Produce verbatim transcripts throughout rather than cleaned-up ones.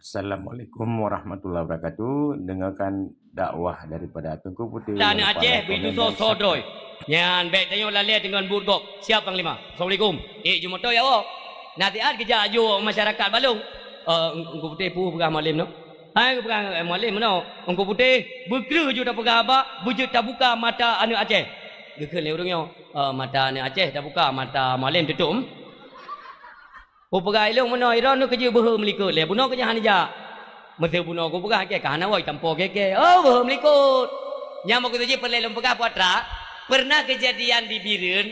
Assalamualaikum warahmatullahi wabarakatuh. Dengarkan dakwah daripada Teungku Putih. Tanah Aceh, begitu so-so droe. Nyan, bèk tanyoe lalè deungon buet gob. Siap, Panglima. Assalamualaikum. Eh, jumeutoe ya, oh. Nasihat geujak aju masyarakat balong. Eh, Teungku Putih peue peugah Mualem nyoe? Hai, peugah, eh, Mualem nyoe. Teungku Putih, beukreueh ju tapeugah haba, beujeuet tabuka mata aneuk Aceh. Geukheun lé ureueng nyoe, eh, mata aneuk Aceh tabuka, mata Mualem tutup. Peugah ilong meunoe, droeneuh keujeuet beuhe meulikot lé, bunoe keujeuet hana jak. Meuseu bunoe kupeugah kèe, ka hana woe tampo kèe-kèe. Oh, beuhe meulikot. Nyang meukeusut jih peureulèe lôn peugah putra, pernah kejadian di Bireuen,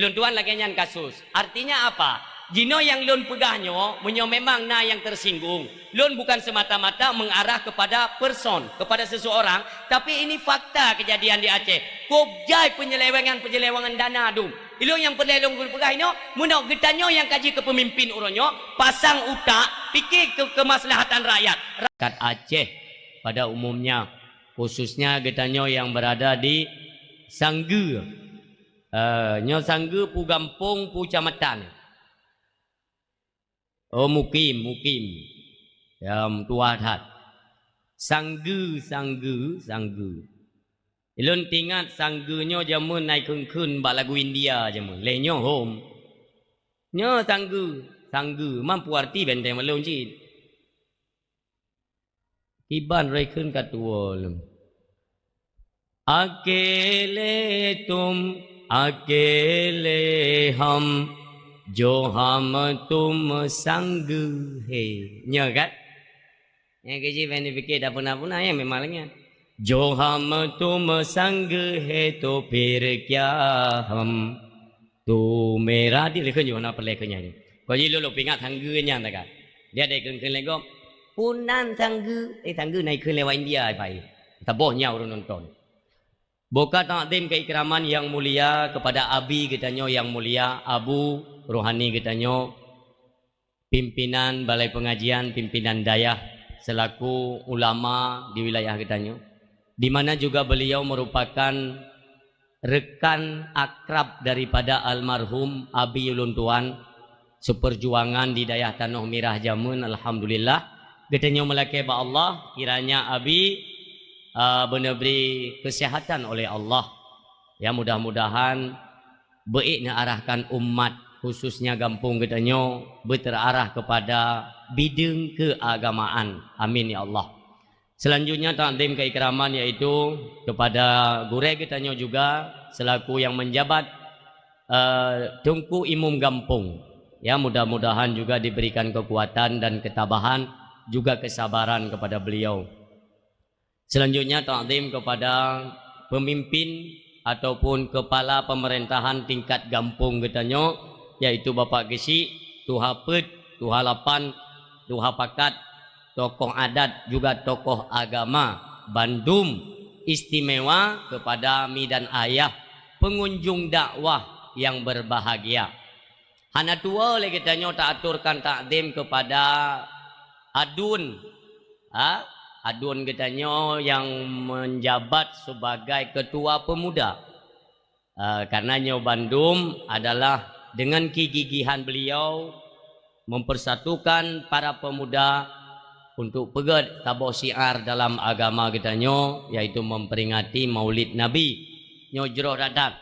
lôn tuan lagèe nyan kasus. Artinya apa? Jinoe nyang lôn peugah nyoe, meunyoe memang na nyang tersinggung, lôn bukan semata-mata mengarah kepada person, kepada seseorang, tapi ini fakta kejadian di Aceh. Kôb jai penyelewengan-penyelewengan dana dum. Ilong nyang peureulèe lôn peugah inoe, meunyoe geutanyoe nyang ka jeuet keu peumimpin uroe nyoe, pasang utak, pike keu keumaslahatan rakyat. Rakyat Aceh pada umumnya, khususnya geutanyoe nyang berada di Sanggeue. Eh, nyoe Sanggeue peue gampông, peue keucamatan? Oh, mukim, mukim. Ya, tuha that. Sanggeue, Sanggeue, Sanggeue. Ilôn teuingat Sanggeue nyoe jameun na ikheun-kheun bak lagu India jameun. Lheuh nyoe hom. Nyoe Sanggeue, Sanggeue. Man peue arti benteng balong cit. Kiban roi kheun ka tuwoe lom. Akéle tum, akéle ham, jo ham tum Sanggeue he. Nyoe kan? Nyang keuji ban jipike dak peuna-peuna, nyang memang lagèe nyan. Jo ham tum Sanggeue he, to phir kya ham. Tu merah di leukeun yoh na peureulèe keu nyan. Kon jih lôn peuingat Sanggeue nyan takat. Dia dai kheun-kheun lé gob. Peue nan Sanggeue, eh, Sanggeue na ikheun lewat India, pai. Taboh nyan ureueng nonton. Buka takzim keikraman yang mulia kepada abi geutanyoe yang mulia, abu rohani geutanyoe, pimpinan balai pengajian, pimpinan dayah, selaku ulama di wilayah geutanyoe, di mana juga beliau merupakan rekan akrab daripada almarhum abi ulôn tuan, seperjuangan di dayah Tanoh Mirah jameun, alhamdulillah, geutanyoe meulakèe bak Allah, kiranya abi, ah, beuneuh bri kesehatan oleh Allah. Ya, mudah-mudahan beuék neuarahkan umat, khususnya gampông geutanyoe, beuteurarah kepada bideueng keagamaan. Amin, ya Allah. Selanjutnya, takzim keikraman, yaitu kepada gurèe geutanyoe juga, selaku yang menjabat, eh, Teungku Imum Gampông. Ya, mudah-mudahan juga diberikan kekuatan dan ketabahan, juga kesabaran kepada beliau. Selanjutnya, takzim kepada pemimpin ataupun kepala pemerintahan tingkat gampông geutanyoe, yaitu Bapak Geuchik, Tuha Peuet, Tuha Lapan, Tuha Pakat, tokoh adat, juga tokoh agama, bandum istimewa kepada mi dan ayah pengunjung dakwah yang berbahagia. Hana tuwoe lé geutanyoe taaturkan takzim kepada adun, ha? Adun geutanyoe yang menjabat sebagai ketua pemuda. Ah, karena nyoe bandum adalah dengan kegigihan beliau mempersatukan para pemuda untuk peugèt saboh syiar dalam agama geutanyoe, yaitu memperingati Maulid Nabi. Nyoe jroh that-that.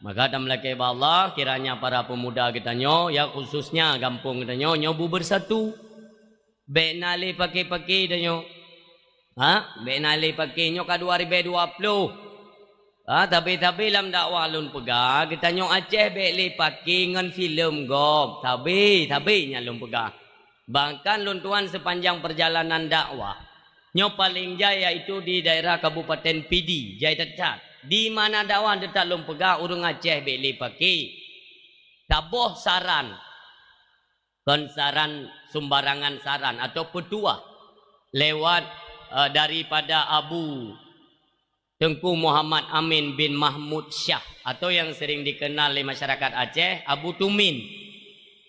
Maka tameulakèe bak Allah, kiranya para pemuda geutanyoe, ya khususnya gampông geutanyoe, nyoe beubersatu. Bèk na lé paké-paké tanyoe. Ha? Bèk na lé paké nyoe ka dua ribèe dua ploh. Ha, tapi-tapi lam dakwah lôn peugah, geutanyoe Aceh bèk lé paké ngon filem gob. Sabe, sabe nyan lôn peugah. Bahkan lôn tuan sepanjang perjalanan dakwah, nyoe paleng jai yaitu di daerah Kabupaten Pidie, jai that-that. Di mana dakwah that-that lôn peugah, ureueng Aceh bèk lé paké. Taboh saran. Kon saran sumbarangan saran atau petuah lewat, eh, daripada Abu Teungku Muhammad Amin bin Mahmud Syah atau yang sering dikenal lé masyarakat Aceh, Abu Tumin.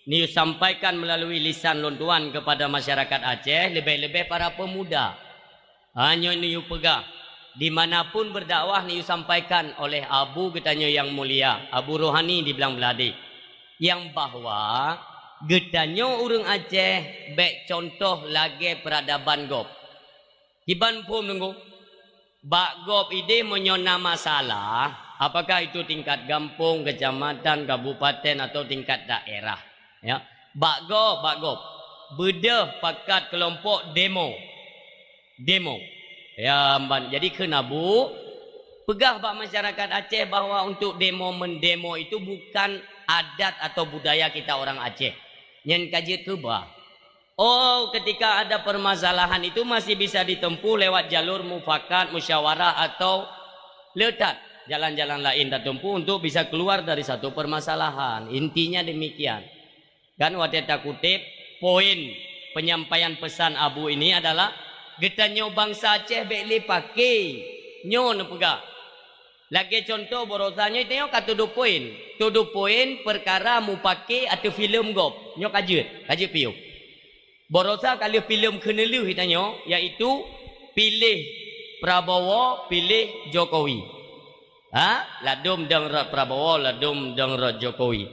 Neuyue sampaikan melalui lisan lôn tuan kepada masyarakat Aceh, leubeh-leubeh para pemuda. Ha, nyoe neuyue peugah, di mana pun berdakwah neuyue sampaikan oleh Abu geutanyoe yang mulia, Abu Rohani di Blang Beuladeh, yang bahwa Geutanyoe ureuëng Aceh bék contoh lagée peuradaban gob. Kiban phom teungku, bak gob ideh meunyoe na masalah, apakah itu tingkat gampông, kecamatan, kabupaten, atau tingkat daerah, ya, bak gob, bak gob beudôh pakat keulompok demo. Demo. Ya, ban jadi kheun Abu, peugah bak masyarakat Aceh bahwa untuk demo-mendemo itu bukan adat atau budaya kita orang Aceh. Nyan ka jeuet keubah. Oh, ketika ada permasalahan itu masih bisa ditempuh lewat jalur mufakat, musyawarah atau le that jalan-jalan lain tatempuh untuk bisa keluar dari satu permasalahan. Intinya demikian. Kan watée takuteb, poin penyampaian pesan Abu ini adalah geutanyoe bansa Aceh bék le pake. Nyoe neupeugah. Lagée contoh barosa nyoe tanyoe ka tudoh poin. Tudoh poin peukara mupake ateueh filem gob. Nyoe ka jeuet, ka jeuet piôh. Barosa ka lheueh filem keuneulheueh tanyoe, yaitu piléh Prabowo, piléh Jokowi. Ha? Ladôm dong rot Prabowo, ladôm dong rot Jokowi.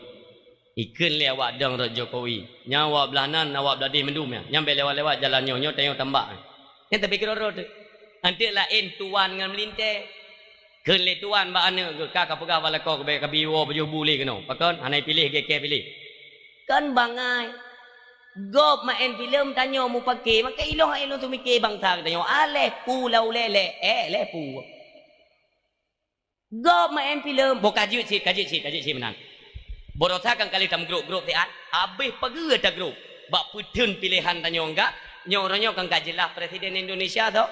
Ikheun lé awak dong rot Jokowi. Nyang awak blaih nan, awak blaih deh mandum nyan. Nyang bék lewat-lewat jalan nyoe, nyoe tanyoe tambak. Nyan tapi keudroe-droe teuh. Anteuk laén tuan ngon meulintée. Kheun lé tuan bak aneuëk geuh, ka kapeugah bak lakoe keu bék kabi woe pajoh bu lé keunoe. Pakon? Hana piléh, geukeue piléh. Kon bangai. Gob maén filem tanyoe mupake, maka ilong-ilong teumiké bansa geutanyoe. Aléh pu lau lé lé, eh, lé pu. Gob maén filem, boh ka jeuet cit, ka jeuet cit, ka jeuet cit meunan. Barosa kan ka lheueh tameugrôp-grôp siat, habéh pageue tagrôp. Bak peuteun piléhan tanyoe enggak, nyoe uroe nyoe kan ka jeulaih Presiden Indonesia tu.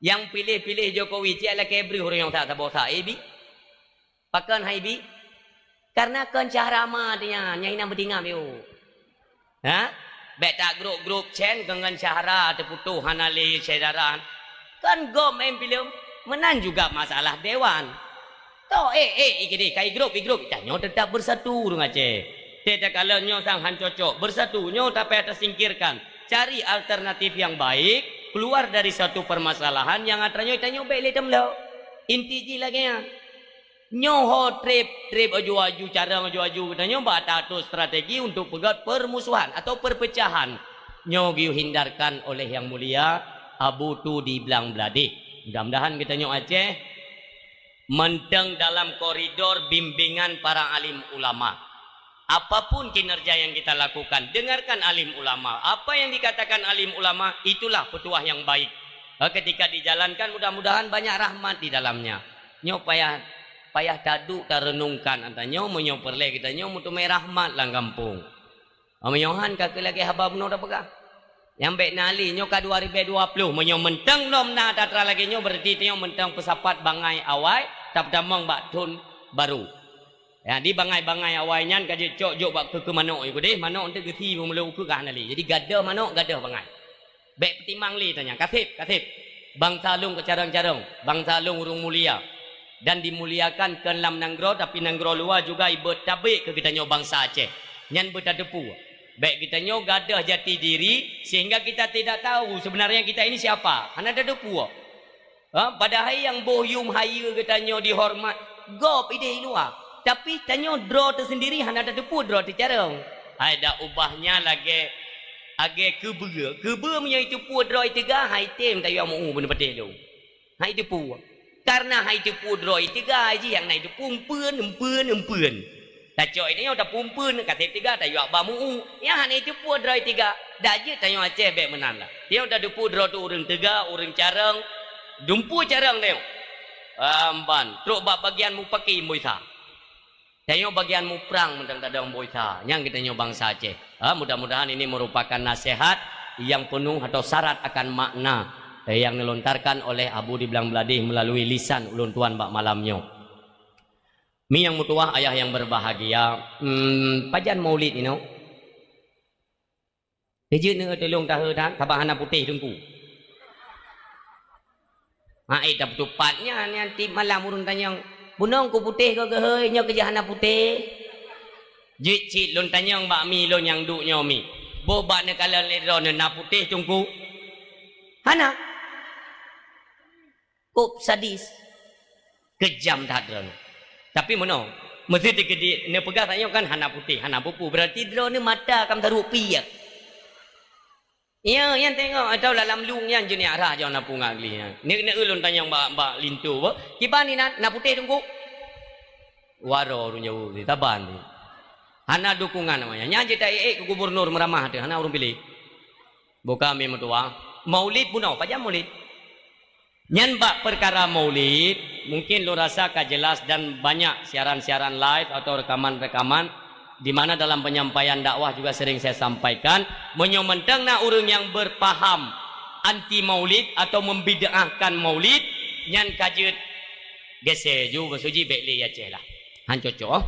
Nyang piléh-piléh Jokowi cit lakée breuh uroe nyoe that saboh sa, eh, bi? Pakon hai bi? Karena kon syahra ma teuh nyan, nyang hina meutingam yôh. Ha? Bék tagrôp-grôp cen keu ngon syahra teuputoh hana lé syedara. Kan gob maén filem, meunan juga masalah dewan. Toh, eh, eh, ikideh, ka igrôp, igrôp, tanyoe tetap bersatu ureuëng Aceh. Teuh takalon nyoe sang han cocok, bersatu, nyoe tapayah tasingkirkan. Cari alternatif yang baik, keluar dari suatu permasalahan nyang atra nyoe tanyoe bék lé teumlok. Inti jih lagée nyan. Nyoe ho treb-treb aju-aju, carông aju-aju geutanyoe bak ta-atur strategi untuk peugét permusuhan atau perpecahan. Nyoe geuyue hindarkan oleh Yang Mulia Abu Tu di Blang Bladeh. Mudah-mudahan geutanyoe Aceh mantong dalam koridor bimbingan para alim ulama. Apapun kinerja yang kita lakukan, dengarkan alim ulama. Apa yang dikatakan alim ulama, itulah petuah yang baik. Eh, ketika dijalankan, mudah-mudahan banyak rahmat di dalamnya. Nyoe payah, payah taduek tarenungkan ata nyoe, meunyoe peureulée geutanyoe meuteumé rahmat lam gampông. Meunyoe han ka keu lagée haba bunoe tapeugah. Nyang bék na lé, nyoe ka dua ribée dua ploh, meunyoe mantong lom na atra-atra lagée nyoe, berarti tanyoe mantong peusapat bangai awai, tapeutamong bak thon barô. Jadi bangai-bangai awai nyan ka jicok jok bak keu-keu manok, iko deh, manok eunteuk geusi meumulok ukeue ka hana lé. Jadi gadoh manok, gadoh bangai. Bék peutimang lé tanyoe, kaseb, kaseb. Bansa lôn keucarông-carông, bansa lôn ureuëng mulia dan dimuliakan kon lam nanggroe, tapi nanggroe luwa juga ibeuet tabek keu geutanyoe bansa Aceh. Nyan beutateupeue. Bék geutanyoe gadoh jati diri sehingga kita tidak tahu sebenarnya kita ini siapa. Hana tateupeue. Ha, padahai nyang boh yum hayeue geutanyoe dihoreumat gob ideh i luwa. Tapi tanyoe droe teusendiri hana tateupeue droe teucarông. Hai dak ubahnya lagée, lagée keubeue. Keubeue meunyoe iteupeue droe iteuga, hai tem tayue meu-u beuneupeutéh lôn. Hai teupeue. Karena hai teupeue droe iteuga jih nyang na iteupeue empeuen, empeuen, empeuen. Tacok i tanyoe tapumpeuen, kaseb teuga tayue bak meu-u. Nyang hana iteupeue droe teuga, dak jeuet tanyoe Aceh bék meunan lah. Tanyoe tateupeue droe teuh ureuëng teuga, ureuëng carông, dumpeue carông tanyoe. Amban, trok bak bagian mupaki boh sa. Tanyoe bagian muprang mantong tadong boh sa. Nyang geutanyoe bansa Aceh. Ha, mudah-mudahan ini merupakan nasihat yang penuh atau syarat akan makna, eh, yang dilontarkan oleh Abu di Blang Bladeh melalui lisan ulôn tuan bak malam nyoe. Mi nyang meutuwah, ayah yang berbahagia, hmm, pajan maulid inoe? Teujeuet neuh tulông tahe that, sabab hana putéh teungku. Hai tapeutupat nyan, nyan tiep malam ureuëng tanyong, "Bunoe ku putéh keu geuhôi, nyoe keujeuet hana putéh?" Jeuet cit lôn tanyong bak mi lôn nyang duek nyoe mi. Boh bak neukalon lé droeneuh na putéh teungku? Hana. Kôb sadis. Keujam that droeneuh. Tapi meunoe, Meuseuti keu di neupeugah tanyoe kan hana putéh, hana pupu. Berarti droeneuh mata ka meutarok piek. Iya, nyan tengok atau lam lueng nyan jeuniak rhah jih na punga glih nyan. Ni, ni ulôn tanyong bak, bak linto, "Kiban inan, na putéh teungku?" Waroe ureueng jaweueb, saban. Hana dukungan awaknyan. Nyan jeuet ta-ék keu gubernur meuramah teuh, hana ureueng piléh. Buka mi meutuwah. Maulid bunoe, pajan maulid? Nyan bak peukara maulid, mungkin lôn rasa ka jelas dan banyak siaran-siaran live atau rekaman-rekaman di mana dalam penyampaian dakwah juga sering saya sampaikan, meunyoe mantong na ureueng nyang berpaham anti maulid atau membid'ahkan maulid, nyan ka jeuet geusé ju, maksud jih bék lé i Aceh lah. Han cocok, oh.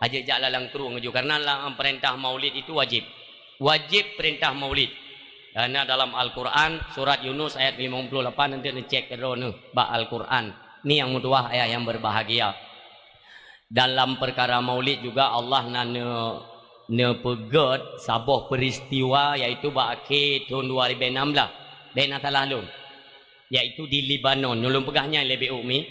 Ka jeuet jak lam krueng ju, karena lam peurintah maulid itu wajib. Wajib peurintah maulid. Karena dalam Al-Quran, surat Yunus ayat lima puluh lapan, nanti neucek keudroe neuh bak Al-Quran. Ni nyang meutuwah ayah nyang berbahagia. Dalam peukara maulid juga Allah na neu-, neupeugét saboh peuristiwa, yaitu bak akhé thon dua ribèe nam blah. Bék na salah lôn. Yaitu di Lebanon. Nyoe lôn peugah nyan leubeh uk mi,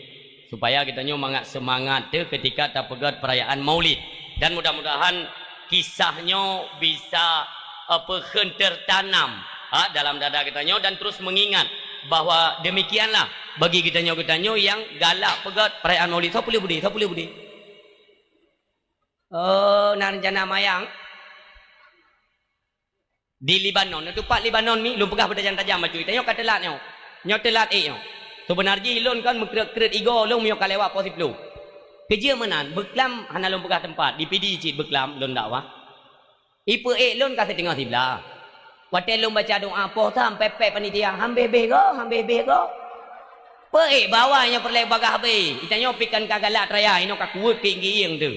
supaya geutanyoe mangat seumangat teuh ketika tapeugét peurayaan Maulid. Dan mudah-mudahan kisah nyoe bisa, eh, peukheun tertanam, ha, dalam dada geutanyoe dan terus mengingat bahwa demikianlah bagi geutanyoe-geutanyoe nyang galak peugét peurayaan Maulid. Soe peuleueh beudé, soe peuleueh beudé. Oh, na rencana mayang? Di Lebanon, na teumpat Lebanon mi, lôn peugah beutajam-tajam bacut. Tanyoe ka teulat nyoe. Nyoe teulat ék nyoe. Seubeuna jih lôn kon meukreuet-kreuet igoe lôn meunyoe ka lewat poh siplôh. Keujeuet meunan, beuklam hana lôn peugah teumpat, di Pidie cit beuklam lôn dakwah. Ipeuék lôn ka siteungoh siblaih. Watée lôn baca doa poh tham, pepet panitia, "Hambeh-beh goe, hambeh-beh goe." Peuék bak awai nyoe peureulée bagah habéh. Geutanyoe pih kan ka galak raya, inoe ka kuweuet keu gieng teuh.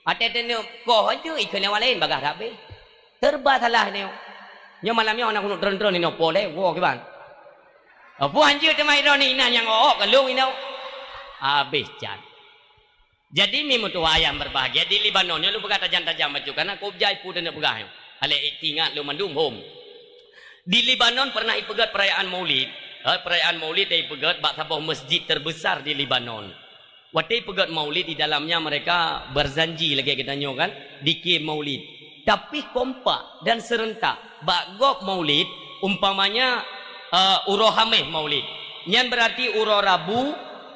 Watée teuneuk koh jeuet ikheun nyang laén bagah habéh. Teureuba salah nyoe. Nyoe malam nyoe hana keuneuk tron-tron inoe po lé, woe kiban. Peue hanjeuet teuma ironi inan nyang ôk-ôk ka lôn inoe. Habéh can. Jadi mi meutuwah ayah berbahagia di Lebanon nyoe lôn peugah tajam-tajam bacut, karena kôb jai peue teuneuk peugah nyoe. Aléh ingat lôn mandum hom. Di Lebanon pernah ipeugét perayaan Maulid. Eh, perayaan Maulid ipeugét bak saboh masjid terbesar di Lebanon. Watée peugét Maulid, di dalamnya mereka berjanji lagée geutanyoe kan, zikir Maulid. Tapi kompak dan serentak. Bak gob Maulid, umpamanya, eh, uroe Haméh Maulid. Nyan berarti uroe Rabu,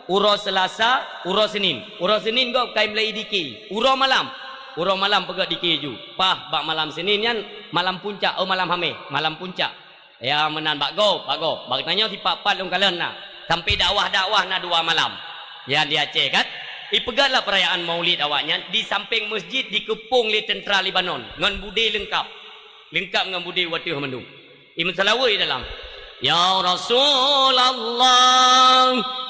uroe Selasa, uroe Senin. Uroe Senin gob ka imulai zikir. Uroe malam. Uroe malam peugét zikir ju. Paih bak malam Senin nyan malam puncak, oh, malam Haméh, malam puncak. Ya, meunan bak gob, bak gob. Bak tanyoe sipat-pat lôn kalon na. Sampai dakwah-dakwah na dua malam. Ya, di Aceh kan. Ipeugét lah perayaan Maulid awaknyan di sampéng masjid dikeupông lé teuntara Lebanon ngon budé leungkap. Leungkap ngon budé u ateueh mandum. Imeuseulaweuet di dalam. Ya Rasulullah,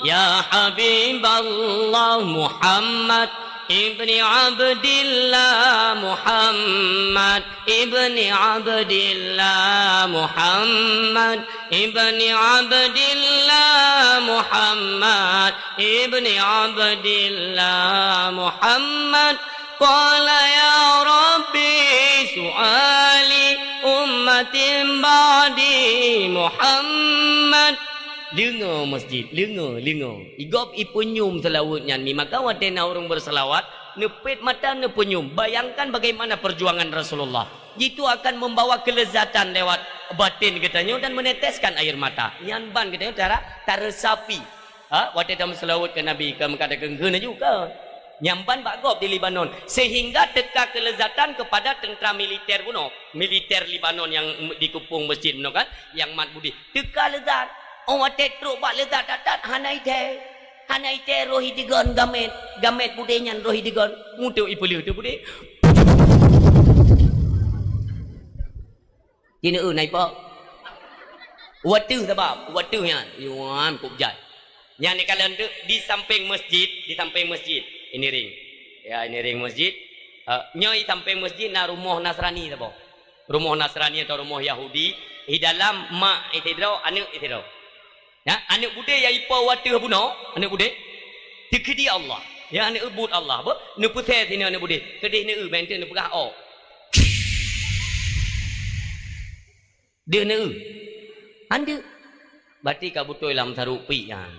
ya Habiballah Muhammad, Ibni Abdillah Muhammad, Ibni Abdillah Muhammad, Ibni Abdillah Muhammad, Ibni Abdillah Muhammad. Qala ya Rabbi su'ali ummatin ba'di Muhammad. Deungoe masjid, deungoe, deungoe. Igob ipeunyum seulaweuet nyan mi, maka watée na ureuëng beuseulawat, neupet mata neupeunyum. Bayangkan bagaimana perjuangan Rasulullah. Jitu akan membawa kelezatan lewat batin geutanyoe dan meneteskan air mata. Nyan ban geutanyoe tara, taresapi. Ha, watée tameuseulaweuet keu Nabi, ka meukat takheun-kheun laju ka. Nyan ban bak gob di Lebanon. Sehingga teuka kelezatan kepada tentara militer bunoe. Militer Lebanon nyang dikeupông masjid bunoe kan, nyang mat budé. Teuka leuzat. Oh, watée trok bak leuzat that-that, hana ithée. Hana ithée roh idegon gamét. Gamét budé nyan roh idegon. Muteuk ipeuleueh teuh budé. Jineuk na ipo? Wateuh sabab, wateuh nyan. Yuan kôb jai. Nyan ikalon teuk di sampéng masjid, di sampéng masjid. Ini ring. Ya, ini ring masjid. Eh, nyoe di sampéng masjid na rumoh Nasrani saboh. Rumoh Nasrani atau rumoh Yahudi. Di dalam mak sidroe, aneuk sidroe. Ya, aneuk budé nyang ipo wateuh bunoe, aneuk budé. Teukeudi Allah. Ya, aneuk buet Allah. Beuh, neupeusé sinan aneuk budé. Keudeh neu-eu, mantong neupeugah, "Oh." Deuh neu-eu. Andeuk. Berarti ka beutôi lam saruk pik nyan.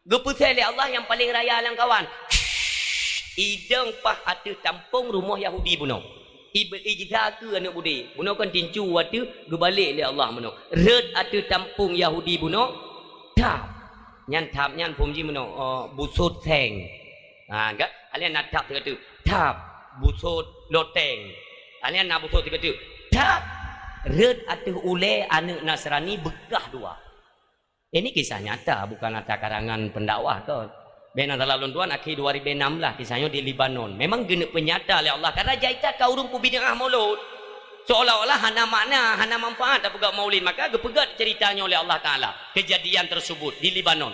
Geupeusé lé Allah nyang paleng raya lam kawan. Idong paih ateueh tampông rumoh Yahudi bunoe. Ib-, ijsa keu aneuk bude. Bunoe kan tincu ateueh geubalek lé Allah meunoe. Rhot ateueh tampông Yahudi bunoe. Thap. Nyan thap nyan phom jih meunoe, oh, busôt seng. Ha, kan? Alèh na thap sigoe teuk. Thap. Busôt loteng. Alèh na busôt sigoe teuk. Thap. Rhot ateueh ulèe aneuk Nasrani beukah dua. Ini kisah nyata, bukan ata karangan pendakwah kon. Bèk na salah lôn tuan, akhé dua ribu enam belas kisah nyoe di Lebanon. Memang geuneuk peunyata lé Allah, karena jai that ka ureueng peubid'ah Maulud. Seolah-olah hana makna, hana manfaat tapeugah Maulid, maka geupeugah cerita nyoe lé Allah Taala, kejadian tersebut di Lebanon.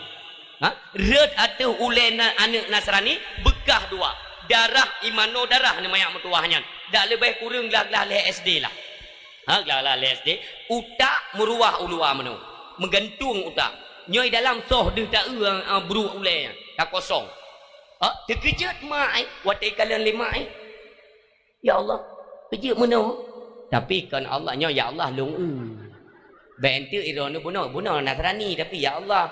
Ha? Rhot ateueh ulèe na-, aneuk Nasrani beukah dua. Darah imano darah ni manyak meutuwah nyan. Dak leubeh kureueng glah-glah lhèe S D lah. Ha, glah-glah lhèe S D, utak meuruwah u luwa meunoe. Meugantung utak. Nyoe dalam soh deuh taeu, ah, bruek ulèe nyan, ka kosong. Ha, teukeujot mak, eh, watèe kalon lé mak, eh. Ya Allah, keujeuet meunoe. Tapi kon Allah nyoe, ya Allah, lôn eu. Bèk enteuk iroe nyoe bunoe, bunoe Nasrani, tapi ya Allah,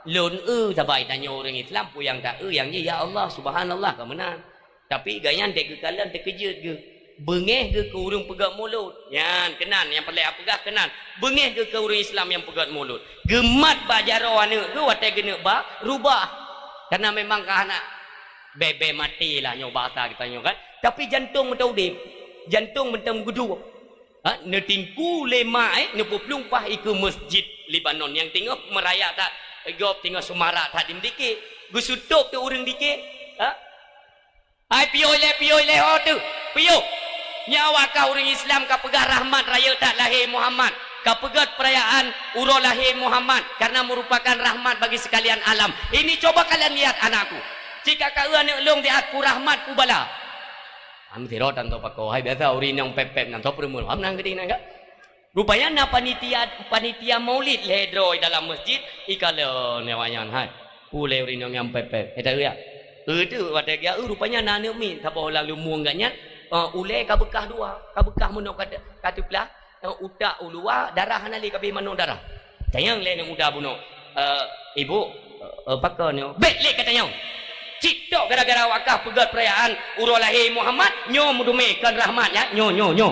lôn eu, saban tanyoe ureueng Islam, peue nyang taeu, nyang jih ya Allah, subhanallah, ka meunan. Tapi gobnyan dèk geukalon teukeujot geuh. Beungèh geuh keu ureueng peugèt mulod. Nyan keunan nyang peureulèe peugah keunan. Beungèh geuh keu ureueng Islam nyang peugèt mulod. Geumat bak jaroe aneuk geuh watèe geuneuk ba rubah. Karena memang ka hana bèe-bèe maté lah nyoe bahasa geutanyoe kan. Tapi jantông mantong udép. Jantông mantong geuduek. Ha, neutingku lé mak, eh, neupeuplueng paih ikeue masjid Lebanon nyang teungoh meurayak that, gob teungoh seumarak that di meudike. Geusutôb teuh ureueng dike. Ha? Hai piôh ilèe, piôh ilèe ho teuh, piôh. Nyoe wakah ureueng Islam ka peugah rahmat rayeuk that lahé Muhammad, ka peugèt peurayaan uroe lahé Muhammad karena merupakan rahmat bagi sekalian alam. Ini coba kalian lihat anakku. Cit ka kaeu aneuk lôn siat peue rahmat peue bala. Am sirot tanto pakoe, hai biasa ureueng inong pép-pép nyan, toh peurumoh, am nang geude nyan ka? Rupanya na panitia, panitia maulid lhèe droe dalam masjid, ikalon nyan awaknyan, hai. Ulèe ureueng inong nyang pép-pép. Eh, taeu ya? Eh, tu, watèe geujak, eh, rupanya na aneuk miet, saboh lam lumueng gobnyan, eh, ulèe ka beukah dua, ka beukah meunoe ka, ka teuplah, eh, utak u luwa, darah hana lé, ka abéh manoe darah. Tanyong lé aneuk muda bunoe, eh, "Ibu, eh, pakon nyoe?" "Bèk lé katanyong! Cit tok gara-gara wakah peugèt peurayaan uroe lahé Muhammad, nyoe meuteumèe kon rahmat nyan, nyoe, nyoe, nyoe."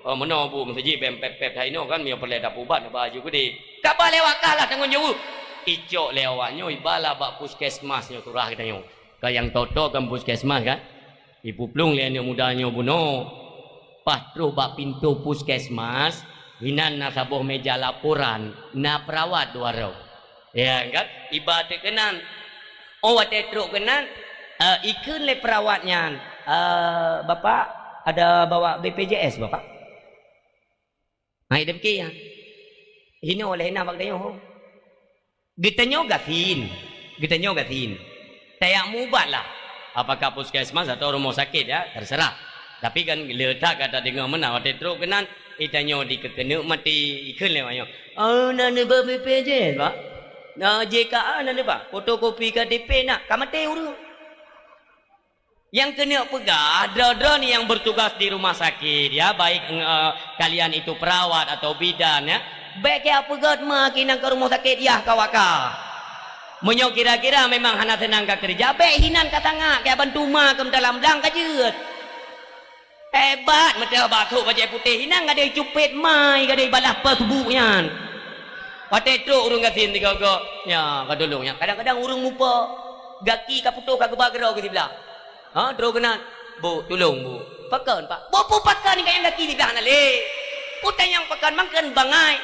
"Oh, meunoe, Bu, meuseujid bèk pép-pép that inoe kan, meunyoe peureulèe tapeuubat, neuba aju keudéh." "Ka ba lé wakah lah tanggông jaweueb." Icok lé awak nyoe, iba lah bak puskesmas nyoe, surah geutanyoe. Ka nyang toto kan puskesmas kan? Ipeuplueng lé aneuk muda nyoe bunoe. Paih troh bak pintoe puskesmas, inan na saboh mèja laporan, na peurawat dua droe. Ya kan? Iba teuk keunan. Oh, watèe trok keunan, eh, ikheun lé peurawat nyan, "Eh, Bapak, ada bawa B P J S, Bapak?" Hai, demikian. Hino lé na bak tanyoe. Geutanyoe gasien. Geutanyoe gasien. Tajak meuubat lah. Apakah puskesmas atau rumah sakit, ya, terserah. Tapi kan le that ka tadeungoe meunan, watèe trok keunan, itanyoe dikeuneuk maté, ikheun lé awak nyoe, "Oh, na neuba B P J S, Pak? Na J K A na neuba? Fotokopi K T P na?" Ka maté ureueng. Nyang keuneuk peugah, droe-droe nyang bertugas di rumah sakit, ya, baik, eh, kalian itu perawat atau bidan, ya, bèk kajak peugèt mak inong ka rumoh sakét, yah ka wakah. Meunyoe kira-kira memang hana seunang ka keureuja, bèk hinan ka tangak, kajak bantu mak keu meudalam dang ka jeuet. Hebat, meuteuh bak trok bajèe putéh, hinan gadôh cupet mai, gadôh balah peue subuk nyan. Watèe trok ureueng gasien sigoe-goe, ya, ka tulông nyan. Kadang-kadang ureueng mupa, gaki ka putôh, ka geuba keudroe keu siblah. Ha, trok keunan, "Bu, tulông, Bu." "Pakon, Pak?" "Bu, peue pakon, nyang gaki siblah na lé." Peue tanyong pakon, mangkén bangai.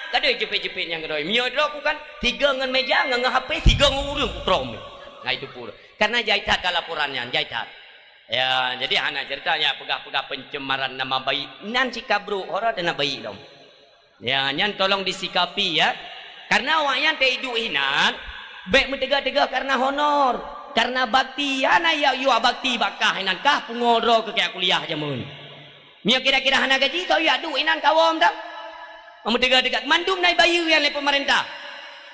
Gadôh jepit-jepit nyang keudroe. Meunyoe droe ku kan, sigoe ngon mèja, ngon, ngon H P, sigoe ngon ureueng, ku trom. Nah, itu pun. Karena jai that ka laporan nyan, jai that. Ya, jadi hana cerita nyan peugah-peugah pencemaran nama baik. Nan sikap brôk, hora teunak baik lom. Ya, nyan tolong disikapi, ya. Karena awaknyan teuiduek hinan, bèk meuteuga-teuga karena honor, karena bakti. Hana yak yue bakti bak kah hinan, kah pungo droe keu kajak kuliah jameun. Meunyoe kira-kira hana gaji, kau yak duek hinan kawom dah. Meuteuga-teuga, mandum na ibayeue nyan lé peumeurintah.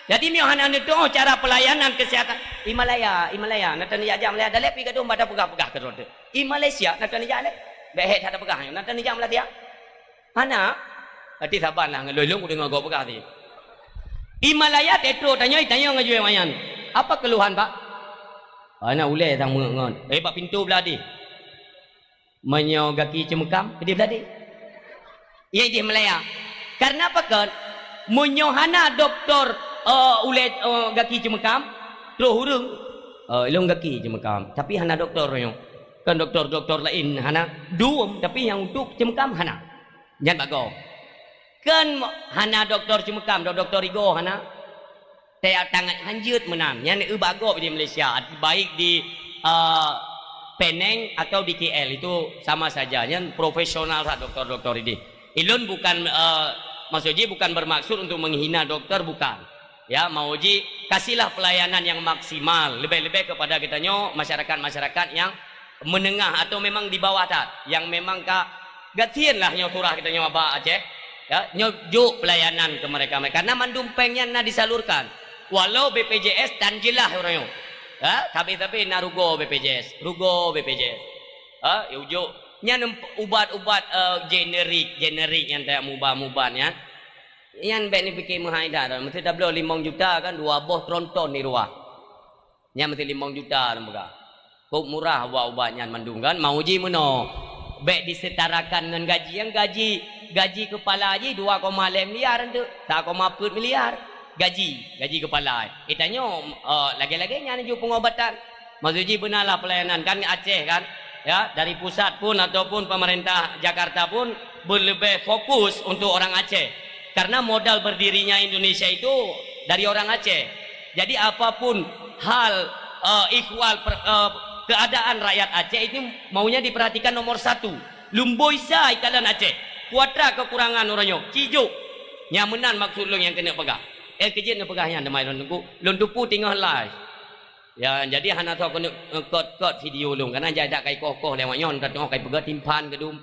Jadi meunyoe hana neutuoh cara pelayanan kesehatan, i Malaya, i Malaya, na tan jak Malaya, dalé pi gadôh bak tapeugah-peugah keudroe teuh. I Malaysia, na tan jak lé. Bèk hèk that tapeugah, na tan jak Malaysia. Hana. Berarti saban lah, ngon lôn, lôn kudeungoe gob peugah tadi. I Malaya, teutro tanyoe, tanyoe ngon jue wayan. Apa keluhan, Pak? Hana ulèe sang meu'en ngon. Eh, bak pintoe blah deh. Meunyoe gaki ceumeukam, keudeh blah deh. Iya ideh meulaya. Karena pakon? Meunyoe hana doktor, eh, ulèe, eh, gaki ceumeukam, troh ureueng, eh, ilôn gaki ceumeukam. Tapi hana doktor nyoe. Kan doktor-doktor laén hana dum, tapi nyang untuk ceumeukam hana. Nyan bak gob. Kan hana doktor ceumeukam, dok-, doktor igoe hana. Teutangat hanjeuet meunan. Nyan eu bak gob di Malaysia, baik di, eh, Penang atau di K L, itu sama saja. Nyan profesional that doktor-doktor ideh. Ilôn bukan, eh, maksud jih bukan bermaksud untuk menghina doktor, bukan. Ya, mau jih kasihlah pelayanan yang maksimal, lebih-lebih kepada geutanyoe masyarakat-masyarakat yang menengah atau memang di bawah that, yang memang ka gasien lah nyoe surah geutanyoe bak Aceh. Ya, nyoe jok pelayanan keu mereka-mereka. Karena mandum péng nyan na disalurkan. Walau B P J S tan jeulaih uroe nyoe. Ya, tapi-tapi na rugoe B P J S, rugoe B P J S. Ha, ya ujok. Nyan em-, ubat-ubat, eh, generik, generik nyan tajak muba-muba nyan. Nyan bèk neupike meuhai that, meusti tabloe limong juta kan, dua boh tronton di ruah. Nyan meusti limong juta lôn peugah. Kok murah ubat-ubat nyan mandum kan? Mau jih meunoe. Bèk disetarakan ngon gaji. Nyang gaji, gaji keupala jih dua koma lhèe miliar enteuk, sa koma peuet miliar. Gaji, gaji keupala. Eh, tanyoe, eh, lagèe-lagèe nyan ju peungobatan. Maksud jih beunalah pelayanan kan Aceh kan? Ya, dari pusat pun ataupun pemerintah Jakarta pun berlebih fokus untuk orang Aceh. Karena modal berdirinya Indonesia itu dari orang Aceh. Jadi apapun hal, eh, ihwal per-, eh, keadaan rakyat Aceh ini maunya diperhatikan nomor satu. Lumboi sa ikalon Aceh. Kuatra kekurangan uroe nyoe. Cijok. Nyang meunan maksud lôn nyang keuneuk peugah. Eh, keujeuet neupeugah nyan teuma lôn teungku. Lôn tupu teungoh live. Ya, jadi hana soe keuneuk, eh, kot-kot video lôn. Karena jai dak kai koh-koh lewat nyoe, dak teuh kai peugah timphan keudum.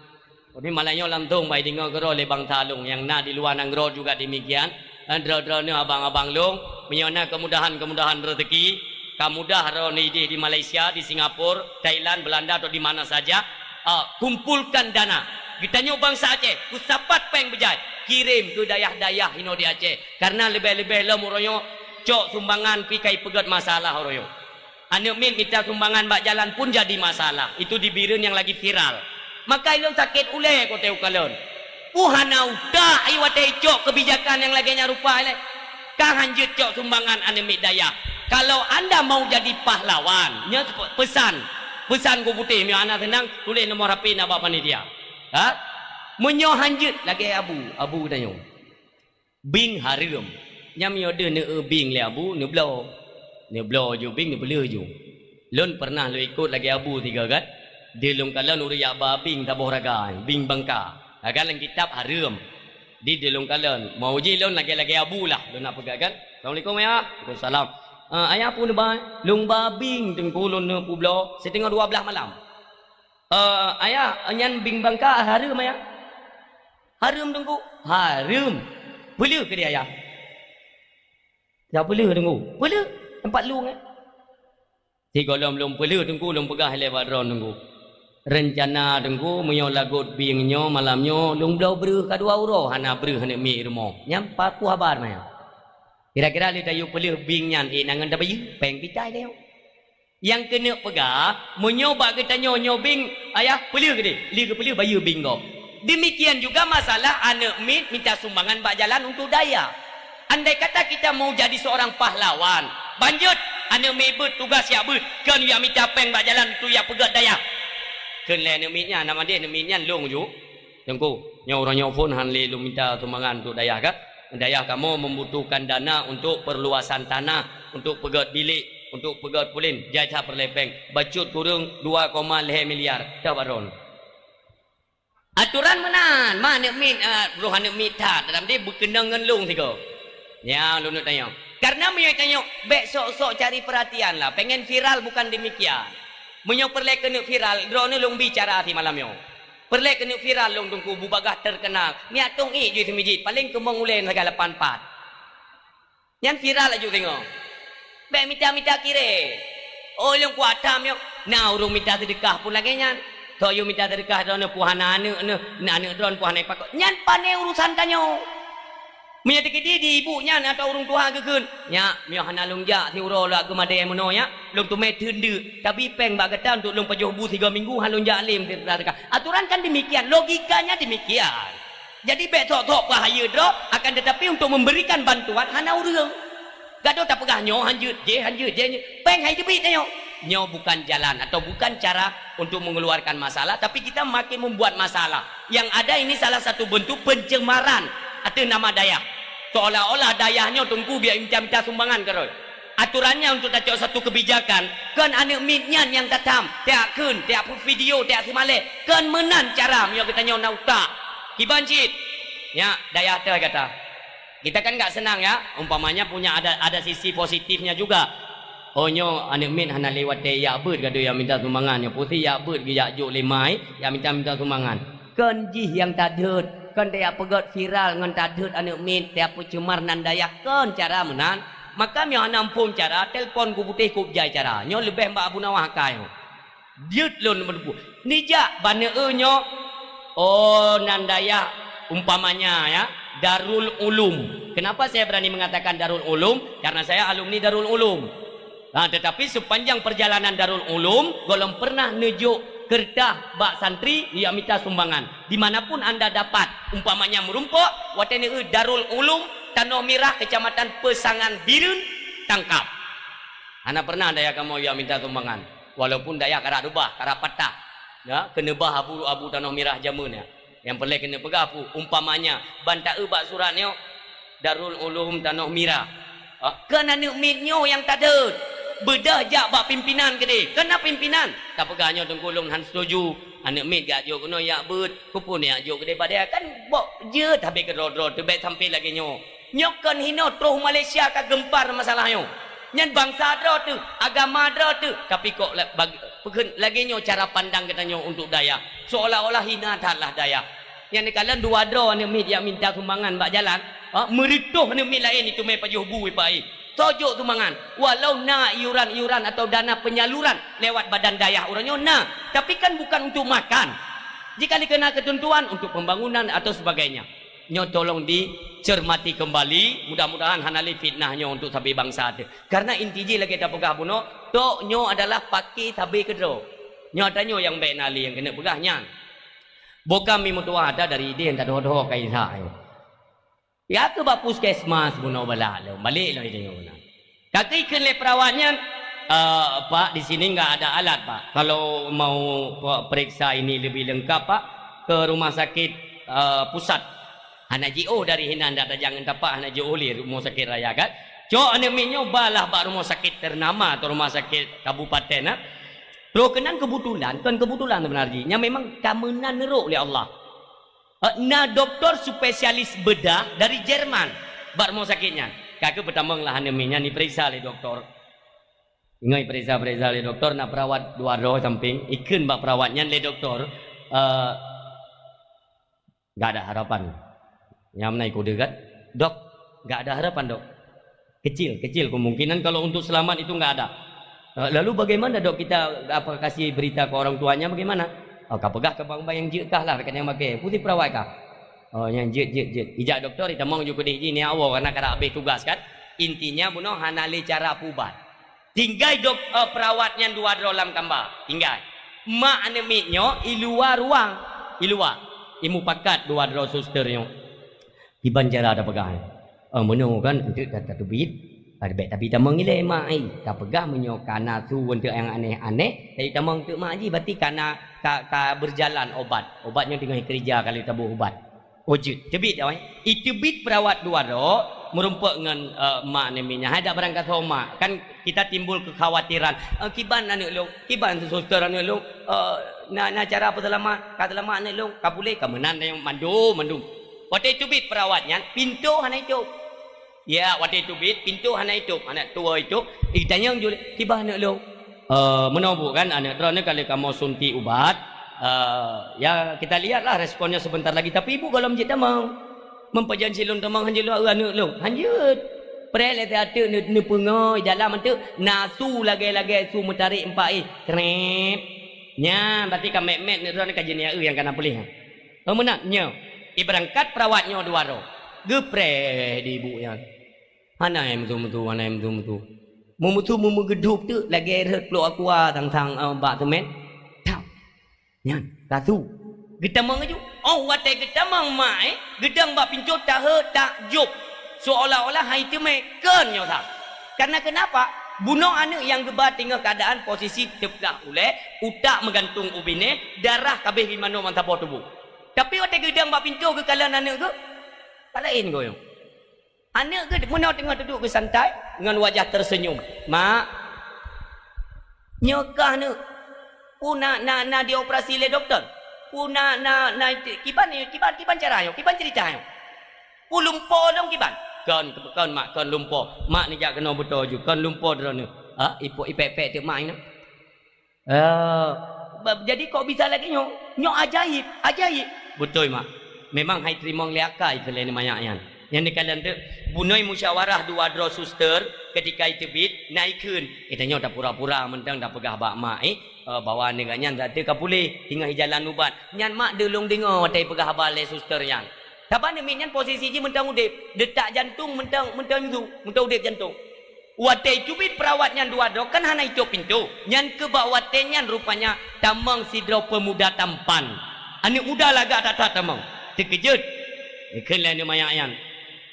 Tapi malam nyoe langsung bai deungoe keudroe lé bansa lôn nyang na di luwa nanggroe juga demikian. Eh, droe-droeneuh abang-abang lôn, meunyoe na kemudahan-kemudahan rezeki, ka mudah droeneuh ideh di Malaysia, di Singapura, Thailand, Belanda atau di mana saja, ah, kumpulkan dana. Geutanyoe bansa Aceh, peusapat péng beujai, kirém keu dayah-dayah inoe di Aceh. Karena leubeh-leubeh lom uroe nyoe cok sumbangan pih kai peugét masalah uroe nyoe. Aneuk miet mita sumbangan bak jalan pun jadi masalah. Itu di Bireuen nyang lagi viral. Maka ilôn sakét ulèe kote ukalon. Peue hana utak i watèe icok keubijakan nyang lagèe nyan rupa ilèe. Ka hanjeuet cok sumbangan aneuk miet dayah. Kalau anda mau jadi pahlawan, nyoe pe-, peusan. Peusan ku putéh, meunyoe hana seunang, tuléh nomor H P na bak panitia. Ha? Meunyoe hanjeuet lagèe abu, abu geutanyoe. Bieng hareuem. Nyan meunyoe deuh neueu bieng lé abu, neubloe. Neubloe ju bieng, neupeuleueh ju. Lôn peureunah lôn ikot lagèe abu sigoe kan. Deuh lôn kalon ureueng jak ba bieng saboh raga, bieng bangka. Raga lam kitab hareuem. Di deuh lôn kalon, mau jih lôn lagèe-lagèe abu lah lôn nak peugah kan. Assalamualaikum, Ayah. Waalaikumsalam. "Eh, Ayah, peue neuba?" "Lôn ba bieng, Teungku, lôn neupeubloe." Siteungoh dua blaih malam. "Eh, Ayah, nyan bieng bangka hareuem, Ayah?" "Hareuem, Teungku." "Hareuem." "Peuleueh keudeh, Ayah." "Siat peuleueh, Teungku?" "Peuleueh, teumpat lôn, eh." Sigohlom lôn peuleueh, Teungku, lôn peugah ilèe bak droeneuh, Teungku. Reuncana, Teungku, meunyoe lagot bieng nyoe malam nyoe, lôn bloe breueh ka dua uroe hana breueh aneuk miet rumoh. Nyan pakon haba manyang. Kira-kira lé tayue peuleueh bieng nyan, eh, na ngon tabayeue, péng pih tai lé nyoe. Nyang keuneuk peugah, meunyoe bak geutanyoe nyoe bieng, Ayah, peuleueh keudeh, lé geupeuleueh bayeue bieng gob. Demikian juga masalah aneuk miet mita sumbangan bak jalan untuk dayah. Andai kata kita mau jadi seorang pahlawan, ban jeuet aneuk miet beuet tugaih siat beuet, kheun jak mita péng bak jalan untuk jak peugét dayah. Kheun lé aneuk miet nyan, nama deh aneuk miet nyan lôn ju. Teungku, nyoe uroe nyoe phon han lé lôn mita sumbangan untuk dayah ka? Dayah kamoe membutuhkan dana untuk perluasan tanah, untuk peugét bilék, untuk peugét pulen, jai that peureulèe péng. Bacut kureueng dua koma lhèe miliar. Dah bak droeneuh. Atoran meunan, ma aneuk miet, ah, roh aneuk miet that, dalam deh beukeunong ngon lôn sigoe. Nyan lôn neuk tanyong. Karena meunyoe tanyong, bèk sok-sok cari perhatian lah. Pengen viral bukan demikian. Meunyoe peureulèe keuneuk viral, droeneuh lôn bicara simalam nyoe. Peureulèe keuneuk viral lôn Teungku bubagaih terkenal. Miat tông ék ju seumeujid, paléng keumong ulèe sagai lapan pat. Nyan viral laju singoh. Bèk mita-mita kirém. Oh, lôn kuat tham nyoe. Na ureueng mita seudeukah pun lagèe nyan. Soe yue mita seudeukah droeneuh peue hana aneuk neuh, na aneuk droeneuh peue hana ipakot. Nyan pané urusan tanyoe. Meunyoe teukeudi di ibu nyan atau ureuëng tuha geukheun, "Nyak, meunyoe hana lôn jak siuroe lôn geumadée meunoe, nyak, lôn teumé theun deuk, tabi péng bak gata untuk lôn pajoh bu sigoe minggu, han lôn jak lé meuteurangka." Aturan kan demikian, logikanya demikian. Jadi bék sok-sok peuhayeu droe, akan tetapi untuk memberikan bantuan hana ureuëng. Gado tapeugah nyoe han jeuet, jéh han jeuet, jéh han jeuet. Péng hai teubiet tanyoe. Nyoe bukan jalan atau bukan cara untuk mengeluarkan masalah, tapi kita makin membuat masalah. Yang ada ini salah satu bentuk pencemaran ateueh nama dayah. Seolah-olah dayah nyoe teungku biak minta-minta sumbangan keurôi. Aturannya untuk tacok satu kebijakan, kon aneuk miet nyan nyang tatam, tiak kheun, tiak video, tiak seumaleh. Kon meunan cara meunyoe geutanyoe na utak. Kiban cit. Nyak, dayah teuh gata. Kita kan nggak senang ya, umpamanya punya ada ada sisi positifnya juga. Oh nyoe aneuk miet hana lé watée jak beuet gado jak minta sumbangan, nyoe pusi jak beuet geujak jok lé mai, jak minta-minta sumbangan. Kon jih nyang tadheuet, kon tajak peugét viral ngon tadheuet aneuk miet, tajak peucemar nan dayah, kon cara meunan. Maka meunyoe hana muphom cara, telepon ku putéh kub jai cara. Nyoe leubeh bak Abu Nawah akai nyoe. Jeuet lôn meulumpu. Nijak bak aneuk nyoe, oh nan dayah umpamanya ya, Darul Ulum. Kenapa saya berani mengatakan Darul Ulum? Karena saya alumni Darul Ulum. Ha, tetapi sepanjang perjalanan Darul Ulum, gohlom pernah neujok keureuta bak santri, jak minta sumbangan. Di mana pun anda dapat, umpamanya meurumpok, watée neueu Darul Ulum, Tanoh Mirah, Kecamatan Peusangan Bireuen, tangkap. Hana pernah dayah kamoe jak minta sumbangan. Walaupun dayah karap reubah, karap patah. Ya, keuneuk bah abu-abu Tanoh Mirah jameun nyan. Nyang peureulée keuneuk peugah peue, umpamanya, ban taeu bak surat nyoe, Darul Ulum Tanoh Mirah. Ha, kon aneuk miet nyoe nyang tadheuet. Beudôh jak bak pimpinan keudeh. Kon na pimpinan. Tapeugah nyoe teungku lôn han setuju. Aneuk miet jak jok keunoe jak beuet. Keupeue jak jok keudeh padahai kan bok jeuet habéh keudroe-droe teuh bék sampai lagée nyoe. Nyoe kon hinoe troh Malaysia ka geumpar masalah nyoe. Nyan bansa droe teuh, agama droe teuh, tapi kok la-, bag-, peukheun lagée nyoe cara pandang geutanyoe untuk dayah. Seolah-olah hina that lah dayah. Nyan neukalon dua droe aneuk miet jak minta sumbangan bak jalan, ha, meureutoh aneuk miet laén iteumé pajoh bu ipa-i. Soe jok sumbangan, walau na iuran-iuran atau dana penyaluran lewat badan dayah uroe nyoe na, tapi kan bukan untuk makan. Jika dikeuna ketentuan untuk pembangunan atau sebagainya. Nyoe tolong dicermati kembali, mudah-mudahan hana lé fitnah nyoe untuk sabe bansa teuh. Karena inti jih lagée tapeugah bunoe, tok nyoe adalah paké sabe keudroe. Nyoe ata nyoe nyang bék na lé nyang keuneuk peugah nyan. Boh ka mi meutuah ata dari idéh nyang tadoh-doh ka Isa nyoe. Ya keu bak puskesmas bunoe balak lom, balek lom idéh nyoe na. Ka keu ikheun lé perawat nyan, "Eh, Pak, di sini nggak ada alat, Pak. Kalau mau pe-, periksa ini lebih lengkap, Pak, ke rumah sakit, eh, pusat." Hana jiôh dari hinan dak tajang ngon tapak, hana jiôh lé rumoh sakét raya kan. Cok aneuk miet nyoe balah bak rumoh sakét ternama atau rumah sakit kabupaten, ha. Troh keunan keubeutulan, kon keubeutulan seubeuna jih. Nyan memang ka meunan neurok lé Allah. Eh, na doktor spesialis bedah dari Jerman bak rumoh sakét nyan. Ka keuh peutamong lah aneuk miet nyan diperiksa lé doktor. Ingat diperiksa-periksa lé doktor, na perawat dua droe sampéng, ikheun bak perawat nyan lé doktor, eh, "Nggak ada harapan." Nyang meunan kode kan? "Dok, nggak ada harapan, Dok. Kecil, kecil kemungkinan kalau untuk selamat itu nggak ada." "Eh, lalu bagaimana, Dok, kita apa kasih berita ke orang tuanya bagaimana?" "Oh, ka peugah ke bang-bang nyang jeuet kah lah, dekat nyang makai. Putih perawat kah?" "Oh, nyang jeuet, jeuet, jeuet." Ijak doktor, itamong ju keudeh jih, ni awak karena kada habéh tugas kan. Intinya bunoe hana lé cara pubat. Tinggai dok-, eh, perawat nyan dua droe lam kamba. Tinggai. Mak aneuk miet nyoe i luwa ruang. I luwa. Imupakat dua droe suster nyoe. Kiban cara tapeugah. Eh, meunoe kan, enteuk ka tateubiet. Ada bék tapi tamong ilée mak ai. Tapeugah meunyoe ka na su enteuk nyang aneh-aneh, jadi tamong enteuk mak jih, berarti ka na, ka, ka berjalan obat. Obat nyoe teungoh ikeurija kali taboh obat. Oh, jeuet. Teubiet dah, eh. Iteubiet perawat dua droe, meurumpok ngon, eh, mak nyan. Hai dak barang kasoe mak. Kan kita timbul kekhawatiran. Eh, kiban aneuk lôn, kiban suster aneuk lôn. Eh, na, na cara peuseulamat, ka seulamat aneuk lôn, ka puléh, ka meunan nyang mandum, mandum. Watée teubiet perawat nyan, pintoe hana itôp. Ya, watée teubiet, pintoe hana itôp, hana tuwoe itôp. Itanyong ju lé, "Kiban aneuk lôn?" "Eh, meunoe Bu kan, aneuk droeneuh ka lheueh kamoe suntik ubat. Eh, ya, kita lihatlah responnya sebentar lagi. Tapi Ibu gohlom jeuet tamong." "Meupeujan si lôn tamong hanjeuet lôn, aneuk lôn?" "Hanjeuet." Preh lé si ateuk neu-, neupeungoh dalam ateuk, na su lagée-lagée su meutarek empat éh. Krep. Nyan, berarti ka mét-mét aneuk droeneuh ka jeuet nyang ka na puléh. Oh, meunan, nyoe. Ibeurangkat perawat nyoe dua droe. Geupreh di ibu nyan. Hana meusu-meusu, hana meusu-meusu. Meumeusu meumeugeudub teuk lagèe rhot pluek aqua sang-sang, eh, bak seumén. Tap. Nyan, ka su. Geutamong laju. Oh, watèe geutamong mak, eh, geudong bak pintoe tahe takjub. Seolah-olah hai teumé kon nyoe sa. Karena kenapa? Bunoe aneuk nyang geuba teungoh keuadaan posisi teupeugah ulèe, utak meugantung u binéh, darah ka abéh di manoe meusaboh tuboh. Tapi watèe geudong bak pintoe geukalon aneuk geuh, ka laén geuh nyoe. Aneuk geuh meunoe teungoh duek geusantai ngon wajah terseunyum. "Mak, nyoe kah neuk. Peue na, na, na dioperasi lé dokto? Peue na, na, na kiban, kiban, kiban cara nyoe? Kiban cerita nyoe? Peue lumpo lôn kiban?" "Kon, kon, Mak, kon lumpo. Mak neujak keunoe beutoe ju. Kon lumpo droeneuh." "Ah, ipo-, ipèk-pèk teuk mak inong." Eh, ba-, jadi kok bisa lagèe nyoe? Nyoe ajaib, ajaib. Beutôi, Mak. Memang hai teurimong lé akai keu lé manyak nyan. Nyan neukalon teuk, bunoe musyawarah dua droe suster ketika iteubiet na ikheun. Geutanyoe tapura-pura mantong tapeugah bak mak, eh, eh, bahwa aneuk geuh nyan sateue ka puléh, teungoh ijalan ubat. Nyan mak deulông deungoe watèe ipeugah haba lé suster nyan. Saban aneuk miet nyan posisi jih mantong udép, deutak jantong mantong, mantong su, mantong udép jantong. Watèe iteubiet perawat nyan dua droe kan hana itôp pintoe. Nyan keuh bak watèe nyan rupanya tamong sidroe peumuda tampan. Aneuk muda lagak that-that tamong. Teukeujot. Geukheun lé aneuk manyak nyan,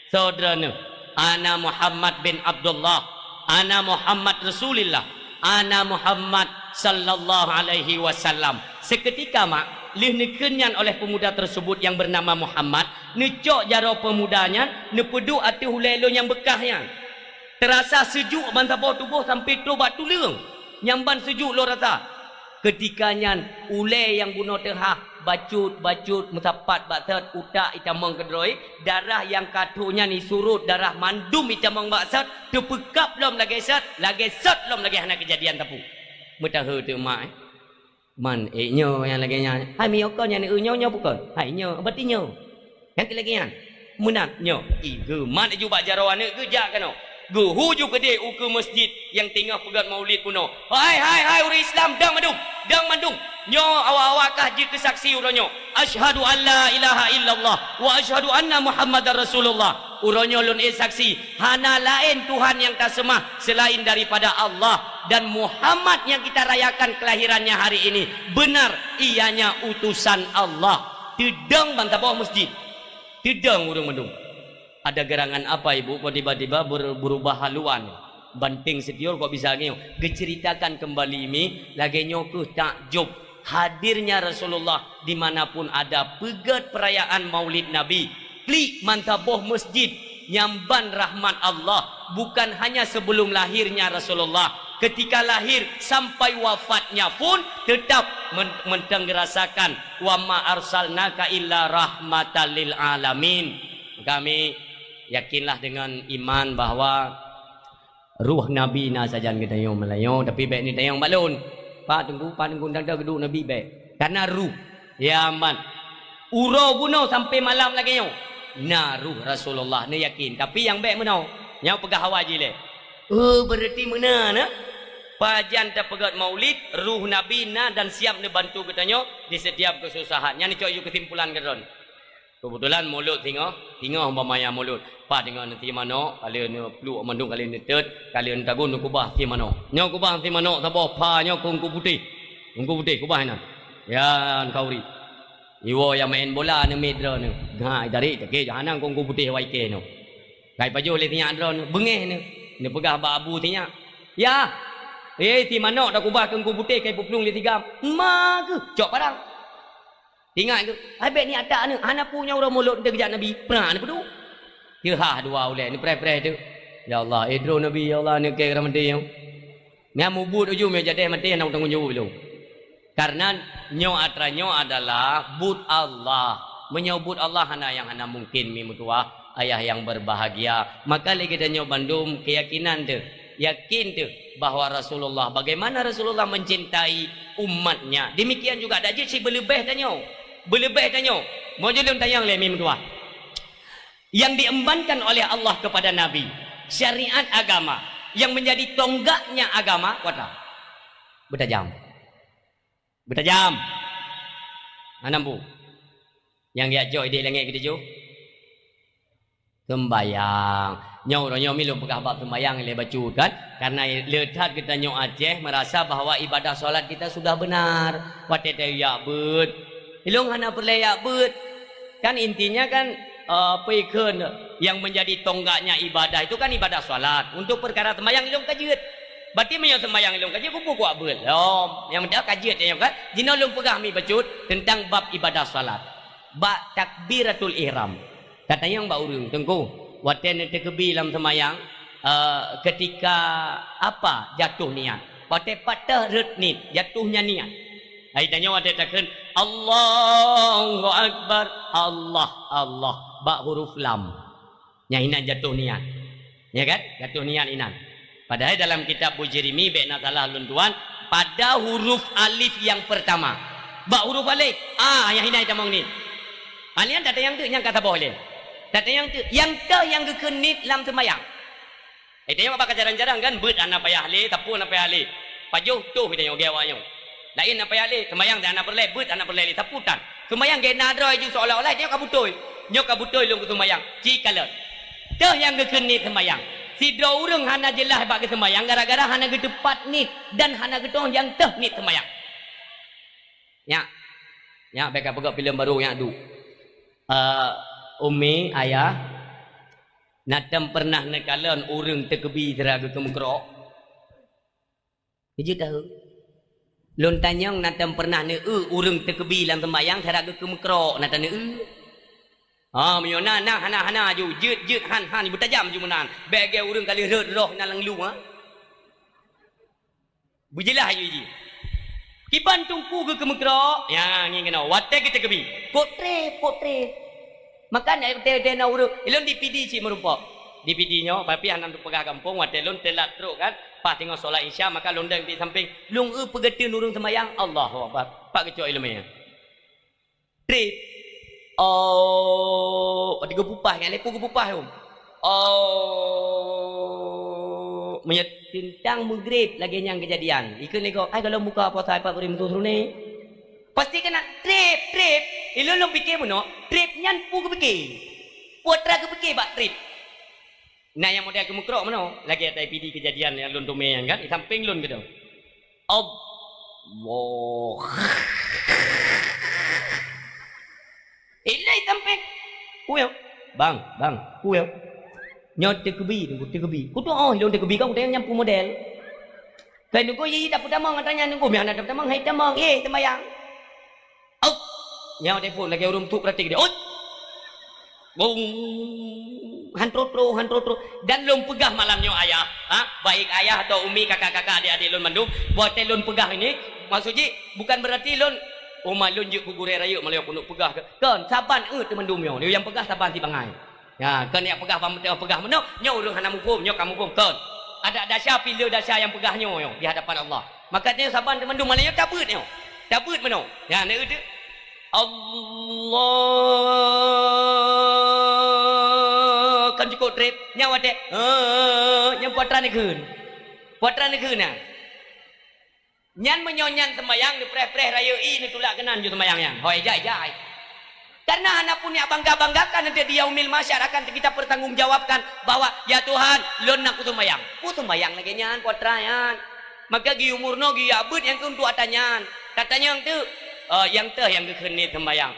"Soe droeneuh?" "Ana Muhammad bin Abdullah. Ana Muhammad Rasulillah. Ana Muhammad sallallahu alaihi wasallam." Seketika, Mak, lheueh neukheun nyan oleh pemuda tersebut yang bernama Muhammad, neucok jaroe peumuda nyan, neupeuduek ateueh ulèe lôn nyang beukah nyan. Teurasa seujuk ban saboh tuboh sampoe trôk bak tuleueng. Nyang ban seujuk lôn rasa. Keutika nyan, ulèe nyang bunoe teuhah, bacut-bacut meusapat bak sot, utak itamong keudroe, darah nyang ka trôk nyan isurot, darah mandum itamong bak sot, teupeukab lom lagèe sot, lagèe sot lom lagèe hana keujadian sapeue. Meutahe teuk mak, eh. Man, ék nyoe nyang lagèe nyan. Hai miyueb kon nyan, eu, nyoe, nyoe bukon? Hai nyoe, berarti nyoe. Nyang keu lagèe nyan. Meunan, nyoe. Ih, geumat laju bak jaroe aneuk geuh jak keunoe. Geuhu ju keudeh ukeue masjid nyang teungoh peugöt maulid bunoe. "Hai, hai, hai, ureueng Islam, dong mandum, dong mandum. Nyoe awak-awak kah jeuet keu saksi uroe nyoe. Asyhadu an la ilaha illallah wa asyhadu anna Muhammadar Rasulullah." Uroe nyoe lôn ék saksi, hana laén Tuhan nyang taseumah seulaén daripada Allah, dan Muhammad nyang kita rayakan kelahirannya hari ini, benar ianya utusan Allah. Teudong ban saboh masjid. Teudong ureueng mandum. Ada gerangan apa, Ibu, kok tiba-tiba ber-, berubah haluan? Banting setior kok bisa ngieng? Geuceritakan kembali mi, lagèe nyoe keuh takjub hadirnya Rasulullah di mana pun ada peugöt perayaan Maulid Nabi. Klik mantong boh masjid nyang ban rahmat Allah, bukan hanya sebelum lahirnya Rasulullah, ketika lahir sampai wafatnya pun tetap men-, mantong geurasakan, "Wa ma arsalnaka illa rahmatan lil alamin." Kami yakinlah dengan iman bahwa ruh Nabi na sajan geutanyoe meulayeue, tapi bèk neutanyong bak lôn. Pak Teungku, Pak Teungku, tanda geuduek Nabi bèk. Karena ruh, ya man, uroe bunoe sampoe malam lagèe nyoe, na ruh Rasulullah, neuyakin. Tapi nyang bèk meunoe, nyang peugah awai jih lé. Oh, berarti meunan, eh? Pajan tapeugöt maulid, ruh Nabi na dan siap neubantu geutanyoe di setiap keususahan. Nyan neucok yue keusimpulan keudroe. Keubeutulan mulod singoh, singoh umpamanya mulod. Paih deungon si manok, ka lheueh neupluek mandum, ka lheueh neutot, ka lheueh neutagun, neukubah si manok. Nyoe kubah si manok saboh pha nyoe keu Teungku Putéh. Teungku Putéh kubah inan. Yan khauri. Iwoe nyang maén bola neumiet droeneuh. Gak itarék, toke jahanam keu Teungku Putéh awai kèe nyoe. Ka ipajoh lé sinyak droeneuh, beungéh neuh. Neupeugah bak abu sinyak, "Yah, eh, si manok takubah keu Teungku Putéh ka ipuplueng lé si gam." "Ma keuh, cok parang." Ingat keuh, ai bèk niat that aneuk, hana peue nyoe uroe mulod, eunteuk geujak Nabi, prang neupeuduek. Teuhah dua ulèe, neupreh-preh teuk. Ya Allah, eh, droe Nabi, ya Allah, aneuk kèe ka maté nyoe. Nyan mubuet ujong, meunyoe jadeh maté, hana tanggong jaweueb lom. Karena nyoe atra nyoe adalah buet Allah. Meunyoe buet Allah, hana nyang hana mungkin, mi meutuwah, ayah yang berbahagia. Maka lé geutanyoe bandum keuyakinan teuh, yakin teuh bahwa Rasulullah, bagaimana Rasulullah mencintai umatnya, demikian juga dak jeuet cit beuleubeh tanyoe. Beuleubeh tanyoe. Meunyoe lôn tanyong lé mi meutuwah. Yang diembankan oleh Allah kepada Nabi, syariat agama yang menjadi tonggaknya agama, kuat tak? Beutajam. Beutajam. Hana peue. Nyang geujak jok idéh langét keutujoh. Sembayang. Nyoe uroe nyoe mi lôn peugah bab sembayang lé bacut kan. Karena le that geutanyoe Aceh merasa bahwa ibadah salat kita sudah benar. Watée teuyak beuet. Ilong hana peureulée yak beuet. Kan intinya kan, eh, peue kheun yang menjadi tonggaknya ibadah itu kan ibadah salat. Untuk perkara sembayang ilong ka jeuet. Berarti meunyoe sembayang ilong ka jeuet, kubu kuak beuet lom. Yang penting ka jeuet nyoe kan. Jinoe lôn peugah mi bacut tentang bab ibadah salat. Bak takbiratul ihram. Katanyong bak ureuëng, "Teungku, watée neuteukeubi lam seumayang, eh, ketika apa jatuh niat?" "Watée patah rhot niet, jatuhnya niat." Hai tanyoe watée takheun, "Allahu Akbar, Allah, Allah," bak huruf lam. Nyang inan jatuh niat. Ya kan? Jatuh niat inan. Padahai dalam kitab Bujirimi, bék na salah lôn tuan, pada huruf alif yang pertama. Bak huruf alif, ah, nyang hina tamong niet. Alian data nyang teuk nyang ka saboh lé. Data nyang teuk, nyang teuh nyang geukheun niet lam seumayang. Eh, tanyong bak carang-carang kan, beuet hana payah lé, sapeue hana payah lé. Pajoh toh tanyong gaya awak nyoe. Laén hana payah lé, seumayang dah hana peureulée, beuet hana peureulée lé, sapeue tan. Seumayang gét na droe ju seolah-olah nyoe ka beutôi. Nyoe ka beutôi lôn geuseumayang. Ci kalon. Teuh nyang geukheun niet seumayang. Sidroe ureuëng hana jeulaih bak geuseumayang gara-gara hana geuteupat niet dan hana geutueng nyang teuh niet seumayang. Nyak. Nyak bék ka peugah filem barô nyak duek. Eh, umi, ayah, na tem pernah neukalon ureuëng teukeubi sira geukeumeukro? Keujeuet tahu. Lôn tanyong na tem pernah neu-eu ureuëng teukeubi lam seumayang sira geukeumeukro na taneu-eu? Ha, meunyoe na, na, hana, hana ju, jeuet, jeuet, han, han, beutajam ju meunan. Bék gée ureuëng ka lheueh rhot roh na lam luwa. Beujeulaih ju jih. Kiban teungku geukeumeukro, ya, ngieng keunoe. Watée geuteukeubi. Potré, potré. Maka na teuh-teuh na ureuëng, ilôn di Pidie cit meurumpok. Di Pidie nyoe, tapi hana peugah gampông, watée lôn teulat trok kan, pas teungoh solat Isya, maka lôn deng di samping, lôn eu peugeuteun ureuëng seumayang, Allahu Akbar. Pak geucok ileumé. Trép. Oh, watée geupupah, nyan lé peue geupupah tu. Oh, meunyoe teuntang meugreb lagée nyan keujadian. Ikheun lé gob, ai kalau buka puasa pat bri meusu seurune. Pasti keunan trép, trép. Ilôn lôn pike bunoe, trép nyan peue geupike? Peue atra geupike bak trép? Na nyang model keumeukro meunoe, lagée ata Pidie keujadian nyang lôn teumé nyan kan, di samping lôn keudong. Allah. Ilai samping. Kuyok. Bang, bang, kuyok. Nyoe teukeubi, teukeubi. Kutu oh, lôn teukeubi kau, kutu nyang peue model. Kan nunggu ye, ye dapeutamong, katanya nunggu, meuhana dapeutamong, hai tamong, eh, seumayang. Au! Nyoe telepon lagée ureuëng tuk pratik dia. Oi! Bung! Han trotro, han trotro. Dan lôn peugah malam nyoe ayah, ha? Baik ayah atau umi, kakak-kakak, adik-adik lôn mandum, watée lôn peugah ini, maksud jih bukan berarti lôn, uma lôn jeuet keu gurée rayeuk meulayeue keuneuk peugah ke. Kon, saban eu teumandum nyoe, nyang peugah saban sibangai. Ya, kon nyang peugah bang meuteumé peugah meunoe, nyoe ureuëng hana muphom, nyoe ka muphom kon. Ada dasya pih le dasya nyang peugah nyoe, nyoe di hadapan Allah. Maka nyoe saban teumandum malam nyoe tabeuet nyoe. Tabeuet meunoe. Ya, na eu teu. Allah kan cukup trép. Nyang watée. Eh, nyang puatra neukheun. Puatra neukheun na. Nyan meunyoe nyan seumayang neupreh-preh rayeuk i neutulak keunan ju seumayang nyan. Hoi jai-jai. Karena hana pun nyang bangga-banggakan nanti di yaumil mahsyar akan kita pertanggungjawabkan bahwa, "Ya Tuhan, lôn na kuseumayang." Kuseumayang lagée nyan, putra nyan. Maka geuyue murnoe geuyue abeuet nyang keu untuk ata nyan. Tatanyong teu, eh, nyang teuh nyang geukheun niet seumayang.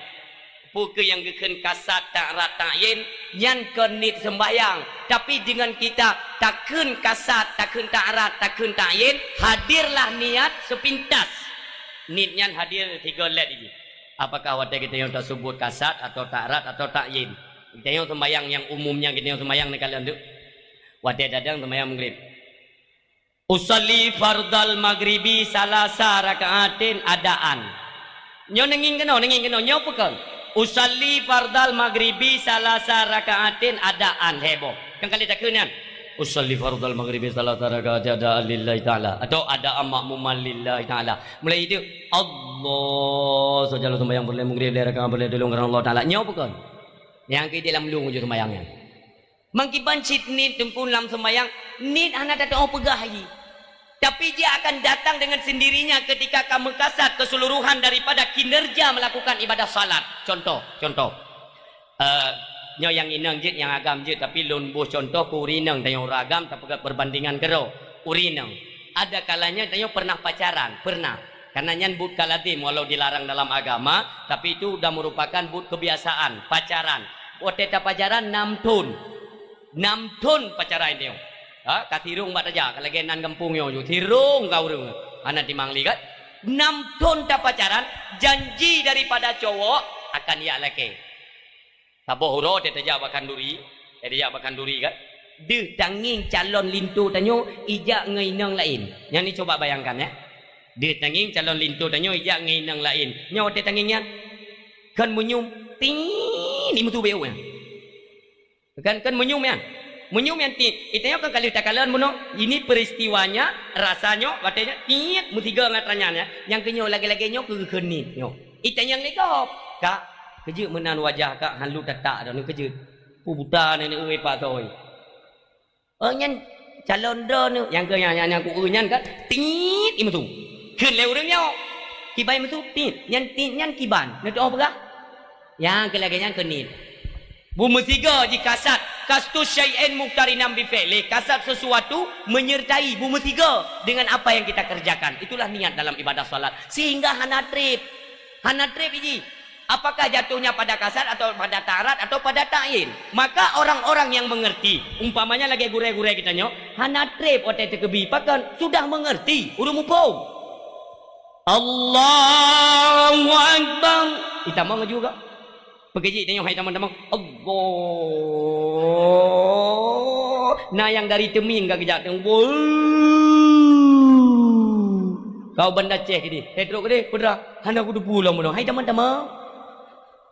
Peue keuh nyang geukheun kasad, ta'rad, ta'yin, nyan kon niet seumbahyang. Tapi deungon kita takheun kasad, takheun ta'rad, takheun ta'yin, hadirlah niat sepintas. Niet nyan hadir tiga lét jih. Apakah watée geutanyoe tasubut kasad atau ta'rad atau ta'yin? Geutanyoe seumbahyang nyang umum nyan geutanyoe seumbahyang neukalon tu. Watée datang seumbahyang Maghrib. Usalli fardal maghribi salasa raka'atin adaan. Nyoe neungieng keunoe, neungieng keunoe, nyoe peue kon? Usalli fardal maghribi salasa raka'atin adaan. Heboh. Kan kali takheun nyan. Usalli fardal maghribi salasa raka'atin adaan lillahi ta'ala. Atau adaan makmuman lillahi ta'ala. Mulai itu, Allah, sajalah sembahyang peureulée Maghrib, lé rakaat peureulée tulông karena Allah Ta'ala. Nyoe peue kon? Nyang keu di lam lông ujoe sembahyang nyan. Mangkiban cit niet teungku lam seumayang, niet hana tatu'oh peugah jih. Tapi dia akan datang dengan sendirinya ketika ka meukasad keseluruhan daripada kinerja melakukan ibadah salat. Contoh, contoh. Eh, Nyoe nyang inong jeuet, nyang agam jeuet, tapi lôn boh cuntoh keu ureueng inong tanyoe, ureueng agam tapeugah perbandingan keudroe. Ureueng inong. Ada kalanya tanyoe pernah pacaran, pernah. Karena nyan buet ka lazim, walau dilarang dalam agama, tapi itu udah merupakan buet kebiasaan, pacaran. Watèe tapacaran nam thon. Nam thon pacaran tanyoe. Ha, ka sirong bak tajak, ka lagèe nan gampông nyoe ju. Sirong ka ureueng. Hana timang lé kan? Nam thon tapacaran, janji daripada cowok akan jak lakèe. Saboh uroe teuh tajak bak khanduri, teuh tajak bak khanduri kan. Deuh tangieng calon linto tanyoe ijak ngon inong laén. Nyan ni coba bayangkan ya. Deuh tangieng calon linto tanyoe ijak ngon inong laén. Nyoe watèe tangieng nyan. Kan meunyum, ting, di meusu beu nyan. Kan, kan meunyum nyan. Meunyum nyan ting. Itanyoe kan ka lheueh takalon bunoe. Ini peristiwanya, rasanya, watèe nyan, ting, meusigoe ngon atra nyan ya. Nyang keunyoe lagèe-lagèe nyoe keu geukheun nit nyoe. Itangieng lé gob. Kak, keujeuet meunan wajah kak, han lôn tatak droeneuh keujeuet. Peue buta neuneuk eu ipak toi. Oh, nyan calon droeneuh. Nyang keu nyang, nyang, nyang ku eu nyan kan, tit, imeusu. Kheun lé ureueng nyoe. Kiban imeusu, tit. Nyan tit, nyan kiban. Neutu'oh peugah? Nyang keu lagèe nyan keu nit. Beumeusigoe jih kasad, qasdu syai'in muqtarinan bi fi'lih, kasad sesuatu menyertai, beumeusigoe dengan apa yang kita kerjakan. Itulah niat dalam ibadah salat. Sehingga hana trép. Hana trép jih. Apakah jatuhnya pada kasad atau pada ta'rad atau pada ta'yin? Maka orang-orang yang mengerti, umpamanya lagèe gurèe-gurèe geutanyoe, hana trép watèe teukeubie, pakon? Sudah mengerti, ureueng muphom. Allahu Akbar. Itamong laju ka. Peugah jih tanyoe hai tamong-tamong. Allah. Na nyang dari Teumieng ka geujak teuh. Kau Banda Aceh keudeh. Hai trok keudeh, peudra. Hana kuteupeu lom bunoe. Hai tamong-tamong.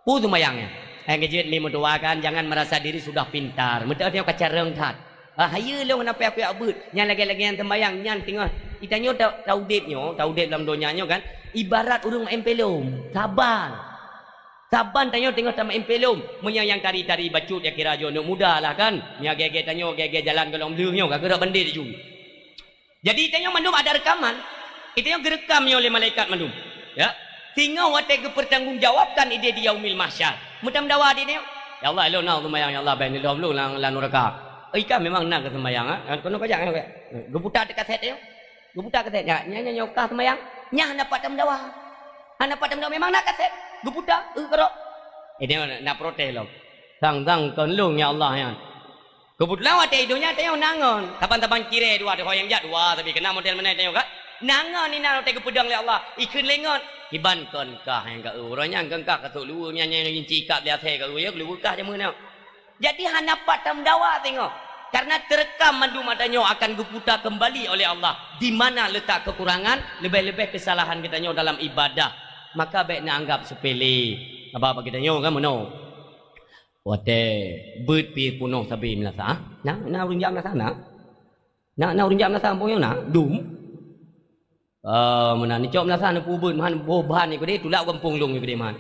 Peue seumayang nyan? Hai geujeuet mi meutuwa kan, jangan merasa diri sudah pintar. Meutuwa nyoe ka carông that. Ah, hayeue lôn hana payah kujak beuet. Nyan lagèe-lagèe nyang seumayang, nyan teungoh. Itanyoe ta-, taudép nyoe, taudép lam donya nyoe kan, ibarat ureueng maén pelom. Saban. Saban tanyoe teungoh tamaén pelom. Meunyoe nyang tari-tari bacut ya kira jih aneuk muda lah kan. Meunyoe gèe-gèe tanyoe, gèe-gèe jalan golom lheueh nyoe ka geurok bandé laju. Jadi, itanyoe mandum ada rekaman. Itanyoe geureukam nyoe lé malaikat mandum. Ya. Singoh watèe geupeurtanggong jawabkan idéh di Yaumil Mahsyar. Meutameudawa di nyoe. Ya Allah, lôn na seumayang, ya Allah, bèk neulom lôn lam, lam nuraka. Oi, ka memang na keu seumayang, ha? Keunoe ka jak, ha? Geuputa teuh kasét nyoe. Geuputa kasét. Ya, nyan, nyan, nyoe ka seumayang. Nyan hana pat tameudawa. Hana pat tameudawa, memang na kasét. Geuputa, eu, keudroe. Eh, dia na protes lom. Sang-sang kon lôn, ya Allah, nyan. Keubeutulan watèe i donya tanyoe na ngon, saban-saban cirèe dua, ho nyang jak dua, tapi keunan model meunan tanyoe ka. Na ngon inan watèe geupeudong lé Allah, ikheun lé ngon. Kiban kon kah nyang ka eu, uroe nyan kon kah ka sôk luweue, nyan, nyan, nyan, ci ikab lé asèe ka eu, ya, luweue kah jameun nyoe. Jadi hana pat tameudawa singoh. Karena teureukam mandum ata nyoe akan geuputa keumbali oleh Allah. Di mana letak kekurangan, leubeh-leubeh keusalahan geutanyoe dalam ibadah. Maka bèk neuanggap seupele. Sabab bagi tanyoe kan meunoe. Watèe beuet pih peunoh sabe meunasah. Na, na ureueng jak meunasah na? Na, na ureueng jak meunasah gampông nyoe na? Dum. Ah, meunan neucok meunasah neupubeuet meuhan boh ban nyoe keudéh tulak gampông lôn nyoe keudéh meuhan.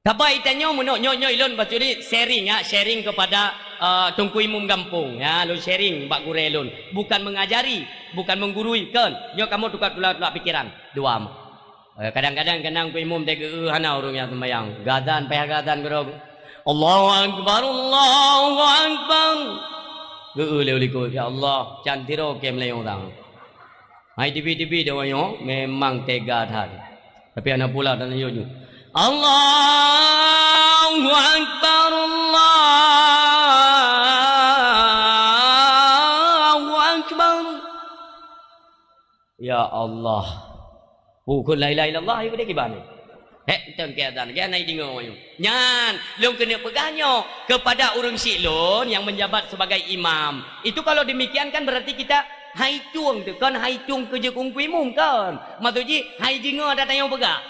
Saban itanyoe meunoe nyoe, nyoe ilôn bacut ni sharing ya, sharing kepada, ah, Teungku Imum gampông ya, lôn sharing bak gurèe lôn. Bukan mengajari, bukan menggurui, kon. Nyoe kamoe tukar tulak-tulak pikiran. Dua. Eh, kadang-kadang keunong keu imum teuh geu-eu hana ureueng nyang seumayang. Geuazan, payah geuazan keudroe. Allahu Akbar, Allahu Akbar. Geu-eu lé u likot, "Ya Allah, can tiroe kèe meulayeue urang." Hai tibi-tibi deungon nyoe, memang tega that. Tapi hana pula dan lanjut nyoe. Allahu Akbar, Allahu Akbar. Ya Allah. Pukon la ilaha illallah, ayo deh kiban. Hek, teuh keu azan, keu hana ideungoe nyoe. Nyan, lôn keuneuk peugah nyoe kepada ureueng syiek lôn nyang menjabat sebagai imam. Itu kalau demikian kan berarti kita hai tueng teuh, kon hai tueng keu jeuet keu Teungku Imum, kon. Maksud jih, hai deungoe ata tanyoe peugah.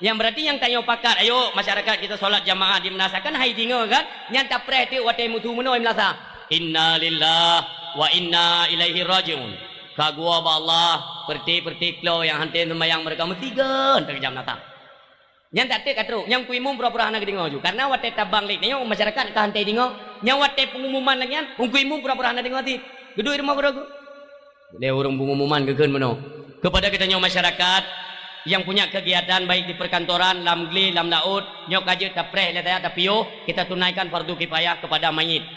Nyang berarti nyang tanyoe pakat, ayo masyarakat kita solat jamaah di meunasah kan hai deungoe kan? Nyan tapreh teuk watèe meusu meunoe meunasah. Inna lillahi wa inna ilaihi raji'un. Ka geuwoe bak Allah, peureuté-peureuté klo nyang hana seumayang meureuka meusigon teuh keujam nata. Nyan that teuk ka trok, nyang Teungku Imum pura-pura hana geudeungoe ju. Karena watèe tabang lé nyoe masyarakat ka hana deungoe, nyang watèe pengumuman lagèe nyan, Teungku Imum pura-pura hana deungoe cit. Geuduek rumoh keudroe geuh. Lé ureueng pengumuman geukheun meunoe. Kepada geutanyoe masyarakat, Yang punya kegiatan baik di perkantoran, lam glé, lam laôt, nyoe ka jeuet tapreh lé tajak tapiôh, kita tunaikan fardu kifayah kepada mayit.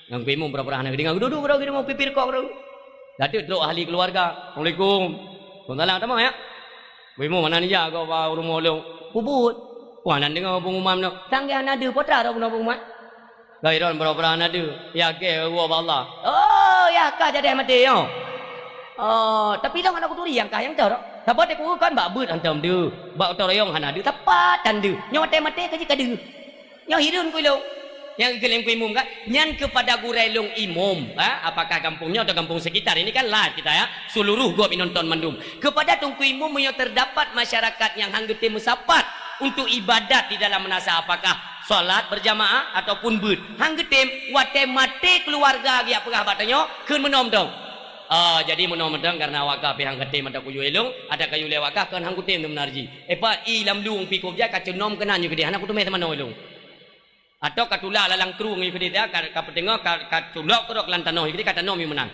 Nyang kuimum pura-pura hana geudeungoe, geuduek-duek keudroe geudeungoe pipir kok keudroe. Lateuek trok ahli keluarga. "Assalamualaikum." "Waalaikumsalam." "Tamong ya?" "Kuimum hana nija kok bak rumoh lôn." Peubuet. Wah, nan deungoe pengumuman nyoe. Sang geuh hana deuh, po trok bunoe pengumuman. Gairon pura-pura hana deuh. Ya kèe woe bak Allah. Oh, ya ka jadeh maté nyoe. Oh, tapi lôn hana kuturi nyang kah nyang trok. Saboh teuku kan bak beuet hantom deuh. Bak gotong royong hana deuh. Sapat tan deuh. Nyoe watèe maté ka jeuet ka deuh. Nyoe hireuen keu lôn. Nyang geukheun lé kuimum kan? Nyan kepada gurèe lôn imum. Ha? Apakah gampông nyoe atau gampông sekitar? Ini kan live kita ya. Seluruh gob inonton mandum. Kepada Teungku Imum, meunyoe terdapat masyarakat nyang han geutem meusapat untuk ibadat di dalam meunasah, apakah salat berjamaah ataupun beuet, han geutem, watèe maté keuluwarga geujak peugah bak tanyoe, kheun meunoe mantong. Ah, jadi meunoe mantong kareuna awak kah pih han geutem ata kuyue lôn, ata kayue lé awak kah kon han kutem meunan jih. Eh, pat i lam lueng pih kôb jai ka ceunom keunan nyoe keudéh, hana kuteumé teumanoe lôn. Atawa ka tulak lalang krueng nyoe keudéh, ka, ka peuteungoh, ka, ka tulak keudroe lam tanoh nyoe keudéh, ka tanom nyoe meunan.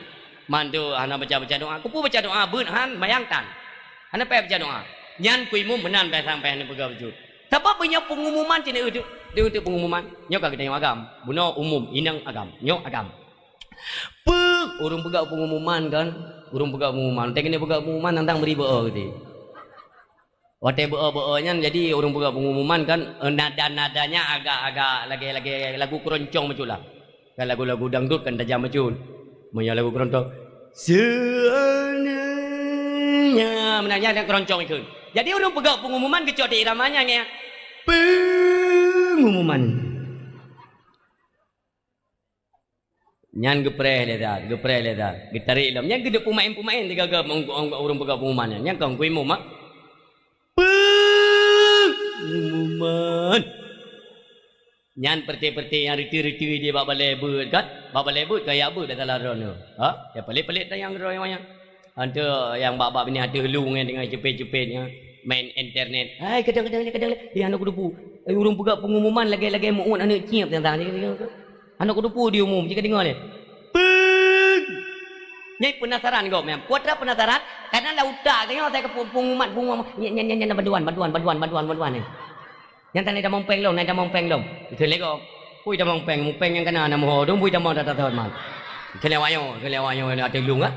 Mandum hana baca-baca doa. Keupeue baca doa? Beuet han, mayang tan. Hana payah baca doa. Nyan kuimum meunan payah sampai hana peugah beujeuet. Sabab meunyoe pengumuman cit, eh, deuh, deuh, deuh pengumuman. Nyoe ka geutanyoe agam. Bunoe umum, inong agam. Nyoe agam. Peue ureueng peugah pengumuman kan? Ureueng peugah pengumuman. Watèe keuneuk peugah pengumuman, tantang meuribot, oh, gitu. Watèe beu-o-beu-o nyan, jadi ureueng peugah pengumuman kan, eh, nada-nadanya agak-agak lagèe-lagèe lagu keroncong bacut lah. Kan lagu-lagu dangdut kan tajam bacut. Meunyoe lagu keroncong, "Seandainya," meunan nyan keroncong ikheun. Jadi ureueng peugah pengumuman geucok di iramanya nyan. Pengumuman. Nyan geupreh lé that, geupreh lé that, geutarek lom. Nyan geuduek peumaén-peumaén sigoe-goe ureueng peugah pengumuman nyan. Nyan kon kuimum, ah. Pengumuman. Nyan peureuté-peureuté nyang reutui-reutui di bak balèe beuet kan? Bak balèe beuet kajak beuet dah salah droeneuh. Ha? Ya palék-palék tanyong droe nyan. Antu nyang bak-bak binéh ateueh lu nyan teungoh cepet-cepet nyan main internet. Hai, kadang-kadang, kadang-kadang. Eh, hana kuteupeu. Eh, ureueng peugah pengumuman lagèe-lagèe meu'uet aneuk cieb nyang tang. Hana kuteupeu di umum, jika deungoe lé. Peuet. Nyai penasaran gob nyan. Kuatra penasaran, karena lam utak geutanyoe asai keu pengumuman, pengumuman. Nyan, nyan, nyan, nyan, bantuan, bantuan, bantuan, bantuan, bantuan, eh. Nyang tadi tamong péng lom, nyan tamong péng lom. Kheun lé gob. Pui tamong péng, mupéng nyang kana na meuho, dum pui tamong data thon man. Kheun lé awak nyoe, kheun lé awak nyoe, ateueh lueng, ah.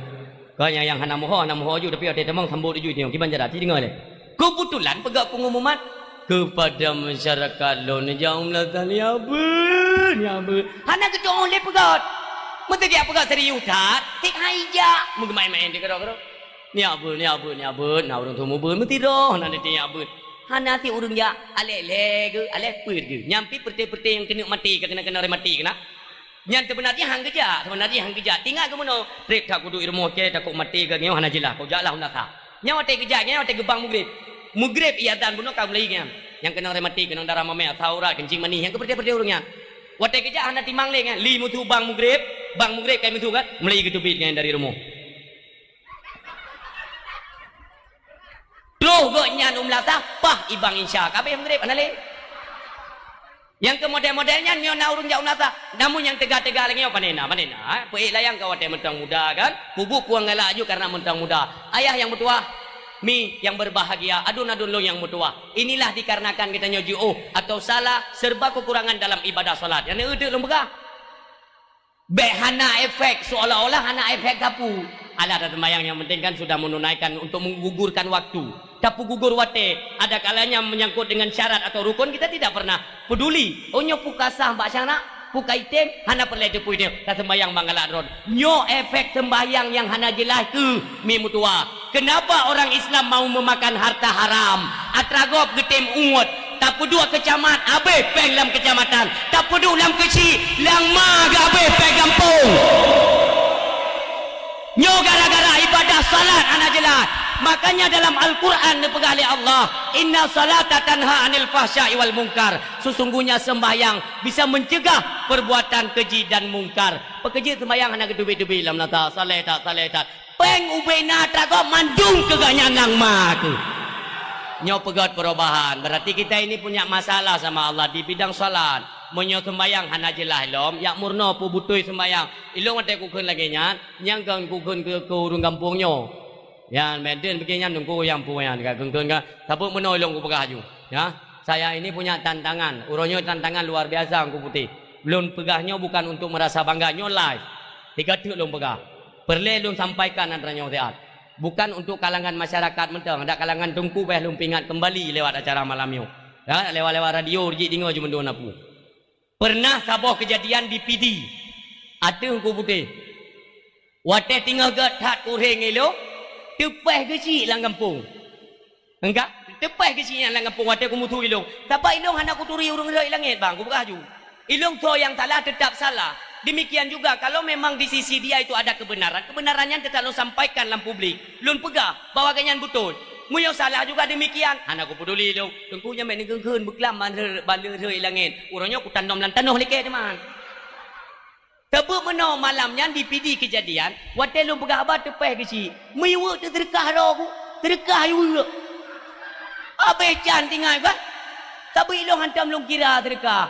Keu nyang, nyang hana meuho, hana meuho ju, tapi watèe tamong sambot ju nyoe, kiban cara, ci deungoe lé. Keubeutulan peugah pengumuman kepada masyarakat lôn nyang meulatan ya beuet, ya beuet. Hana geucok lé peugah. Meuteujak peugah serius that, tik hai jak, meugeumaén-maén di keudroe-keudroe. Nyak beuet, nyak beuet, nyak beuet, na ureueng tumu beuet, meusidroe na niti nyak beuet. Hana sit ureueng jak, alèh lhèe geuh, alèh peuet geuh. Nyan pih peureuté-peureuté nyang keuneuk maté, ka keunong-keunong reumatik keunan. Nyan teubeuna jih han geujak, teubeuna jih han geujak. Tinggai geumeunoe, trép that kuduek i rumoh cit, takot maté ka nyoe hana jeulaih, kujak lah u meunasah. Nyan watèe geujak, nyan watèe geubang mugreb. Mugreb ié azan bunoe ka mulai nyan. Nyang keunong reumatik, keunong darah mamèh, asam urat, keuncing manih, nyang keupeureuté-peureuté ureueng nyan. Watèe geujak hana timang lé nyan, li meusu bang mugreb, bang mugreb kai meusu kan, mulai geuteubiet nyan dari rumoh. Troh gobnyan u meulasah, paih i bang Isya, ka abéh meugréb, hana lé. Nyang keu model-model nyan, meunyoe na ureueng jak u meulasah, namun nyang teuga-teuga lagèe nyoe, pane na, pane na, eh? Peuék layang ka watèe mantong muda, kan? Peubuet puang galak aju karena mantong muda. Ayah nyang meutuwah, mi nyang berbahagia, aduen-aduen lôn nyang meutuwah. Inilah dikarenakan geutanyoe jiôh atau salah, serba kekurangan dalam ibadah salat. Nyang na eu teuk lôn peugah. Bèk hana efek, seolah-olah hana efek sapeue. Alah, taseumbahyang nyang penting kan sudah menunaikan untuk menggugurkan waktu. Tapeugugur watèe, ada kalanya menyangkut dengan syarat atau rukun, kita tidak pernah peduli. Oh, nyoe peue ka sah bak syarak, peue ka item, hana peureulèe teupeu item. Taseumbahyang bang galak droen. Nyoe efek seumbahyang nyang hana jeulaih keuh, mi meutuwah. Kenapa orang Islam mau memakan harta haram? Atra gob geutem uet, tapeuduek keucamat, abéh péng lam keucamatan, tapeuduek lam keuchik, lam ma geuabéh péng gampông. Nyoe gara-gara ibadah salat hana jeulaih. Makanya dalam Al-Quran neupeugah lé Allah, "Inna salata tanha 'anil fahsya'i wal munkar." Sesungguhnya sembahyang bisa mencegah perbuatan keji dan mungkar. Peue keujeuet sembahyang hana geuteubiet-teubiet lam nata, saleh that, saleh that. Péng ubé na atra gob mandum keu gobnyan lam ma keuh. Nyoe peugöt perubahan. Berarti kita ini punya masalah sama Allah di bidang salat. Meunyoe seumbahyang hana jeulaih lom, jak meurunoe peue beutôi seumbahyang. Ilôn watèe kukheun lagèe nyan, nyang kon kukheun keu, keu ureueng gampông nyoe. Nyan, meuntun bikin nyan teungku nyang punya ka keungkeun ka. Tapi meunoe lôn kupeugah ju. Ya, saya ini punya tantangan. Uroe nyoe tantangan luar biasa Teungku Putéh. Lôn peugah nyoe bukan untuk merasa bangga, nyoe live. Tiga teuk lôn peugah. Peureulée lôn sampaikan antara nyoe siat. Bukan untuk kalangan masyarakat mantong, dak kalangan teungku beh lôn pingat kembali lewat acara malam nyoe. Ya, lewat-lewat radio jih deungoe ju mandum na peue. Pernah saboh kejadian di Pidie. Ateueh Teungku Putéh. Watée teungoh gét that kureueng ilong, teupeh geuchik lam gampông. Enggak, teupeh geuchik nyan lam gampông watée kumusu ilong. Sabab ilong hana kuturi ureuëng rhot langét, bang, kupeugah ju. Ilong soe nyang salah tetap salah. Demikian juga kalau memang di sisi dia itu ada kebenaran, kebenaran nyan tetap lôn sampaikan lam publik. Lôn peugah bahwa gobnyan beutôi. Meunyoe salah juga demikian, hana kupeduli ilong. Teungku nyan meukeun-keun beuklam ban rhot, ban rhot langét. Uroe nyoe kutandom lam tanoh likée teuma. Teupeu meunoe malam nyan di Pidie kejadian, watée lôn peugah haba teupeh geuchik, meuiweuek teuseureukah droe ku, teureukah iweuek. Abéh can tinggai bah. Tapi ilong hantom lôn kira teureukah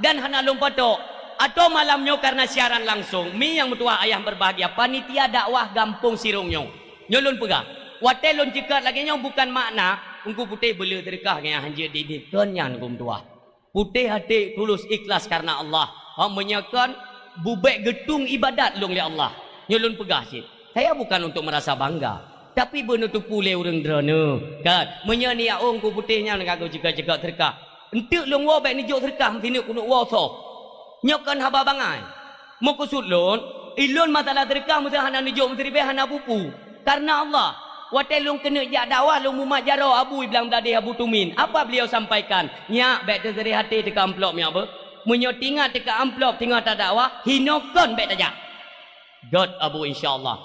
dan hana lôn patok. Atau malam nyoe karena siaran langsung, mi nyang meutuwah ayah berbahagia, panitia dakwah gampông Sirong nyoe. Nyoe lôn peugah, watée lôn ceukat lagée nyoe bukan makna Teungku Putéh beuleueh teureukah ngon hanjeuet didin, kon nyan Teungku meutuwah. Putéh até tulus ikhlas karena Allah. Ha, meunyoe kon bubek geutung ibadat lôn lé Allah. Nyoe lôn peugah cit. Saya bukan untuk merasa bangga, tapi beuneuteupeu lé ureuëng droeneuh. Kan? Meunyoe niat ôn Teungku Putéh nyan ka geuceuka-ceuka teureukah. Enteuk lôn woe bék neujok teureukah meusineuk keuneuk woe soe. Nyoe kon haba bangai. Meukeusut lôn, ilôn masalah teureukah meuseu hana neujok meuseuribée hana bupu. Karena Allah, watée lôn keuneuk jak dakwah lôn mumat jaroe Abu Iblang Bladeh Abu Tumin. Apa beliau sampaikan? Nyak, bék teuseureh até teuka amplop nyak beuh. Meunyoe tingat teuka amplop teungoh tadakwah, hinoe kon bék tajak. Gét Abu insya Allah.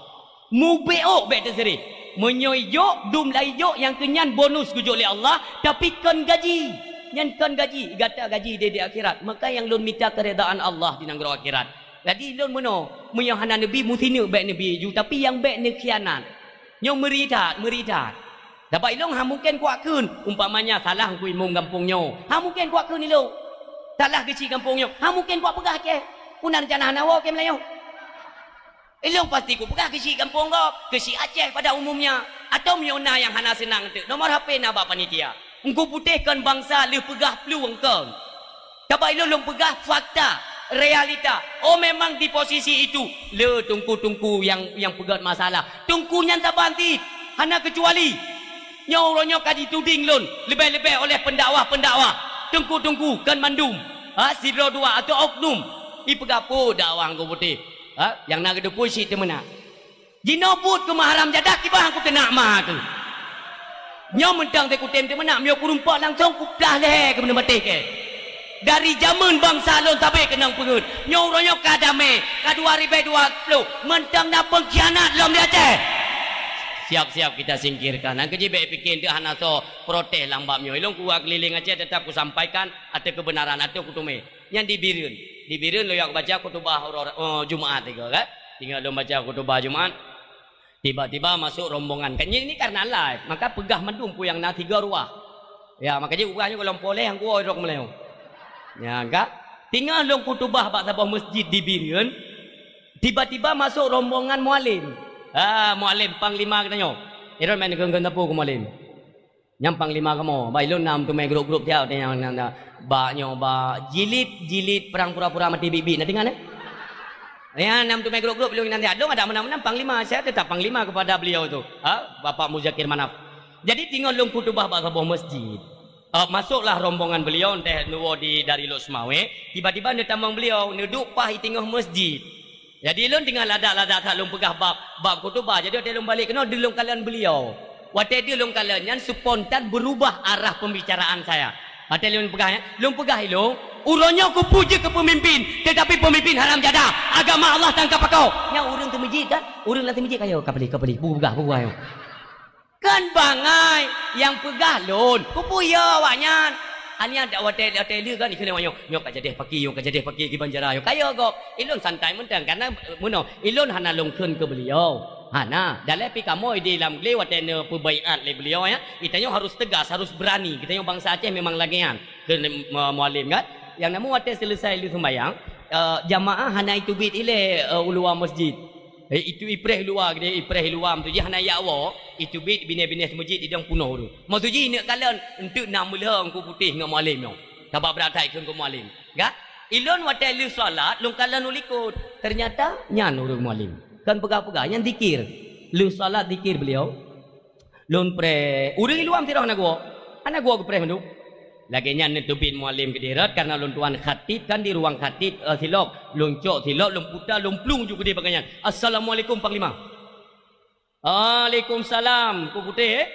Mubeuôk bék teuseureh. Meunyoe ijok, dum lai ijok nyang keunyan bonus geujok lé Allah, tapi kon gaji. Nyan kon gaji, gata gaji di, di akhirat. Maka nyang lôn mita keridaan Allah di nanggroe akhirat. Jadi lôn meunoe, meunyoe hana neubi meusineuk bék neubi ju, tapi nyang bék neukhianat. Nyoe meuri that, meuri that. Sabab ilong ha mungken kuat kheun, umpamanya salah Teungku Imum gampông nyoe. Ha mungken kuat kheun ilong. Salah geuchik gampông nyoe. Ha mungken kuat peugah keh. Peue na rencana hana woe keh meulayeue. Ilong pasti kupeugah keuchik gampông gob, keuchik Aceh pada umumnya. Atau meunyoe na nyang hana seunang teuk, nomor H P na bak panitia. Teungku Putéh kon bansa lheueh peugah plueng kon. Sabab ilong lôn peugah fakta, realita. Oh, memang di posisi itu, le teungku-teungku nyang, nyang peugét masalah. Teungku nyan saban cit, hana keucuali. Nyoe uroe nyoe ka jituding lôn, leubeh-leubeh oleh peundakwah-peundakwah. Teungku-teungku kon mandum. Ha, sidroe dua atau oknum. Ipeugah peue dakwah Teungku Putéh. Ha, nyang na geuteupeu cit teumeunak. Jinoe buet keu meuharam jadah kiban kuteunak ma tu. Nyoe meuntang teukutem teumeunak, meunyoe kurumpok langsong kuplah lehée keu meuneumeutéh keh. Dari jameun bansa lôn sabe keunong peungeuet. Nyoe uroe nyoe ka damé, ka dua ribée dua ploh. Meuntang na peungkhianat lom di Aceh. Siap-siap kita singkirkan. Nyang keujih bék pike teuh hana soe protes lam bab nyoe. Ilong kuwa keulileng Aceh tetap kusampaikan ateueh keubeunaran, ateueh kuteumé. Nyan di Bireuen. Di Bireuen lôn jak baca khutubah uroe, oh, Jumaat tiga, kan? Teungoh lôn baca khutubah Jumaat, tiba-tiba masuk rombongan. Kan ini karena live, maka peugah mandum peue nyang na tiga ruah. Ya, maka jih ubah nyoe golom poleh nyang kuwoe rok meuleu. Ya, kan? Teungoh lôn khutubah bak saboh masjid di Bireuen, tiba-tiba masuk rombongan mualim. Ah, mualim panglima geutanyoe. Iron main geun-geun teupeu keu mualim. Nyang panglima kamoe, bak ilôn na meuteumé grup-grup siat nyang, nyang, nyang, bak nyoe, bak jilid, jilid perang pura-pura mati biet-biet, na deungoe, eh? Ya, na meuteumé grup-grup ilôn nan siat. Lôn adak meunan-meunan panglima, saya tetap panglima kepada beliau tu. Ha? Bapak Muzakir Manaf. Jadi, teungoh lôn khutubah bak saboh masjid. Ah, masuklah rombongan beliau, entah neuwoe di, dari Lhokseumawe. Tiba-tiba neutamong beliau, neuduek paih teungoh masjid. Jadi, lôn teungoh ladak-ladak that lôn peugah bab, bab khutubah. Jadi, watée lôn balek keunoe, deuh lôn kalon beliau. Watée deuh lôn kalon nyan, spontan berubah arah pembicaraan saya. Watée lôn peugah, ya, lôn peugah ilong, uroe nyoe kupuji keu peumimpin, tetapi peumimpin haram jadah. Agama Allah tangka pakoe. Nyan ureuëng teumeujiet kan? Ureuëng lam teumeujiet, "Kayo, ka peulih, ka peulih. Peugah, peugah, ayo." Kan bangai nyang peugah lôn, kupeue yo awaknyan. Hanya dak watée, watée lheueh kan ikheun awaknyan, "Nyoe ka jadeh paki, nyoe ka jadeh paki kiban jara, nyoe kayo gob." Ilôn santai mantong, karena, eh, meunoe, ilôn hana lôn kheun keu beliau. Hana, dalai pih kamoe di lam glé watée neupeubaiat lé beliau, ya. Geutanyoe harus tegas, harus berani. Geutanyoe bansa Aceh memang lagée nyan. Kheun, eh, mualim kan. Nyang namun watée selesai lheueh seumbayang, eh, jamaah hana iteubiet ilée, eh, u luwa masjid. Eh, itu ipreh luwa gede, ipreh luwa tu jih hana yak wo, itu bit bineh-bineh meuseujid idong punoh tu. Maksud jih neuk kalon, enteuk na meulhong ku putéh ngon Mualem nyoe. Sabab brat hai kheun keu Mualem. Ga? Ilôn watée lheueh salat, lôn kalon u likot. Ternyata nyan ureuëng Mualem. Kon peugah-peugah, nyan zikir. Lheueh salat zikir beliau. Lôn preh. Ureuëng iluam sidroe hana geuwoe. Hana geuwoe geupreh mandum. Lagée nyan neuteubiet Mualem keudeh rot, karena lôn tuan khatib kan di ruang khatib, eh, silop. Lôn cok silop, lôn puta, lôn plueng ju keudeh bak nyan. "Assalamualaikum, Panglima." "Waalaikumsalam, Ku Putéh, eh?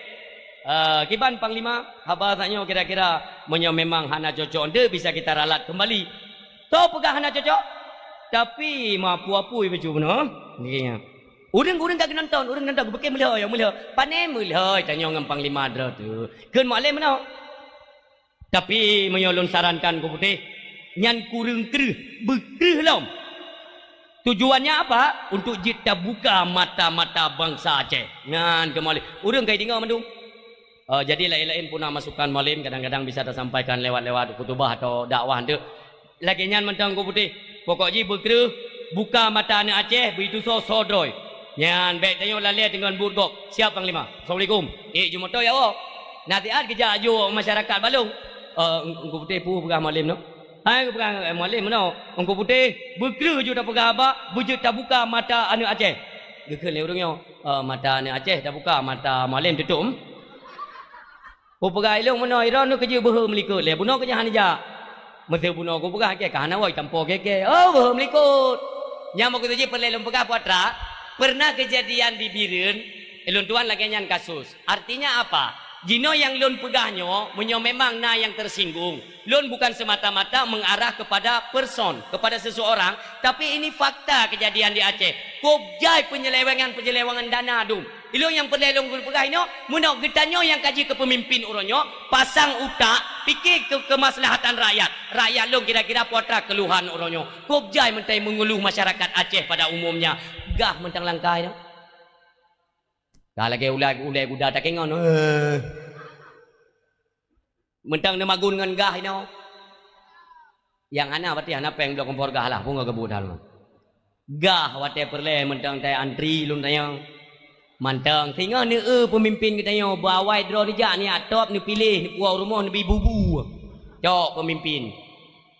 Eh, kiban Panglima, haba saat nyoe kira-kira meunyoe memang hana cocok, ndeuk bisa kita ralat kembali." "Toh peugah hana cocok?" "Tapi, ma apu-apu ibacu bunoe." Nyan. Ureuëng-ureuëng ka geunonton, ureuëng nonton, geupike meulhôi, meulhôi. Pane meulhôi tanyoe ngon Panglima droe tu. Kheun Mualem meunoe. Tapi meunyoe lôn sarankan Ku Putéh, nyan kureueng kreueh, beukreueh lom. Tujuannya apa? Untuk jeuet tabuka mata-mata bansa Aceh. Nyan keu Mualem. Ureuëng ka deungoe mandum. Eh, jadi laén-laén puna masukan Mualem kadang-kadang bisa tasampaikan lewat-lewat khutubah atau dakwah tu. Lagée nyan mantong Ku Putéh. Pokok jih beukreueh, buka mata aneuëk Aceh, beuitu soe-soe droe. Nyan bék tanyoe lalée deungon buet gob. Siap Panglima. Assalamualaikum. Eh, jumeutoe ya woe. Nasihat geujak aju masyarakat balong. Eh, Ku Putéh peue peugah Mualem tu? Hai peugah, eh, Mualem meunoe. Ku Putéh, beukreueh ju tapeugah haba, beujeuet tabuka mata aneuëk Aceh. Geukheun lé ureuëng nyoe, eh, mata aneuëk Aceh tabuka, mata Mualem tutup. Ku peugah ilong meunoe, droeneuh keujeuet beuhe meulikot lé, bunoe keujeuet hana jak. Meuseu bunoe ku peugah kée ka hana woe tampo kée-kée. Oh, beuhe meulikot. Nyang meukeusut jih peureulée lôn peugah putra, pernah kejadian di Bireuen, lôn tuan lagée nyan kasus. Artinya apa? Jinoe nyang lôn peugah nyoe, meunyoe memang na nyang tersinggung, lôn bukan semata-mata mengarah kepada person, kepada seseorang, tapi ini fakta kejadian di Aceh. Kôb jai penyelewengan-penyelewengan dana dum. Ilôn nyang peureulée lôn peugah inoe, meunoe geutanyoe nyang ka jeuet keu peumimpin uroe nyoe, pasang utak, pike keu keumaslahatan rakyat. Rakyat lôn kira-kira peue atra keuluhan uroe nyoe. Kôb jai meuntang meungeuluh masyarakat Aceh pada umumnya. Gah mantong langkah inoe. Ka lagée ulée, ulée guda takengon. Eh. Mantong neumagun ngon gah inoe. Nyang hana, berarti hana péng bloe kompor gah lah, pungo geubuet hal nyoe. Gah watée peureulée mantong tai antri lôn tanyong. Mantong singoh neu-eu peumimpin geutanyoe, beuawai droe neujak, neujak top, neupiléh, neupuwoe rumoh, neubi bubu. Cok peumimpin.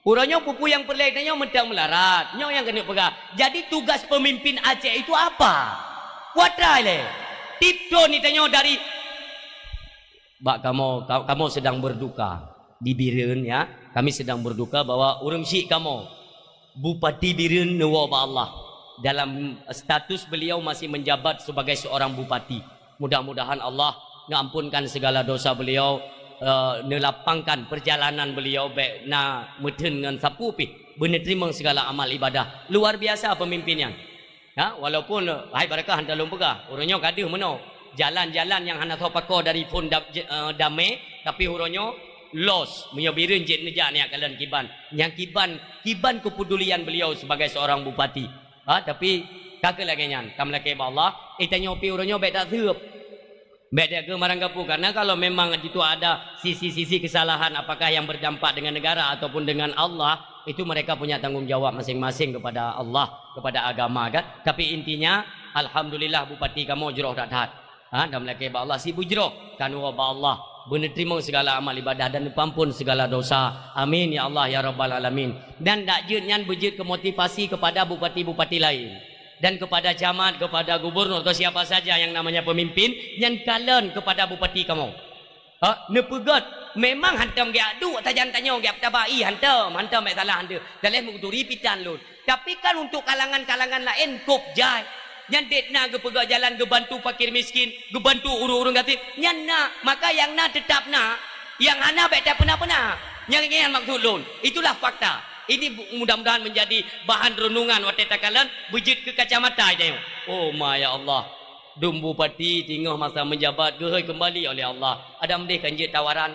Uroe nyoe peue-peue nyang peureulée tanyoe mantong meularat. Nyoe nyang keuneuk peugah. Jadi tugas peumimpin Aceh itu apa? Kuatrai lé. Tipton ni tanyoe dari bak kamoe, ka-, kamoe sedang berduka di Bireuen, ya. Kami sedang berduka bahwa ureuëng syik kamoe, Bupati Bireuen neuwoe bak Allah. Dalam status beliau masih menjabat sebagai seorang bupati. Mudah-mudahan Allah ngeuampunkan segala dosa beliau, eh, neulapangkan perjalanan beliau bék na meutheun ngon sapeue pih, beuneuteurimong segala amal ibadah. Luar biasa pemimpin nyan. Ha, walaupun, eh, hai barakah hana lôn peugah, uroe nyoe ka deuh meunoe. Jalan-jalan nyang hana soe pakoe dari phon da-, je-, eh, damé, tapi uroe nyoe los, meunyoe Bireuen jeuet neujak neujak kalon kiban. Nyang kiban, kiban keupedulian beliau sebagai seorang bupati. Ha, tapi ka keuh lagée nyan, ka meulakée bak Allah, eh, tanyoe pih uroe nyoe bék taseueb. Bék deuh keu marang gapu, karena kalau memang itu ada sisi-sisi kesalahan, apakah yang berdampak dengan negara ataupun dengan Allah, itu mereka punya tanggung jawab masing-masing kepada Allah, kepada agama, kan. Tapi intinya, alhamdulillah bupati kamoe jroh that-that. Ha, dan meulakée bak Allah si bujroh, kan woe bak Allah, beuneuteurimong segala amal ibadah dan neupeuampon segala dosa. Amin ya Allah ya rabbal alamin. Dan dak jeuet nyan beujeuet keu motivasi kepada bupati-bupati lain. Dan kepada camat, kepada gubernur atau siapa saja yang namanya pemimpin, nyan kalon kepada bupati kamoe. Ha, neupeugét, memang hantom geujak duek sajan tanyoe geujak peutaba ie, hantom, hantom bék salah hantom. Daleh meuturi pitan lôn. Tapi kan untuk kalangan-kalangan laén kôb jai. Nyan dek na geupeugét jalan, geubantu fakir miskin, geubantu ureuëng-ureuëng gasien. Nyan na, maka nyang na teutap na, nyang hana bék tapeuna-peuna. Nyang nyan maksud lôn. Itulah fakta. Ini bu-, mudah-mudahan menjadi bahan renungan watée takalon beujeuet keu kacamata tanyoe. Oh ma ya Allah. Dum bupati teungoh masa menjabat geuhôi kembali oleh Allah. Adam deh kan jeuet tawaran.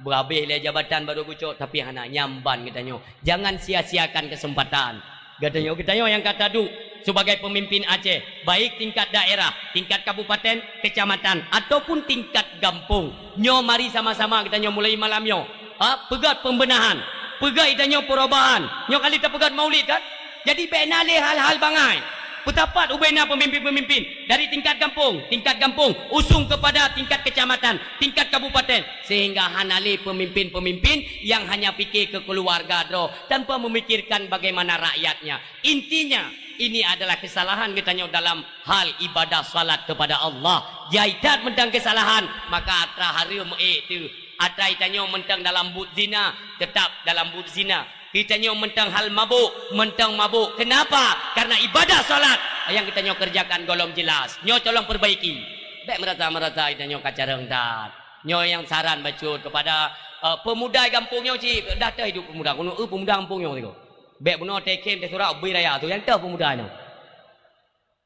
Beuhabéh lé jabatan baru geucok, tapi hana nyan ban geutanyoe. Jangan sia-siakan kesempatan. Geutanyoe, geutanyoe nyang ka taduek sebagai pemimpin Aceh, baik tingkat daerah, tingkat kabupaten, kecamatan, ataupun tingkat gampông. Nyoe mari sama-sama geutanyoe mulai malam nyoe. Ha, peugét pembenahan, peugét geutanyoe perubahan. Nyoe kali tapeugét maulid kan? Jadi bék na lé hal-hal bangai. Peusapat ubena peumimpin-peumimpin dari tingkat gampông, tingkat gampông, usung kepada tingkat kecamatan, tingkat kabupaten, sehingga hana lé peumimpin-peumimpin nyang hanya pike keu keuluwarga droe tanpa memikirkan bagaimana rakyatnya. Intinya, ini adalah kesalahan geutanyoe dalam hal ibadah salat kepada Allah. Jai that mantong kesalahan, maka atra hareuem ék teuh. Atra geutanyoe mantong dalam buet zina, tetap dalam buet zina. Geutanyoe mantong hal mabuk, mantong mabuk. Kenapa? Karena ibadah salat nyang geutanyoe kerjakan gohlom jelas. Nyoe tolong perbaiki. Bék merasa-merasa geutanyoe ka carông that. Nyoe nyang saran bacut kepada, eh, pemuda gampông nyoe cit, dah teuh idup pemuda. Keuneuk eu pemuda gampông nyoe sigoe. Bék bunoe teuh khem teuh surat ubé raya tu nyang teuh pemuda nyoe.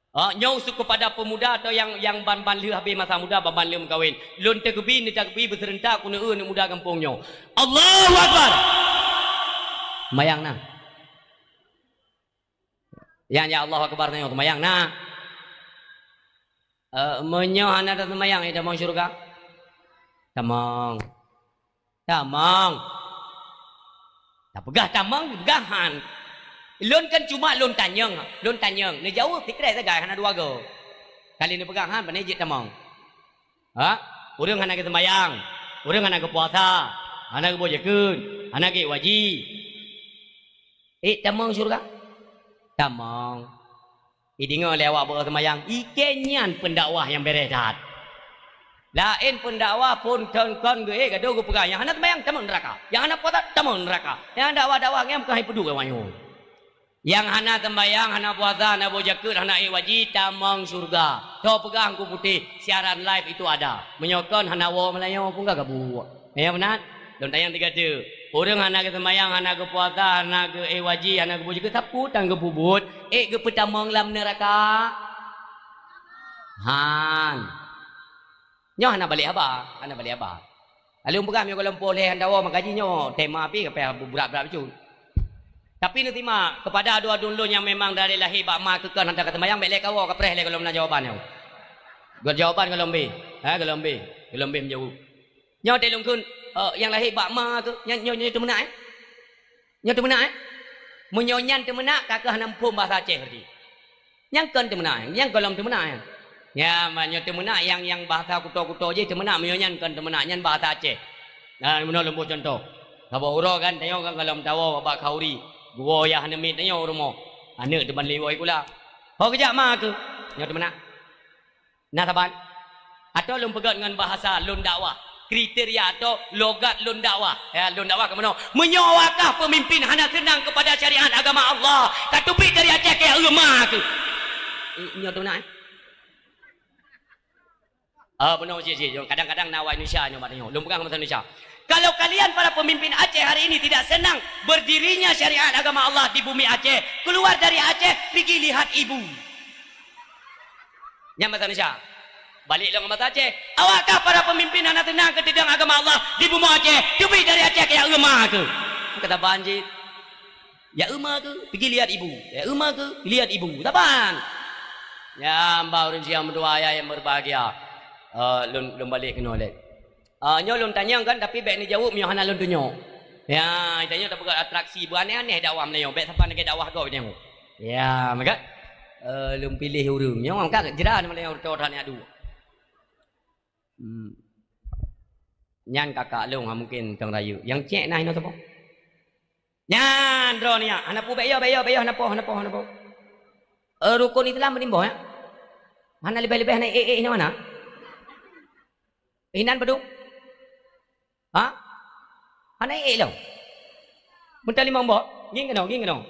Ah, nyoe khusus kepada pemuda atau nyang, nyang ban-ban lheueh habéh masa muda, ban-ban lheueh meukawen. Lôn teukeubie, neuteukeubie beuseurenta keuneuk eu aneuk muda gampông nyoe. Allahu Akbar. Seumayang na. Nyang, nyang Allahu Akbar nyoe seumayang na. Eh, meunyoe hana taseumayang, eh, tamong syeuruga? Tamong. Tamong. Tapeugah tamong, peugah han. Lôn kan cuma lôn tanyong, lôn tanyong. Neujaweueb sikrek sagai hana dua goe. Kali neupeugah han, pane jeuet tamong. Ha? Ureuëng hana geuseumayang, ureuëng hana geupuasa, hana geuboh jakeuet, hana geuék waji. Ék tamong syeuruga? Tamong. Ideungoe lé awak beuet seumayang, ikei nyan peundakwah nyang béreh that. Laén peundakwah phon thon kon geuék gadoh geupeugah, nyang hana seumayang tamong neuraka, nyang hana puasa tamong neuraka, nyang dakwah-dakwah ngieng keuhai peuduk awak nyoe. Nyang hana seumayang, hana puasa, hana boh jakeuet, hana ék waji, tamong syeuruga. Soe peugah Teungku Putéh, siaran live itu ada. Meunyoe kon hana woe meulayeue pun ka gabuek. Ya, meunan? Lôn tanyong tiga tu. Ureuëng hana geuseumayang, hana geupuasa, hana geuék waji, hana geuboh jakeuet, sapeue tan geupeubuet, ék geupeutamong lam neuraka? Han. Nyoe hana balek haba, hana balek haba. Lalu peugah meunyoe gohlom poh lhée hana woe maka jih nyoe tema pih kapée brat-brat bacut. Tapi neusimak, kepada adu-adu lôn nyang memang dari lahé bak ma keu kon hana ka seumayang, bék lé kawoe kapreh lé gohlom na jawaban nyoe. Got jawaban gohlom bé, ha, gohlom bé, gohlom bé meujaweueb. Nyoe teuh lôn kheun, eh, nyang lahé bak ma keuh, nyan, nyoe, nyoe teumeunak, eh? Nyoe teumeunak, eh? Meunyoe nyan teumeunak, ka keuh hana muphom bahasa Aceh berarti. Nyang kon teumeunak, eh? Nyang gohlom teumeunak, eh? Ya, ma nyoe teumeunak nyang, nyang bahasa kuto-kuto jih teumeunak, meunyoe nyan kon teumeunak, nyan bahasa Aceh. Nah, meunoe lôn boh cuntoh. Saboh uroe kan, tanyoe kan gohlom tawoe bak khauri. Geuwoe yah hana miet tanyoe u rumoh. Aneuk teuban lé woe sikula. Ho geujak ma keuh? Nyoe teumeunak. Na saban? Atau lôn peugét ngon bahasa lôn dakwah, kriteria atau logat lôn dakwah. Ya, lôn dakwah keu meunoe. Meunyoe awakah peumimpin hana seunang keupada syariat agama Allah, ka teubiet dari Aceh keu eu ma keuh? Eh, nyoe teumeunak, eh? Ah, bunoe cit-cit. Kadang-kadang na awak Indonesia nyoe bak tanyoe. Lôn peugah ngon bahasa Indonesia. Kalau kalian para pemimpin Aceh hari ini tidak senang berdirinya syariat agama Allah di bumi Aceh, keluar dari Aceh, pergi lihat ibu. Nyan bahasa Indonesia. Balik lom ngon bahasa Aceh. Awakah para pemimpin hana seunang keu teudong agama Allah di bumoe Aceh? Teubiet dari Aceh keu eu ma keuh? Kata banjir. Ya eu ma keuh? Pergi lihat ibu. Ya eu ma keuh? Lihat ibu. Saban. Ya, amba ureuëng siang meutuah ayah yang berbahagia. Eh, lôn, lôn balek keunoe lé. Ah, nyoe lôn tanyong kan, tapi bék neujaweueb meunyoe hana lôn tunyok. Ya, tanyoe tapeugah atraksi, beuaneh-aneh dakwah meunyoe, bék saban lagée dakwah gob tanyoe. Ya, meukat. Eh, lôn piléh ureuëng. Nyoe meukat jira meunyoe ureuëng toh hana adu. Hmm. Nyan kakak lôn ha mungken tong rayeuk. Nyang cék na inoe saboh. Nyan droe nyan, hana peue bék yo, bék yo, bék yo, hana poh, hana poh, hana poh. Eh, rukon Islam meulimboh, ya? Hana leubeh-leubeh hana ék-ék nyoe hana? Inan padum? Ha? Hana ék lom? Meutan limong boh? Ngieng keunoe, ngieng keunoe.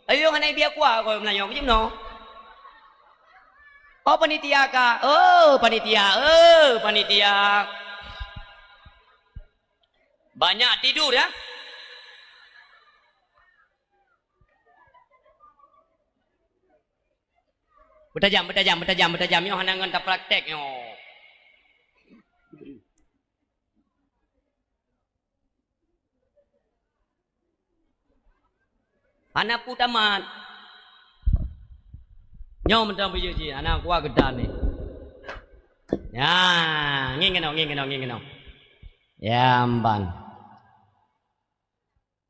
Ayo hana biak kuah ko meulayeue, keujeum noh. Oh, panitia ka. Oh, panitia. Oh, panitia. Banyak tidur, ya? Beutajam, beutajam, beutajam, beutajam. Nyoe hana ngon tapraktek nyoe. Hana peue tamat. Nyoe mantong beu jih, hana kuah geudan ni. Ya, ngieng keunoe, ngieng keunoe, ngieng keunoe. Ya, mban.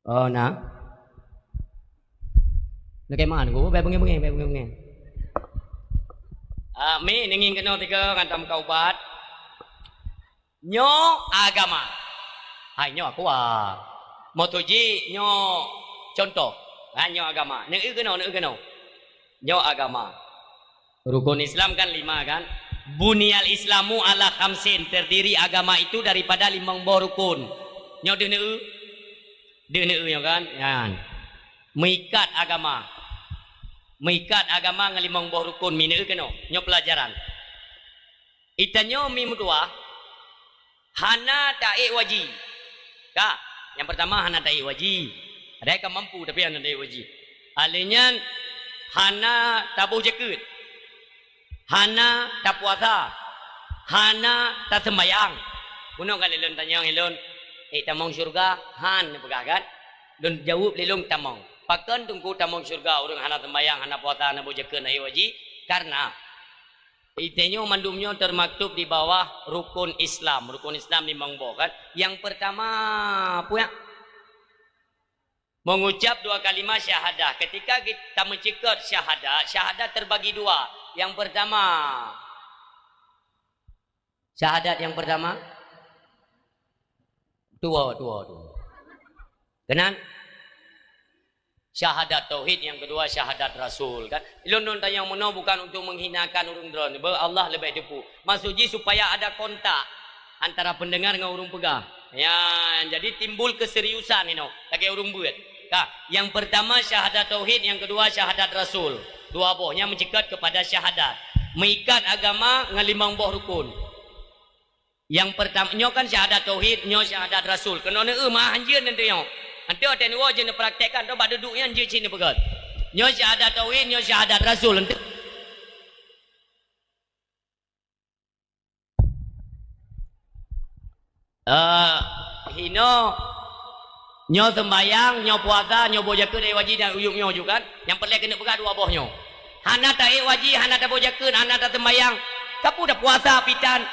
Oh, na. Lakée man, ku, bék beungéh-beungéh, bék beungéh-beungéh. Ah, mi, neungieng keunoe tiga ngon tam ka ubat. Nyoe agama. Hai, nyoe aku ah. Meutuji nyoe contoh. Ha, nyoe agama. Neu keunoe, neu keunoe. Nyoe agama. Rukun Islam kan lima kan? Bunyal Islamu ala khamsin, terdiri agama itu daripada limong boh rukun. Nyoe deuh neu? Deuh neu nyoe kan? Nyan. Meuikat agama. Meuikat agama ngon limong boh rukun, mi neu keunoe. Nyoe pelajaran. Itanyoe mi meutuah, hana taék waji. Ka, nyang pertama hana taék waji. Ada ka mampu tapi hana taék waji. Alèh nyan hana taboh jakeuet. Hana tapuasa. Hana taseumbayang. Bunoe ka lé lôn tanyong ilôn, "Ék tamong syeuruga?" Han neupeugah kan? Lôn jaweueb lé lôn, "Tamong." Pakon teungku tamong syeuruga ureueng hana seumbayang, hana puasa, hana boh jakeuet, hana ék waji? Karena Itanyoe mandum nyoe teumaktub di bawah rukun Islam. Rukun Islam limong boh kan? Nyang pertama, puyak. Mengucap dua kalimat syahadah. Ketika kita meuceukeut syahadat, syahadat terbagi dua. Nyang pertama, syahadat nyang pertama, dua, dua, dua. Keunan? Syahadat tauhid, nyang keudua syahadat rasul, kan? Lôn, lôn tanyong meunoe bukan untuk menghinakan ureueng droeneuh, beu Allah leubeh teupeu. Maksud jih supaya ada kontak antara pendengar ngon ureueng peugah. Ya, jadi timbul keseriusan inoe lagèe ureueng beuet. Ka, nyang pertama syahadat tauhid, nyang keudua syahadat rasul. Dua boh nyan meuceukeut kepada syahadat. Meuikat agama ngon limong boh rukun. Nyang pertam-, nyoe kan syahadat tauhid, nyoe syahadat rasul. Keunoe neu ma hanjeut nanti nyoe. Nanti watèe neuwoe jeuet neupraktekkan, toh bak duduek nyan jeuet cit neupeugah. Nyoe syahadat tauhid, nyoe syahadat rasul. Nanti, eh, hino Nyoe seumbayang, nyoe puasa, nyoe boh jakeuet, ék waji dan uyueb nyoe ju kan? Nyang peureulèe keuneuk peugah dua boh nyoe. Hana taék waji, hana taboh jakeuet, hana taseumbayang. Ka peue tapuasa pitan.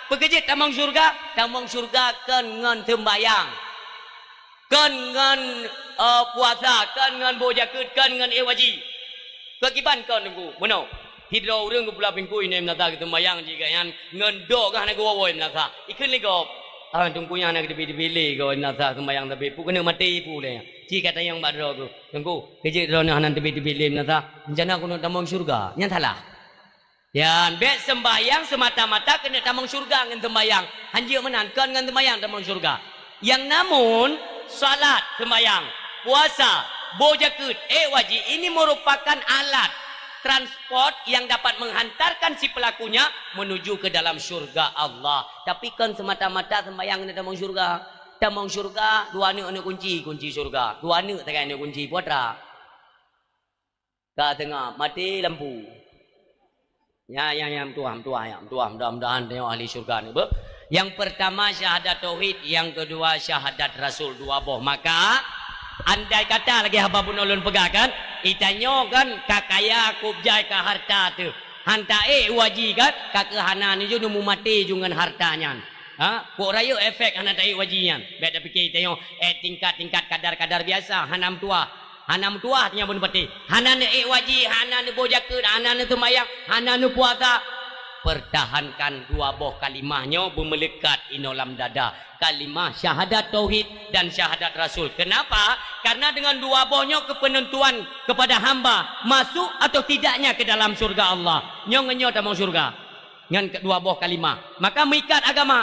Peu keuh jeuet tamong syeuruga? Tamong syeuruga kon ngon seumbayang. Kon ngon, eh, puasa, kon ngon boh jakeuet, kon ngon ék waji. Keu kiban kon teungku, meunoe. Sidroe ureueng geupula bingkui ngon meunasah geuseumbayang jih gobnyan ngon dok geuh hana geuwoe-woe meunasah. Ikheun lé gob, "Ah, teungku nyan hana geuteubiet-teubiet lé gob meunasah seumbayang sabe peue keuneuk maté peue lé nyan." Ci ka tanyong bak droe geuh, "Teungku, keu jeuet droeneuh hana teubiet-teubiet lé meunasah, rencana keuneuk tamong syeuruga." Nyan salah. Nyan, bèk seumbayang seumata-mata keuneuk tamong syeuruga ngon seumbayang. Hanjeuet meunan, kon ngon seumbayang tamong syeuruga. Yang namun, salat, sembahyang, puasa, boh jakeuet, ék waji, ini merupakan alat transport yang dapat menghantarkan si pelakunya menuju ke dalam syurga Allah. Tapi kon semata-mata sembahyang keuneuk tamong syurga. Tamong syurga, dua aneuk, aneuk kunci, kunci syurga. Dua aneuk sagai aneuk kunci, putra. Ka teungoh maté lampu. Ya, ya, ya, meutuah, meutuah, ya, meutuah. Mudah-mudahan tanyoe ahli syurga ni, beuh. Yang pertama syahadat tauhid, yang kedua syahadat rasul, dua boh. Maka, andai kata lagèe haba bunoe lôn peugah kan, itanyoe kan ka kaya, kôb jai, ka harta teuh. Han taék waji kan, ka keuh hana neujue neumumaté ju ngon harta nyan. Ha? Kok rayeuk efek hana taék waji nyan. Bèk tapike tanyoe, eh, tingkat-tingkat kadar-kadar biasa, hana meutuah. Hana meutuah tanyoe bunoe patéh. Hana neuék waji, hana neuboh jakeuet, hana neuseumbahyang, hana neupuasa. Pertahankan dua boh kalimah nyoe beumeuleukat inoe lam dada. Kalimah syahadat tauhid dan syahadat rasul. Kenapa? Karena dengan dua boh nyoe keupeunentuan kepada hamba masuk atau tidaknya ke dalam syurga Allah. Nyoe ngon nyoe tamong syurga. Ngon kedua boh kalimah. Maka meuikat agama.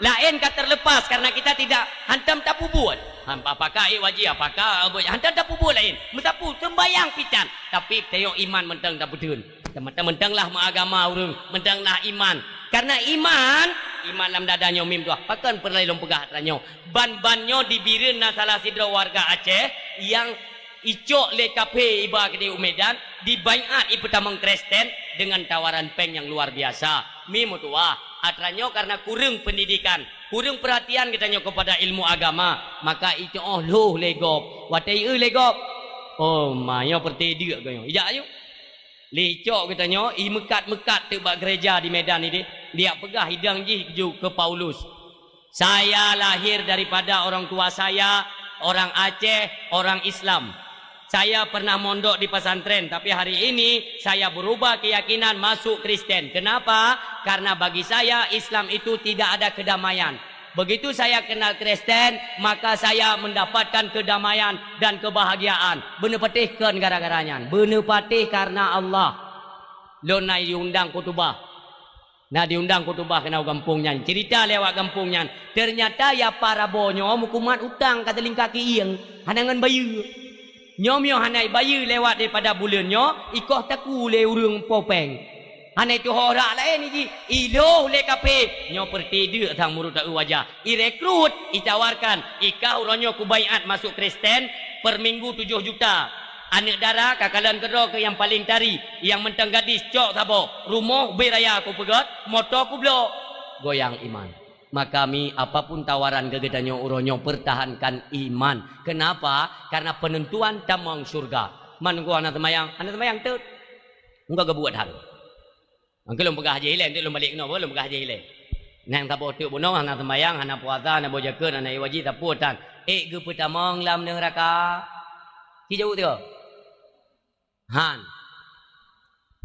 Laén ka terlepas karena kita tidak hantom tapeubuet. Ha, apakah ék waji, apakah, eh, hantom tapeubuet laén. Meusapeue, seumbahyang pitan. Tapi tanyoe iman mantong tapeuteun. Mantong-mantong lah meuagama ureueng, mantong lah iman. Karena iman, iman lam dada nyoe mim tuah. Pakon peureulèe lôn peugah atra nyoe. Ban-ban nyoe di Bireuen na salah sidroe warga Aceh nyang icok lé kafé iba keudéh u Medan, dibaiat ipeutamong Kristen dengan tawaran péng nyang luar biasa. Mi meutuah, atra nyoe karena kureueng pendidikan, kureueng perhatian geutanyoe kepada ilmu agama, maka icok lhôh lé gob. Watèe ieu lé gob, oh, ma nyoe peureté deuk geuh nyoe. Ijak ayue. Lé icok geutanyoe, imeukat-meukat teuk bak gereja di Medan idéh. Liak peugah idang jih ju keu Paulus. Saya lahir daripada orang tua saya, orang Aceh, orang Islam. Saya pernah mondok di pesantren, tapi hari ini saya berubah keyakinan masuk Kristen. Kenapa? Karena bagi saya, Islam itu tidak ada kedamaian. Begitu saya kenal Kristen, maka saya mendapatkan kedamaian dan kebahagiaan. Beuneupatéh kon gara-gara nyan. Beuneupatéh karena Allah. Lôn na diundang khutubah. Na diundang khutubah keunoe gampông nyan. Cerita lewat gampông nyan. Ternyata ya para bo nyoe meukumat utang ka teulingka keuieng. Hana ngon bayeue. Nyoe meunyoe hana ibayeue lewat daripada buleuen nyoe, ikoh takue lé ureuëng po péng. Hana ituho rak laén jih, ilôh lé kaphé. Nyoe peureuté deuk sang murot taeu wajah. Irekrut, itawarkan, ikah uroe nyoe kubaiat masuk Kristen, per minggu tujoh juta. Aneuëk dara ka kalon keudroe keu nyang paleng tari, nyang mantong gadis cok saboh, rumoh ubé raya kupeugöt, moto kublok. Goyang iman. Maka mi, apapun tawaran keu geutanyoe uroe nyoe, pertahankan iman. Kenapa? Karena penentuan tamong syurga. Man geuh hana seumayang, hana seumayang teuk. Enggak geubuet hal. Mangkeu lôn peugah haji ilée, enteuk lôn balek keunoe, lôn peugah haji ilée. Nyang saboh teuk bunoe hana seumayang, hana puasa, hana boh jakeuet, hana iwaji, sapeue tan. Ék geupeutamong lam neuraka? Ci jaweueb tiga. Han.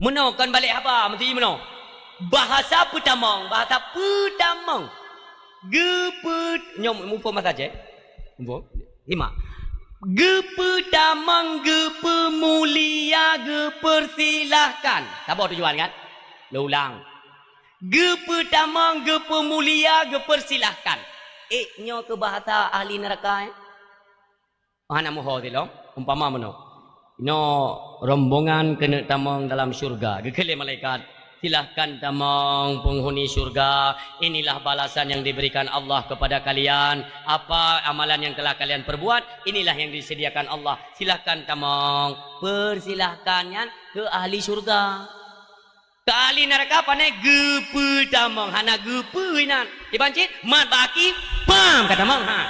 Meunoe kon balek haba, meusti meunoe. Bahasa peutamong, bahasa peutamong. Geupeu-, nyoe muphom bahasa Aceh. Muphom. Simak. Geupeutamong, geupeumulia, geupeursilahkan. Saboh tujuan kan? Lôn ulang. Geupeutamong, geupeumulia, geupeursilahkan. Ék nyoe keu bahasa ahli neuraka, eh? Hana meuho silom, umpama meunoe. Inoe rombongan keuneuk tamong dalam syurga. Geukheun lé malaikat, "Silahkan tamong, penghuni syurga. Inilah balasan yang diberikan Allah kepada kalian. Apa amalan yang telah kalian perbuat, inilah yang disediakan Allah. Silahkan tamong." Persilahkan nyan keu ahli syurga. Keu ahli neuraka pane geupeutamong, hana geupeu inan. Iban cit, mat bak aki, pam, ka tamong, ha.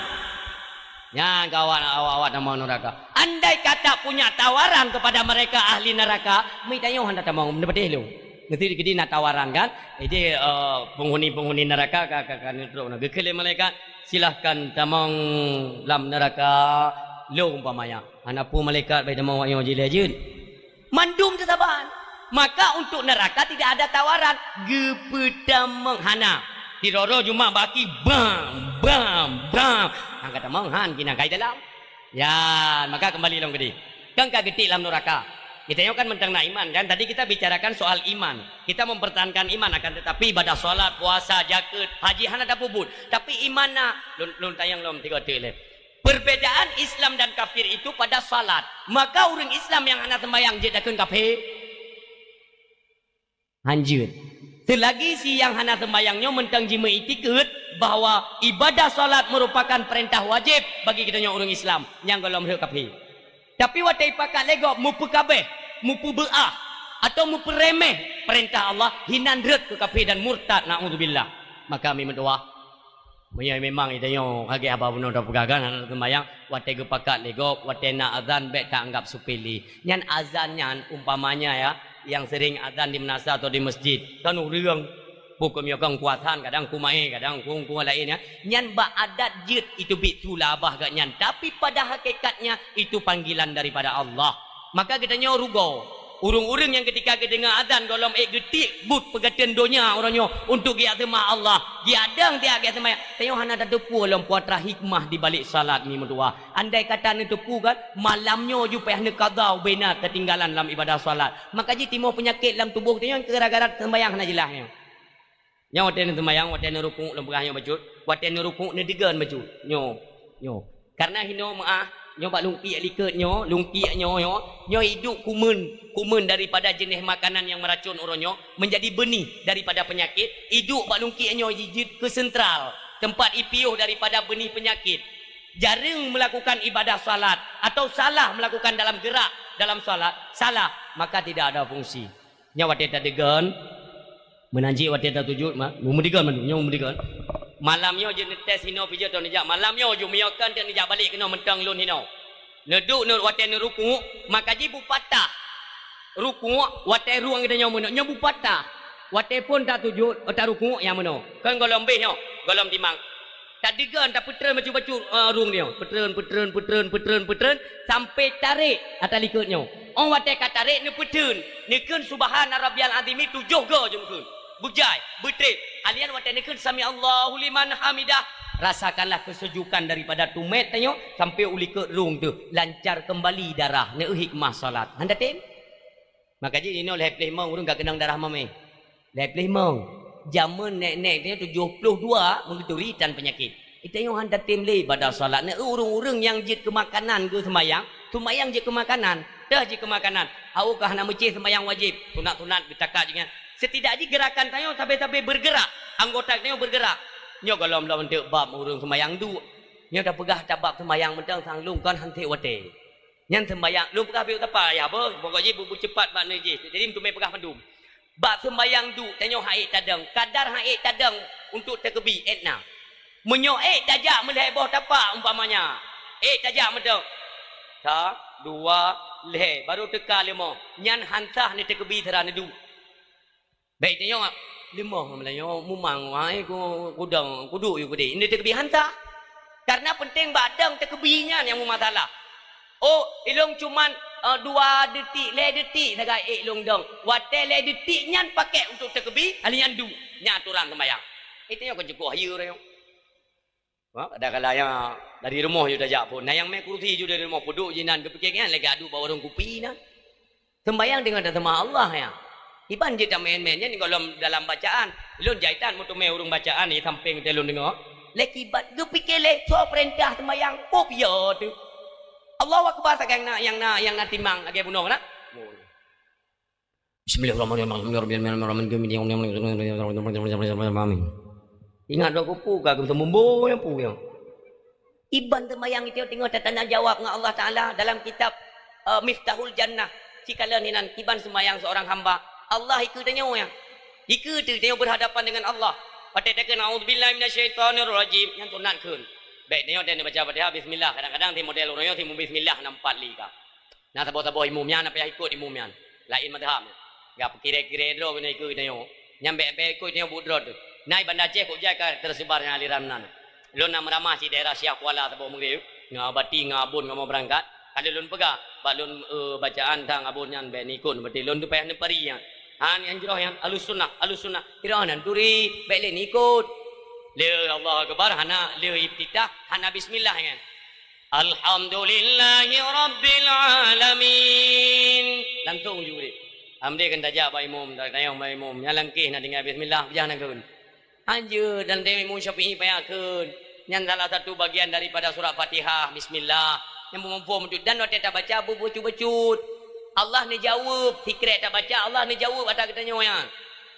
Nyan kawan awak-awak tamong neuraka. Andai kata punya tawaran kepada mereka ahli neraka, mi tanyoe hana tamong, neupatéh lôn. Ngerti kedi na tawaran kan? Jadi, eh, penghuni-penghuni neraka ka, ka, ka neutrok na. Geukheun lé malaikat, "Silahkan tamong lam neraka lôn umpamanya." Hana peue malaikat bai tamong awak nyoe jileh jeuet. Mandum teusaban. Maka untuk neraka tidak ada tawaran. Geupeutamong hana. Sidroe-droe juma baki bam, bam, bam. Angkat tamong han kina kai dalam. Ya, maka kembali lom gede. Kan ka geutik lam neraka. Kita nyoe kan mentang na iman kan. Tadi kita bicarakan soal iman. Kita mempertahankan iman akan tetapi ibadah salat, puasa, jakeuet, haji hana tapeubuet. Tapi iman na. Lôn, lôn tanyong lom tiga tik leh. Perbedaan Islam dan kafir itu pada salat. Maka ureuëng Islam nyang hana sembahyang jeuet takheun kafé? Hanjeuet. Seulagi si nyang hana sembahyang nyoe mantong jimeuiktikeuet bahwa ibadah salat merupakan perintah wajib bagi geutanyoe ureuëng Islam, nyang gohlom rhot kafé. Tapi watée ipakat lé gob meupeukabeh, meupeubeuah, atau meupeuremeh perintah Allah, hinan rhot keu kafé dan murtad, naudzubillah. Maka mi meudoá. Meunyoe memang geutanyoe hagée haba bunoe tapeugah kan hana sembahyang, watée geupakat lé gob, watée na azan bék taanggab seupele. Nyan azan nyan umpamanya ya, nyang sering azan di meunasah atau di masjid, kan ureuëng. Pukon meunyoe kan kuasan, kadang kumaé, kadang ku, ku laén ya. Nyan bak adat jeuet itu bit su labah gak nyan, tapi pada hakikatnya itu panggilan daripada Allah. Maka geutanyoe rugoe. Ureuëng-ureuëng nyang keutika geudeungoe azan gohlom ék geutik buet peugateun donya uroe nyoe untuk geujak seumah Allah, geujak dong tiak geujak seumah. Tanyoe hana tateupeue lom putra hikmah di balik salat mi meudoá. Andai kata neuteupeue kan, malam nyoe ju payah neukada ubena keutinggalan lam ibadah salat. Maka jitimoh peunyakét lam tuboh tanyoe gara-gara seumbahyang hana jeulaih nyoe. Nyang watée neuseumayang, watée neurukuk lôn peugah nyoe bacut, watée neurukuk neudeungon bacut. Nyoe, nyoe. Karena hinoe meuah, nyoe bak lungkiek likot nyoe, lungkiek nyoe, nyoe, nyoe iduek kumeun, kumeun daripada jeuneh makanan nyang meuracon uroe nyoe menjadi beunih daripada peunyakét, iduek bak lungkiek nyoe jijeuet keu sentral, teumpat ipiôh daripada beunih peunyakét. Jareueng meulakukan ibadah salat atau salah meulakukan dalam geurak dalam salat, salah, maka tidak ada fungsi. Nyoe watée tadeungon, meunan cit watée tasujut, ma-, meumeudeungon mandum, nyoe meumeudeungon. Malam nyoe jeuet neutés hinoe pih jeuet neujak. Malam nyoe ju meunyoe kan teuk neujak balek keunoe mantong lôn hinoe. Neuduek neu-, watée neurukuk, maka jih bupatah. Rukuk, watée rueng geutanyoe meunoe, nyoe bupatah. Watée phon tasujut, oh, tarukuk nyang meunoe. Kon gohlom béh nyoe, gohlom timang. Tadeungon, tapeutreun bacut-bacut, eh, ureuëng nyoe. Peutreun, peutreun, peutreun, peutreun, peutreun, sampai tarek ata likot nyoe. Oh, watée ka tarek, neupeuteun. Neukheun subhana rabbiyal azimi tujoh go jeuem kheun. Beujai, beutreb. Alian watée neukheun sami Allahu liman hamidah. Rasakanlah kesejukan daripada tumet tanyoe sampai u likot rhueng teuh. Lancar kembali darah, neu hikmah salat. Hana tem? Maka jih inoe lhée pleh mong ureuëng ka keunong darah mameh. Lhée pleh mong. Jameun nek-nek nyoe tujoh ploh dua meugeuturi tan peunyakét. Ita nyoe han tatem lé ibadah salat. Neu ureuëng-ureuëng nyang jeuet keu makanan geuh seumayang, seumayang jeuet keu makanan. Teuh jeuet keu makanan. Awak ka hana meucéh seumayang wajéb, sunat-sunat geutaka jih nyan. Setidak jih gerakan tanyoe sabe-sabe bergerak, anggota tanyoe bergerak. Nyoe gohlom-lom deuk bab ureuëng seumayang duek. Nyoe tapeugah tabab seumayang mantong sang lôn kon han sép watée. Nyan sembayang, lôn peugah beu tapa ya beuh, pokok jih bu-, bu cepat bak neujih. Jadi meuteumé peugah mandum. Bak sembayang duek tanyoe han ék tadong, kadar han ék tadong untuk takbir ék na. Meunyoe ék tajak meulhée boh tapa umpamanya, ék tajak meudong. Sa, dua, lhée, baru teuka leumoh. Nyan han sah neutakbir sira neuduek. Bék tanyoe leumoh meulayeue mumang wai ku kudong kuduek yue keudeh. Ini takbir han sah. Karena penting bak dong takbir nyan nyang meumasalah. Oh, ilong cuman, eh, dua detik, lhée detik sagai ék ilong dong. Watée lhée detik nyan pakai untuk takbir, hal nyan duek. Nyan aturan sembahyang. Itu nyang keucukup hayeue nyoe. Ha, kadang-kadang ya, dari rumoh ju tajak phon. Nah, nyang mé kursi ju dari rumoh peuduek jinan geupike nyan lagée adu bak warong kupi na. Sembayang dengan tasama Allah ya. Iban jeuet tamén-mén nyan gohlom dalam bacaan. Lôn jaitan meuteumé ureuëng bacaan di sampéng teuh lôn deungoe. Lé kibat geupike lé soe peurintah sembayang. Pop ya tu. Allahu Akbar sagai na nyang na nyang na timang lagée bunoe na. Bismillahirrahmanirrahim. Ingat dok kupu ka geuseumbumbo nyang pu nyang. Iban seumayang itu teungoh tatanya jawab ngon Allah Taala dalam kitab, eh, Miftahul Jannah. Cikala ninan iban seumayang seorang hamba. Allah ikeu tanyoe ya. Ikeu tu tanyoe berhadapan dengan Allah. Patai takheun a'udzubillahi minasyaitonirrajim. Nyang sunat kheun. Baik tanyoe dan baca Fatihah bismillah. Kadang-kadang di model urang nyoe si bismillah nampak lika. Na saboh-saboh imum nyan, na payah ikot imum nyan. Laén mazhab. Gak peukiré-kiré droe keuneuk ikot geutanyoe. Nyan bék-bék ikot geutanyoe buet droe teuh. Na i Banda Aceh kok jai ka teusebar nyang aliran nan. Lôn na meuramah cit daerah Syiah Kuala saboh Maghrib. Ngon Abati, ngon Abon, ngon mau beurangkat. Ka lôn peugah, bak lôn, eh, bacaan tang Abon nyan bék neuikot, berarti lôn teuh payah neupari nyan. Han nyang jroh nyan, Ahlussunnah, Ahlussunnah. Kira nan turi, bék lé neuikot. Lé Allahu Akbar, hana, lé iftitah, hana bismillah nyan. Alhamdulillahi Rabbil Alamin. Langsung ju bri. Amdé kan tajak bak imum, tanyong bak imum. Nyang langkeh na tinggai bismillah, bejah na kheun. Hanjeuet dan tanyong Imam Syafi'i payah kheun. Nyan salah satu bagian daripada surat Fatihah, bismillah. Nyang meumampu meujud dan watée tabaca beubacut-bacut. Allah neujaweueb, sikrek tabaca Allah neujaweueb ata geutanyoe nyan.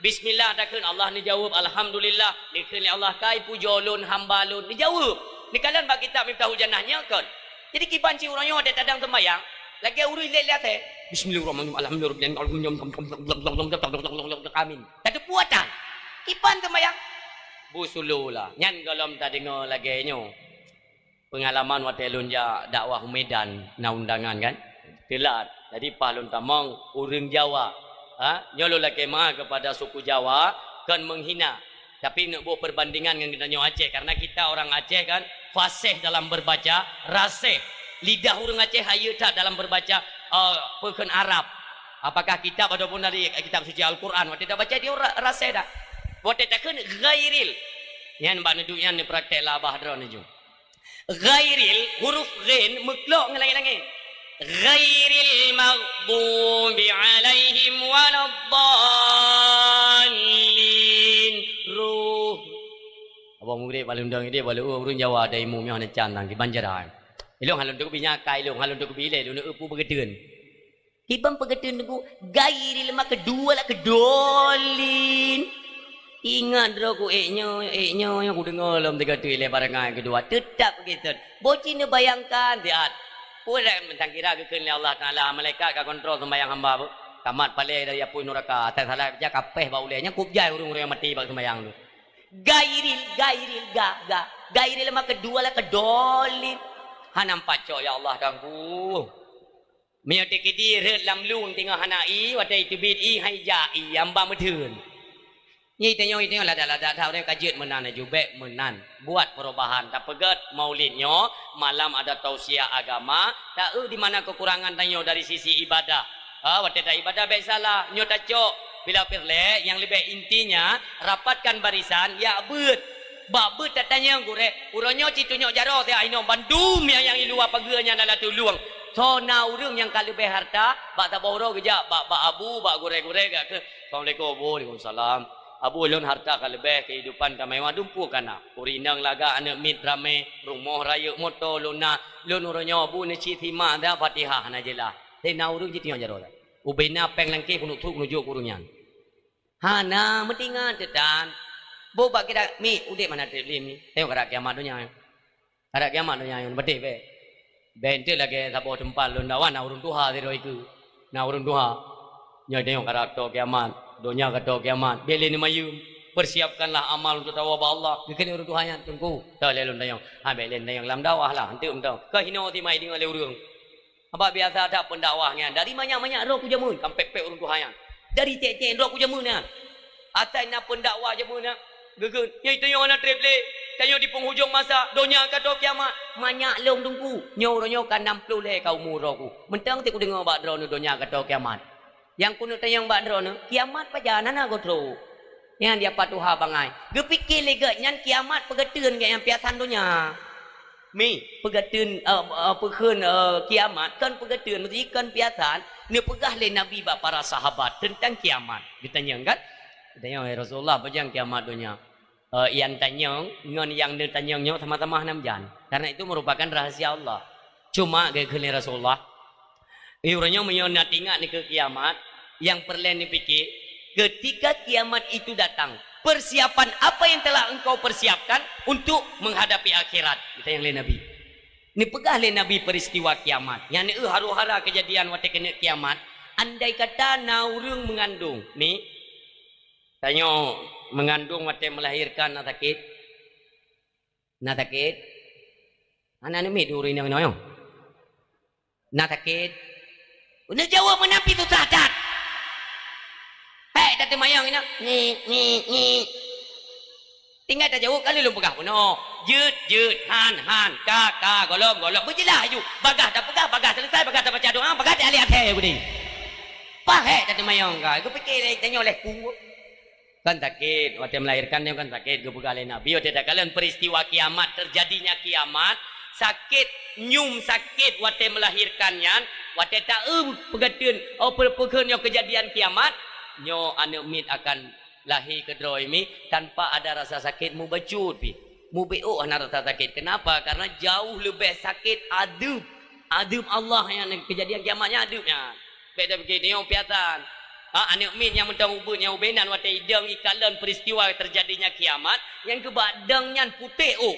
Bismillah takheun Allah neujaweueb, alhamdulillah. Dikheun lé Allah, "Kai pujoe lôn hamba lôn." Neujaweueb. Neukalon bak kitab Miftahul Jannah nyoe kon. Jadi kiban cit uroe nyoe watée tadong seumayang, lagée ureuëng lé-lé até. Bismillahirrahmanirrahim. Alhamdulillah. Amin. Tateupeue atan. Kiban seumayang. Busuloe lah. Nyan gohlom tadeungoe lagée nyoe. Peungalaman watée lôn jak dakwah u Medan, na undangan kan? Teulat. Jadi paih lôn tamong ureuëng Jawa. Ha? Nyoe lôn lakée meu'ah kepada suku Jawa, kon meunghina. Tapi neuk boh perbandingan ngon geutanyoe Aceh, karena kita orang Aceh kan fasih dalam berbaca, rasih. Lidah ureuëng Aceh hayeue that dalam berbaca, eh, peue kheun Arab. Apakah kitab ataupun dari kitab suci Al-Quran. Watée tabaca dia ra-, rasih dak? Watée takheun ghairil. Nyan bak neuduek nyan neupraktek labah droe neuju. Ghairil, huruf ghain meuklok ngon langét-langét. Ghairil maghdubi alaihim waladdallin. Ruh. Abang murid paling undang dia balik, oh, ureuëng Jawa ada imum yang ada can tang di Banjaran. Ilong halon tu binyakai ilong halon tu bilai lun eu pu begedeun. Kiban peugeuteun teungku, gairil maghdubi waladdallin. Ingat droe ku ék nyoe, ék nyoe, nyang kudeungoe lom teuka teuh ilée barangai keudua. Teutap geutot. Boh cit neubayangkan siat. Peue dak mantong kira geukheun lé Allah Taala, malaikat ka kontrol sumbayang hamba bu. Tamat palée dari apui nuraka, asai salah baca kapéh bak ulée. Nyan kub jai ureuëng-ureuëng nyang maté bak sumbayang tu. Gairil, gairil, ga, ga. Gairil maghdubi waladdallin. Hana nampak cok ya Allah Tuhanku. Meunyoe teukidi rhot lam lung teungoh hana i, watée teubiet i hai jak i, amba meutheun. Nyan tanyoe, tanyoe ladak-ladak that ureuëng ka jeuet meunan laju, bék meunan. Buat perubahan. Tapeugét maulid nyoe, malam ada tausiah agama, taeu di mana kekurangan tanyoe dari sisi ibadah. Ha, watée ta ibadah bék salah, nyoe tacok. Bila pirlé, nyang leubeh intinya, rapatkan barisan, jak beuet. Bak beuet tatanyong gurée, uroe nyoe citunyok jaroe teuh inoe bandum nyang, nyang i luwa pageue nyan adalah tuleueng. Soe na ureuëng nyang ka leubeh harta, bak saboh uroe geujak, bak, bak abu, bak gurée-gurée gak keu, "Assalamualaikum, Abu." "Waalaikumsalam." "Abu, lôn harta ka leubeh, keuhidupan ka mewah, dumpeue ka na. Ureuëng inong lagak, aneuëk miet ramé, rumoh rayeuk, moto lôn na. Lôn uroe nyoe, Abu, neucit simak dah Fatihah hana jeulaih." Teuh na ureuëng jitunyok jaroe. Ubena péng langkée keuneuk trok meunujok keu ureuëng nyan. Hana meutingat teuh tan. Boh bak kita mi udeb hana treb lé mi. Tengok karab kiamat donya. Karab kiamat donya nyoe, beuteh beh. Beh enteuk lagée saboh teumpat lôn dakwah na ureuëng tuha sidroe ikeue. Na ureuëng tuha. Nyoe tengok karab toe kiamat, donya ka toe kiamat. Beh lé neumayeuem, persiapkanlah amal untuk tawoe bak Allah. Geukheun ureuëng tuha nyan, "Teungku, toe lé lôn tanyong." "Ha, beh lé tanyong lam dakwah lah, enteuk mantong." Ka hinoe timai deungoe lé ureuëng. Abak biasa that peundakwah nyan, dari manyak-manyak droe kujameun, kan pek-pek ureuëng tuha nyan. Dari cek-cek droe kujameun nyan. Asai na peundakwah jameun nyan, geukheun, "Nyoe tanyoe hana treb lé, tanyoe di penghujung masa, donya ka toe kiamat." "Manyak lom Teungku, nyoe uroe nyoe ka nam ploh lhée ka umu droe ku. Mantong teuk kudeungoe bak droeneuh donya ka toe kiamat. Nyang keuneuk tanyong bak droeneuh, kiamat pajan hana goe trok?" Nyan di apa tuha bangai. Geupike lé geuh nyan kiamat peugeuteun geuh nyang piasan donya. Mi, peugeuteun, eh, eh, peukheun, eh, kiamat, kon peugeuteun, meusti kon piasan, neupeugah lé Nabi bak para sahabat teuntang kiamat. Geutanyong kan? Geutanyong, "Ya Rasulullah, pajan kiamat donya?" Eh, nyang tanyong ngon nyang neutanyong nyoe sama-sama hana meujan. Karena itu merupakan rahasia Allah. Cuma geukheun lé Rasulullah, "Uroe nyoe meunyoe na teuingat nikeue kiamat, nyang peureulée neupike, ketika kiamat itu datang, persiapan apa yang telah engkau persiapkan untuk menghadapi akhirat?" Geutanyong lé Nabi. Neupeugah lé Nabi peristiwa kiamat. Nyan eu haru-hara keujadian watée keuneuk kiamat. Andai kata na ureuëng meungandong, ni, tanyoe meungandong watée meulahirkan na sakét? Na sakét? Hana neumiet ureuëng inong inoe. Na sakét? Neujaweueb meunan pih susah that. Hék, tateumayong inoe. Ngi, ngi, ngi. Tinggai tajaweueb, ka lheueh lôn peugah bunoe. Jeuet, jeuet. Han, han. Ka, ka. Gohlom, gohlom. Beujeulaih aju. Bagaih tapeugah, bagaih seuleusai, bagaih tabaca doa, bagaih taék até geude. Pahék tateumayong ka. Geupike lé tanyoe lé ku. Kan sakét, watée meulahirkan nyoe kan sakét, geupeugah lé Nabi, watée takalon peristiwa kiamat, terjadinya kiamat, sakét, nyum sakét watée meulahirkan nyan, watée taeu peugeuteun, oh, peu-, peukheun nyoe keujadian kiamat, nyoe aneuëk miet akan lahé keudroe mi tanpa ada rasa sakét, mubacut pih. Mubiôk hana rasa sakét. Kenapa? Karena jauh leubeh sakét adeueb. Adeueb Allah nyan, keujadian kiamat nyan adeueb nyan. Bék tapike nyoe piasan. Ha, aneuëk miet nyang mantong ubeut nyang ubé nan watée idong ikalon peristiwa terjadinya kiamat, nyang keubak dong nyan putéh ôk.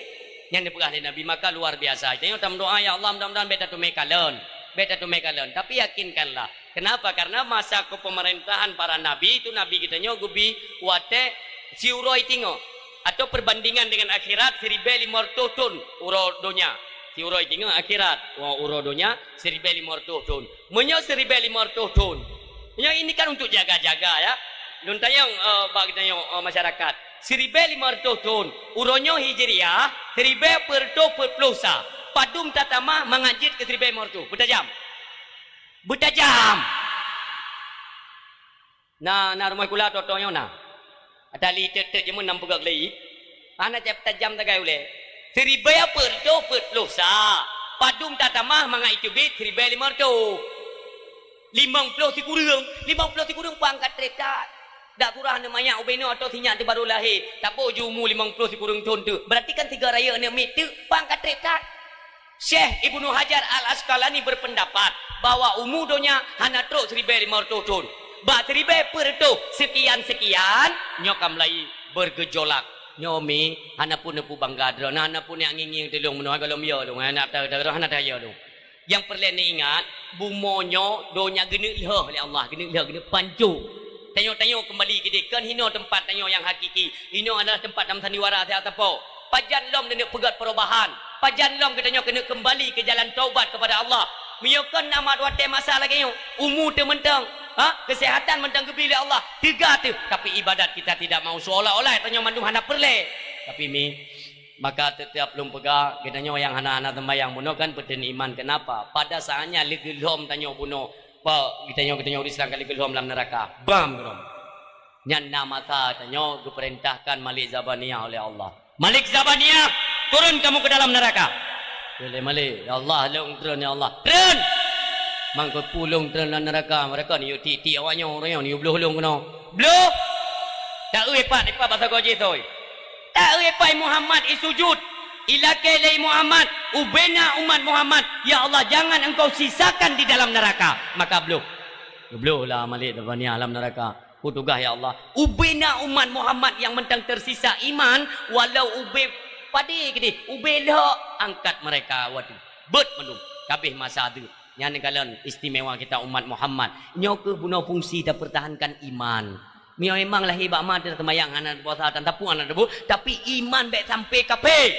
Nyan neupeugah lé Nabi, maka luar biasa. Tanyoe tameudoá, "Ya Allah, mudah-mudahan bék tateumé kalon. Bék tateumé kalon." Tapi yakinkanlah. Kenapa? Karena masa kepemerintahan para nabi itu, nabi geutanyoe geubi watée siuroe tingoh. Atau perbandingan dengan akhirat, siribée limong reutôh thon uroe donya. Siuroe tingoh akhirat, wa-, uroe donya, siribée limong reutôh thon. Meunyoe siribée limong reutôh thon, nyoe ini kan untuk jaga-jaga, ya. Lôn tanyong, eh, bak geutanyoe, eh, masyarakat. Siribée limong reutôh thon, uroe nyoe Hijriah, siribée peuet reutôh peuet ploh sa. Padum tatamah mangat jeuet keu siribée limong reutôh. Beutajam. Beutajam. Na, na rumoh sikula tô-tô nyoe na. Ata li teuk-teuk jeumeu nam peugah lé. Hana cit tajam sagai ulée. Siribée peuet reutôh peuet ploh sa. Padum tatamah mangat iteubiet siribée limong reutôh. Limong ploh sikureueng. Limong ploh sikureueng pang ka treb that. Dak surah aneuk manyak ubé nyoe atau sinyak teuh baru lahé. Saboh ju umu limong ploh sikureueng thon teuk. Berarti kan sigoe rayeuk aneuk miet teuk pang ka treb that. Syekh Ibnu Hajar Al-Asqalani berpendapat bahwa umu donya hana trok siribée limong reutôh thon. Bak siribée peuet reutôh sekian-sekian, nyoe ka mulai bergejolak. Nyoe mi, hana peue neupubangga droe, hana peue neujak ngieng-ngieng teulông meunoe, gohlom yo lôn, hana ta-, ta-, hana tayö lôn. Nyang peureulée neuingat, bumoe nyoe donya geuneuk lheueh lé Allah, geuneuk lheueh, geuneuk pancôh. Tanyoe-tanyoe keumbali keudeh, kon hinoe teumpat tanyoe nyang hakiki. Hinoe adalah teumpat nam sandiwara siat sapo. Pajan lom neuneuk peugét perubahan? Pajan lom geutanyoe keuneuk keumbali keu jalan taubat keupada Allah? Meunyoe kon na mat watée masa lagée nyoe, umu teuh mantong, Ha? Kesehatan mantong geubri lé Allah. Teuga teuh. Tapi ibadat kita tidak mau. Seolah-olah tanyoe mandum hana peureulée. Tapi mi, maka teutap lôn peugah, geutanyoe nyang hana-hana sembahyang bunoe kan peuteuh iman. Kenapa? Pada saatnya lé geulhom tanyoe bunoe. Ba, geutanyoe, geutanyoe ureuëng Islam ka lé geulhom lam neuraka. Bam geulhom. Nyan na masa tanyoe geupeurintahkan Malik Zabaniah oleh Allah. "Malik Zabaniah, turun kamu ke dalam neraka." Kheun lé Malik, "Ya Allah, lôn treun, ya Allah." "Treun!" "Mangkeupeue lôn treun lam neuraka? Meureka neuyue tiek-tiek awak nyoe, ureuëng nyoe neuyue bloh lôn keunoe." "Bloh!" "Taeu ipat, ipat basa goji soi." "Taeu ipat Muhammad isujud. Ilakée lé Muhammad, ubena umat Muhammad, ya Allah, jangan Engkau sisakan di dalam neraka." Maka bloh. Geubloh lah Malik Zabaniah lam neuraka. Peue tugaih, ya Allah? Ubena umat Muhammad nyang mantong teusisa iman, walau ubé padé keudeh, ubé lhok, angkat mereka watée. Beuet mandum, kabeh masa deuek. Nyan kalon istimewa kita umat Muhammad. Nyoe keuh bunoe fungsi tapeurtahankan iman. Meunyoe memang lahé bak ma teuh seumayang hana puasa tan tapue hana teubeuet, tapi iman bék sampai kafé.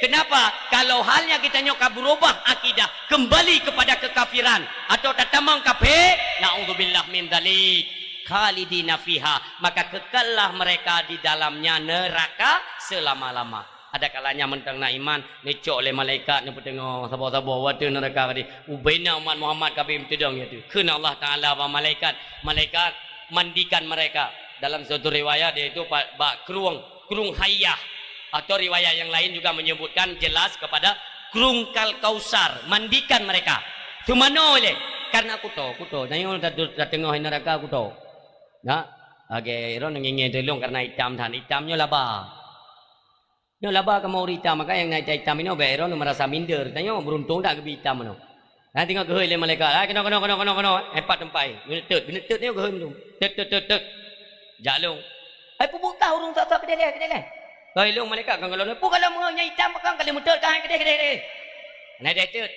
Kenapa? Kalau halnya kita nyoe ka berubah akidah, kembali kepada kekafiran atau tatamong kafé, naudzubillah min dzalik. Khalidina fiha, maka kekallah mereka di dalamnya neraka selama-lama. Ada kalanya mantong na iman, neucok lé malaikat neupeuteungoh saboh-saboh watée neuraka tadi. Ubena umat Muhammad kabeh meuteudong ya tu. Kheun Allah Taala bak malaikat, "Malaikat, mandikan mereka." Dalam suatu riwayat yaitu pa-, bak krueng, krueng Hayyah. Atau riwayat yang lain juga menyebutkan jelas kepada krueng Kal Kausar, "Mandikan mereka." Teumanoe lé, karena kuto, kuto. Tanyoe tateungoh neuraka kuto. Nah, lagée droe ngieng-ngieng teulông karena itam that, itam nyoe laba. Nyoe laba kamoe ureuëng itam, maka nyang na itam-itam inoe bék droe merasa minder. Tanyoe beruntung that geubri itam meunoe. Nah, teungoh geuhôi lé malaikat, "Hai, keunoe, keunoe, keunoe, keunoe, keunoe." Empat teumpat, geuneuk teut, geuneuk teut nyoe geuhôi mandum. Teut, teut, teut, teut. Jak lông. "Hai, peue buet kah ureuëng sok-sok keudeh, keudeh?" Hôi lông malaikat kan kalon, "Peue kalon meuhôi nyang itam pakon ka lheueh meuteut kah, keudeh, keudeh, keudeh." Nah, deh teut.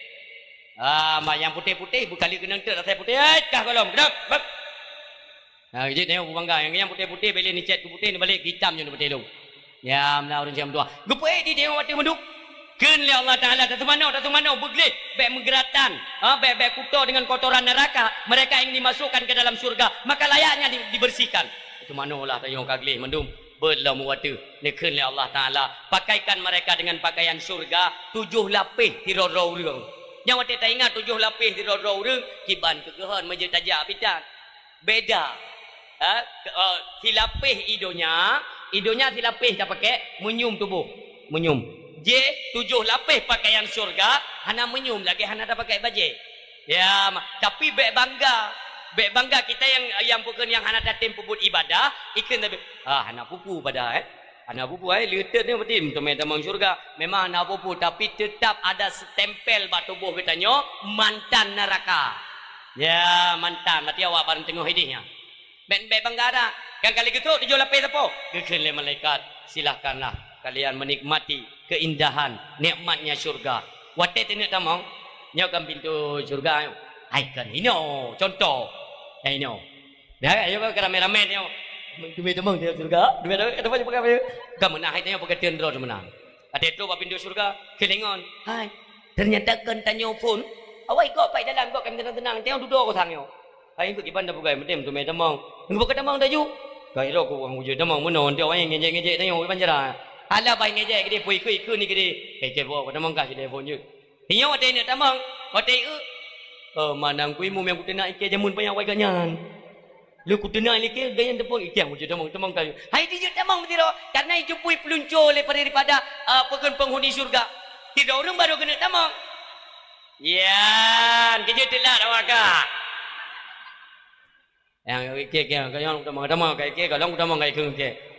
Ah, ma nyang putéh-putéh beukali keunong teut asai putéh, "Hai, kah kalon, keudeh, beuh." Nah, jeuet nyoe peubangga, nyang, nyang putéh-putéh, bèk lé neucèt keu putéh, neubalek keu itam nyoe neuputéh lom. Ya, meunan ureueng siang meutuah. Geupeuék di deungon watèe mandum. Kheun lé Allah Taala, "Taseumanoe, taseumanoe, beugleh, bèk meugeuratan, ha, bèk, bèk kuto deungon kotoran neuraka, mereka ingin dimasukkan ke dalam syurga, maka layaknya di-, dibersihkan." Taseumanoe lah tanyoe ka gleh mandum, beuet lom u ateueh. Neukheun lé Allah Taala, "Pakaikan mereka dengan pakaian syurga tujoh lapéh sidroe-droe ureueng." Nyang watèe taingat tujoh lapéh sidroe-droe ureueng, kiban keu geuhon meujeuet tajak pitan. Beda. Ha? Ke-, eh, silapéh i donya, i donya silapéh tapakèk, meunyum tuboh. Meunyum. Jéh, tujoh lapéh pakaian syurga, hana meunyum lagèe hana tapakèk bajèe. Ya, ma-, tapi bèk bangga. Bèk bangga kita nyang, nyang peukheun nyang hana tatém peubuet ibadah, ikheun tapi, "Ah, hana peue-peue ibadah, eh." Hana peue-peue, eh, leutet nyoe berarti teumé tamong syurga. Memang hana peue-peue, tapi tetap ada stempel bak tuboh geutanyoe, mantan neuraka. Ya, mantan. Berarti awak barang teungoh idéh nyan. Bèk, bèk bangga that. Kan kali geutrok tujoh lapéh sapo? Geukheun lé malaikat, "Silahkanlah kalian menikmati keindahan nikmatnya syurga." Watèe taneuk tamong, nyoe kan pintoe syurga nyoe. Hai kan inoe, contoh. Hai inoe. Dah, ayo ka ramé-ramé nyoe. Teumé tamong di syurga. Dua, dua, dua, dua, dua. Ka meunang hai tanyoe peugah teun droe meunan. Watèe trok bak pintoe syurga, keulingon. Hai, ternyata kon tanyoe phôn. Awai kok pai dalam kok kami tenang-tenang. Tanyoe dudoe kosong nyoe. Hai, kok kiban dah peugah, meutem teumé tamong. Nyoe peugah tamong dah ju. Ka iro ku ureueng ujeue tamong meunoe, nanti awai ngejek-ngejek tanyoe di panjara. Alah bai ngejek gede, pui kui kui ni gede. Kecil bawa tamong kah gede phôn je. Nyoe watèe neuk tamong, watèe eu. Oh, manang kui mu nyang kuteunak ikèe jameun panyang awai gak nyan. Lheueh kuteunak likèe, gaya teupeue, "Ikèe, mujur tamong, tamong kayu." Hai, dijeuet tamong beutiro, karena ijupui peulunco daripada, daripada, ah, peukheun penghuni syurga. Sidroe ureueng baru keuneuk tamong. Yan, keujeuet teulat awak ka. Nyang ikèe, ikèe, ka nyang tamong, tamong, ka ikèe, ka lôn tamong, ka ikheun ikèe.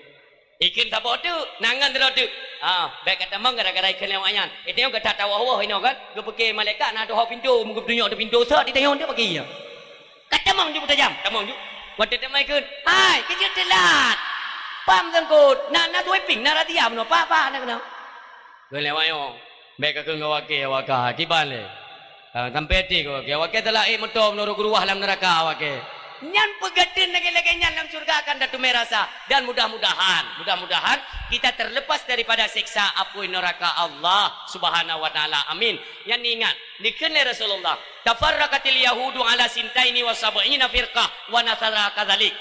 Ikheun saboh teuk, nan ngon sidroe teuk. Ha, bèk ka tamong gara-gara ikheun lé awak nyan. Itanyong gata tawoh-woh inoe kan, geupeuke malaikat na tuho pintoe, meugeutunyok di pintoe, sot itanyong teuk pagi nyoe. Ka tamong ju tajam, tamong ju. Watèe tamong ikheun, "Hai, keujeuet teulat." Pam sangkot, na, na sweeping, na razia bunoe, pa, pa, na keunoe. Kheun lé awak nyoe, "Bèk kakheun ngon awak kèe, awak ka, kiban lé. Ka sampai até keu awak kèe, awak kèe teulaék meuto meunurot geuruwah lam neuraka awak kèe." Nyan peugeuteueng lagée-lagée nyan lam syurga akan tateumé rasa. Dan mudah-mudahan, mudah-mudahan kita terlepas daripada siksa apui neraka Allah Subhanahu wa Taala. Amin. Nyan ingat, dikheun lé Rasulullah, "Tafarraqatil yahudu ala sintaini wa sab'ina firqah wa nasara kadzalik."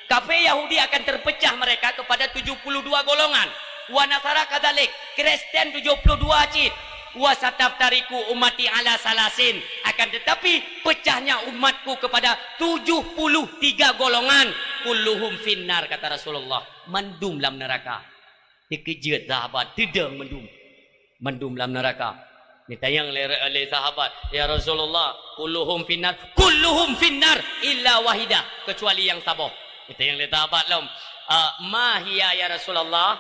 Kafé Yahudi akan terpecah mereka kepada tujuh puluh dua golongan. Wa nasara kadzalik, Kristen tujuh puluh dua cit. "Wa sataftariqu ummati ala salasin." Akan tetapi, pecahnya umatku kepada tujuh puluh tiga golongan. "Kulluhum finnar," kata Rasulullah. Mandum lam neraka. Teukeujeuet sahabat, teudong mandum. Mandum lam neraka. Ditanyong lé, lé sahabat, "Ya Rasulullah, kulluhum finnar?" "Kulluhum finnar illa wahidah," kecuali yang saboh. Ditanyong lé sahabat lom, "Ah, ma hiya ya Rasulullah?"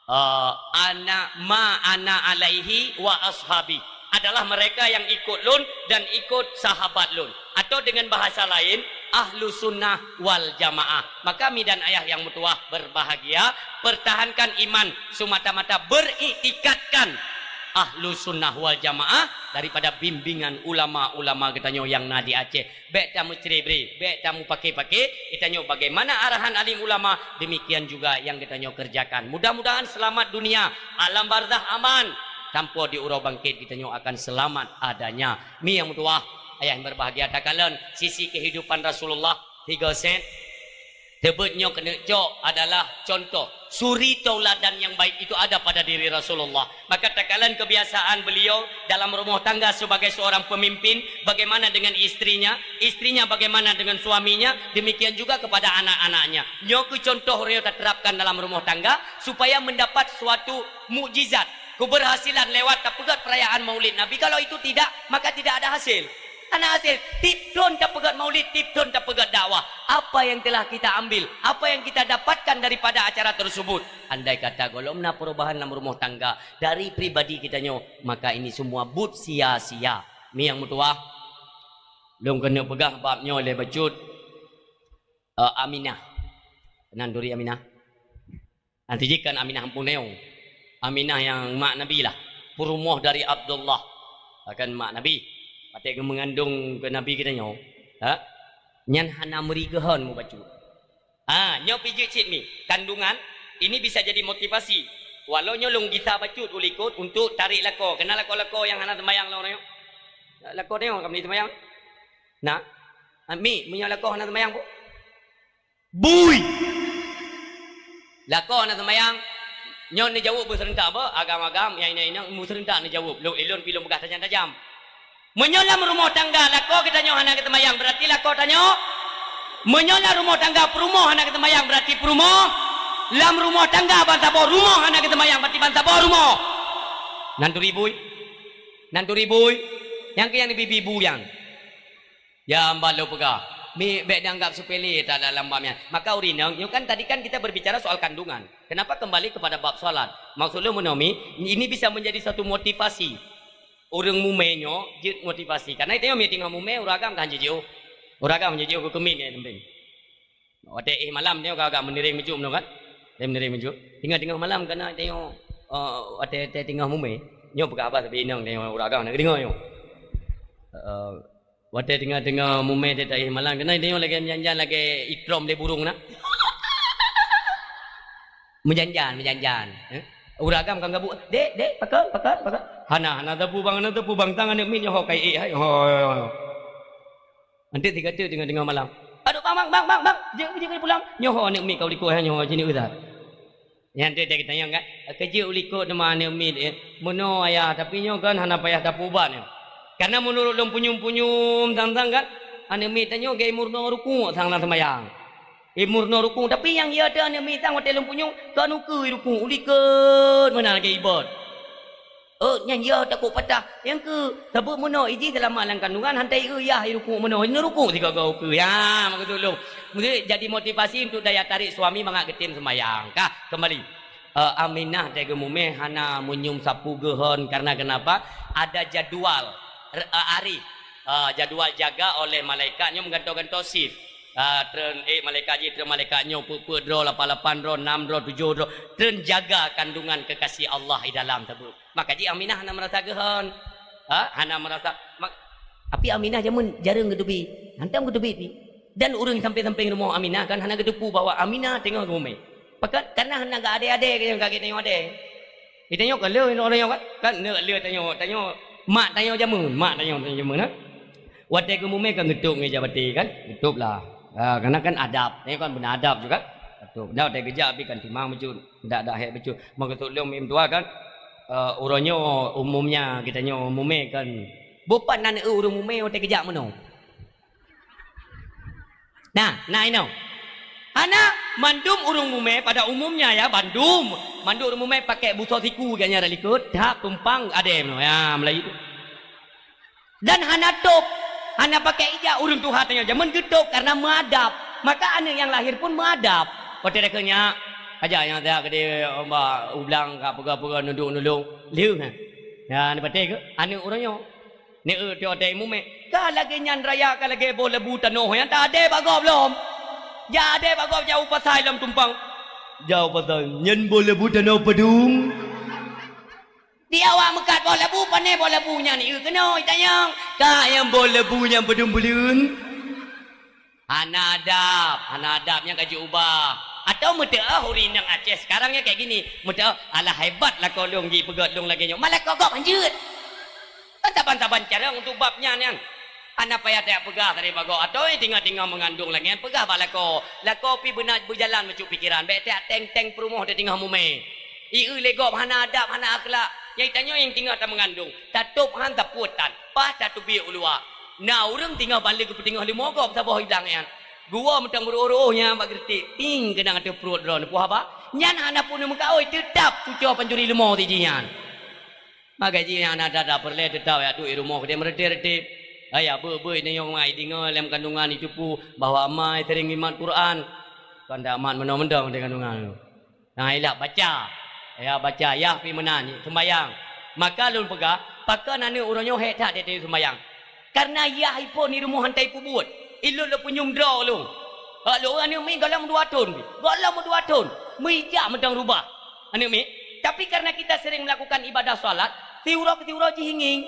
Ah, "Ana ma ana alaihi wa ashabi," adalah mereka yang ikut lôn dan ikut sahabat lôn. Atau dengan bahasa lain, ahlu sunnah wal jamaah. Maka mi dan ayah yang meutuwah berbahagia, pertahankan iman semata-mata beriktikadkan ahlu sunnah wal jamaah daripada bimbingan ulama-ulama geutanyoe nyang na di Aceh. Bék tameucre-bre, bék tamupaké-paké, geutanyoe bagaimana arahan alim ulama, demikian juga nyang geutanyoe kerjakan. Mudah-mudahan selamat dunia, alam barzakh aman, sampoe di uroe bangkét geutanyoe akan selamat adanya. Mi nyang meutuwah, ayah yang berbahagia, takalon sisi kehidupan Rasulullah tiga set. Teubeuet nyoe keuneuk cok adalah contoh. Suri tauladan yang baik itu ada pada diri Rasulullah. Maka takalon kebiasaan beliau dalam rumah tangga sebagai seorang pemimpin, bagaimana dengan istrinya, istrinya bagaimana dengan suaminya, demikian juga kepada anak-anaknya. Nyoe keuh contoh ureuëng taterapkan dalam rumah tangga supaya mendapat suatu mukjizat, keberhasilan lewat tapeugét perayaan Maulid Nabi. Kalau itu tidak, maka tidak ada hasil. Hana hasil, tiep thon tapeugét maulid, tiep thon tapeugét dakwah. Apa yang telah kita ambil? Apa yang kita dapatkan daripada acara tersebut? Andai kata gohlom na perubahan lam rumoh tangga dari pribadi kita nyoe, maka ini semua buet sia-sia. Mi nyang meutuwah, lôn keuneuk peugah bab nyoe lé bacut, eh, Aminah. Nan turi Aminah? Nanti jih kan Aminah ampun neuyong. Aminah nyang mak Nabi lah. Peurumoh dari Abdullah. Kan mak Nabi. Watée geumeungandong keu Nabi geutanyoe. Ha? Nyan hana meuri geuhon mubacut. Ha, nyoe pih jeuet cit mi. Kandungan, ini bisa jadi motivasi. Walau nyoe lôn gisa bacut u likot untuk tarék lakoe. Keunan lakoe-lakoe nyang hana seumayang lôn nyoe. Lakoe nyoe ka meuli seumayang. Nah. Mi, meunyoe lakoe hana seumayang, Bu? Bui! Lakoe hana seumayang, nyoe neujaweueb beuseurentak beuh, agam-agam, nyang inong-inong, beuseurentak neujaweueb. Lôn, ilôn pih lôn peugah tajam-tajam. Meunyoe lam rumoh tangga lakoe geutanyoe hana geuseumayang, berarti lakoe tanyoe. Meunyoe lam rumoh tangga peurumoh hana geuseumayang, berarti peurumoh. Lam rumoh tangga bansaboh rumoh hana geuseumayang, berarti bansaboh rumoh. Nan turi bui. Nan turi bui. Nyang keu nyang neubi-bi bu nyan. Ya, mbak lôn peugah, mi bék dianggap sepele ta dalam bab nyan. Maka ureuëng inong, nyoe kan tadi kan kita berbicara soal kandungan. Kenapa kembali kepada bab salat? Maksud lôn meunoe mi, ini bisa menjadi satu motivasi. Ureuëng mumé nyoe jeuet motivasi. Karena tanyoe mi teungoh mumé, ureuëng agam kan jijiôh. Ureuëng agam jijiôh keu keumin ya, penting. Watée éh malam nyoe ka agak meuniréng meujuk nyoe kan? Dia meuniréng meujuk. Teungoh-teungoh malam kana nyoe, eh, watée, watée teungoh mumé, nyoe peugah haba sabe inong nyoe ureuëng agam na geudeungoe nyoe. Eh, watée teungoh-teungoh mumé teuh éh malam kana nyoe lagée meujan-jan lagée itrom lé burung na. Meujan-jan, meujan-jan. Eh? Ureuëng agam kan gabu, "Dek, dek, pakon, pakon, pakon." Hana, hana teupeu bang, hana teupeu bang, tang aneuëk miet nyoe ho kai éh hai. Ho, ho, ho. Anteuk tiga teuk teungoh-teungoh malam. "Aduh, bang, bang, bang, bang, bang. Jeuet, jeuet pulang." Nyoe ho aneuëk miet ka u likot, nyoe ho jineuk that. Nyan teuk tanyong kan, "Keujeuet u likot teuma aneuëk miet, eh?" "Meunoe ayah, tapi nyoe kan hana payah tapeuubat nyoe. Karena meunurot lôn punyum-punyum sang-sang kan, aneuëk miet tanyoe gét meurunoe rukuk sang lam seumayang. Gét meurunoe rukuk, tapi nyang ya teuh aneuëk miet sang watée lôn punyum kon ukeue rukuk, u likot meunan lagée ibot." Oh, nyan yah takot patah. Nyang keu, sabab meunoe iji seulamat lam kandungan, hantai eu yah i rukuk meunoe, neurukuk sigoe-goe ukeue. Ya, maksud lôn. Mesti jadi motivasi untuk daya tarik suami mangat geutem seumayang. Kah, kembali. Eh, Aminah teuh geumumé hana meunyum sapu geuhon karena kenapa? Ada jadwal, eh, arif. Eh, jadwal jaga oleh malaikat nyoe meugantoe-gantoe shift. Ah, treun, eh, malaikat jih, treun malaikat nyoe, peuet-peuet droe, lapan-lapan droe, nam droe, tujoh droe, treun jaga kandungan kekasih Allah di dalam teubeuet. Maka jih Aminah hana meurasa geuhon. Ha? Hana meurasa. Mak-, tapi Aminah jameun jareueng geuteubiet. Hantom geuteubiet pih. Dan ureuëng sampéng-sampéng rumoh Aminah kan hana geuteupeue bahwa Aminah teungoh geumumé. Pakon? Karena hana geuadé-adé nyang ka geutanyoe adé. Geutanyoe ka le ureuëng nyoe kan? Kan le, le tanyoe, tanyoe mak tanyoe jameun, mak tanyoe, tanyoe jameun, ha? Watée geumumé kan geutôb ngon ija baté kan? Geutôb lah. Ha, karena kan adab. Tanyoe kan beuna adab juga. Geutôb. Dan watée geujak pih kan timang bacut. Dak, dak hék bacut. Maksud lôn meutuah kan? Eh, uroe nyoe umumnya geutanyoe mumé kan. Boh pat na ureuëng mumé watée geujak meunoe. Nah, nah inoe. Hana mandum ureuëng mumé pada umumnya ya, bandum. Mandum ureuëng mumé pakai busoe siku geutanyoe dak likot, that tumpang adé meunoe. Ya, Melayu tu. Dan hana tôb, hana pakai ija ureuëng tuha tanyoe jameun geutôb karena meuadab. Maka aneuëk nyang lahé pun meuadab. Watée dakeuh nyak, aja nyang dak geude ubak ublang ka peugah-peugah nuduk-nuduk. Lheueh. Ya, ni patéh ke? Aneuëk uroe nyoe. Ni eu tiok tée mumé. Ka lagée nyan raya ka lagée boh lebu tanoh nyan ta adé bak gob lom. Ja adé bak gob jauh pasai lom tumpang. Jauh pasai nyan boh lebu tanoh padum. Di awak meukat boh lebu, pané boh lebu nyan ieu keunoe itanyong. Ka nyang boh lebu nyang padum buleuen. Hana adab, hana adab nyang ka jiubah. Atau meuteuoh ureuëng inong Aceh sekarang ya kayak gini. Meuteuoh alah hebat lakoe lôn jipeugét lôn lagée nyoe. Malah kogok hanjeuet. Kan saban-saban carông untuk bab nyan nyan. Hana payah tajak peugah tadi bagoe atau eh tinggai-tinggai meungandong lagée nyan peugah bak lakoe. Lakoe pih beuna beujalan bacut pikeran. Bék tajak teng-teng peurumoh tatinggai mumé. Ieu lé gob hana adab, hana akhlak. Nyang tanyoe nyang tinggai tameungandong. Tatôb han tapuet tan. Paih tateubiet u luwa. Na ureuëng tinggai bale geupeutinggai leumo gob saboh idang nyan. Geuwoe mantong beuroh-roh nyan bak geureutek. Ting keunong ateueh pruet droe neupeue haba. Nyan hana pun neumeukaôi, teutab cucoe pancuri leumo si jih nyan. Maka jih nyang na dada peureulée teutab jak duek i rumoh keudeh meureuteb-reuteb. Aya beu-beu inong mai deungoe lom kandungan iteupeue bahwa amai sering imat Quran. Kon dak mat meunoe mantong di kandungan. Nah, ilak baca. Ya baca yah pih meunan seumbayang. Maka lôn peugah, pakon aneuëk uroe nyoe hék that teuh seumbayang. Karena yah iphon i rumoh hantai peubuet. Ilôn lôn punyueng droe lôn. Hak lôn aneuëk miet gohlom dua thon pih. Gohlom dua thon. Meuijak mantong rubah. Aneuëk miet. Tapi karena kita sering melakukan ibadah salat, siuroe keu siuroe jih ingieng.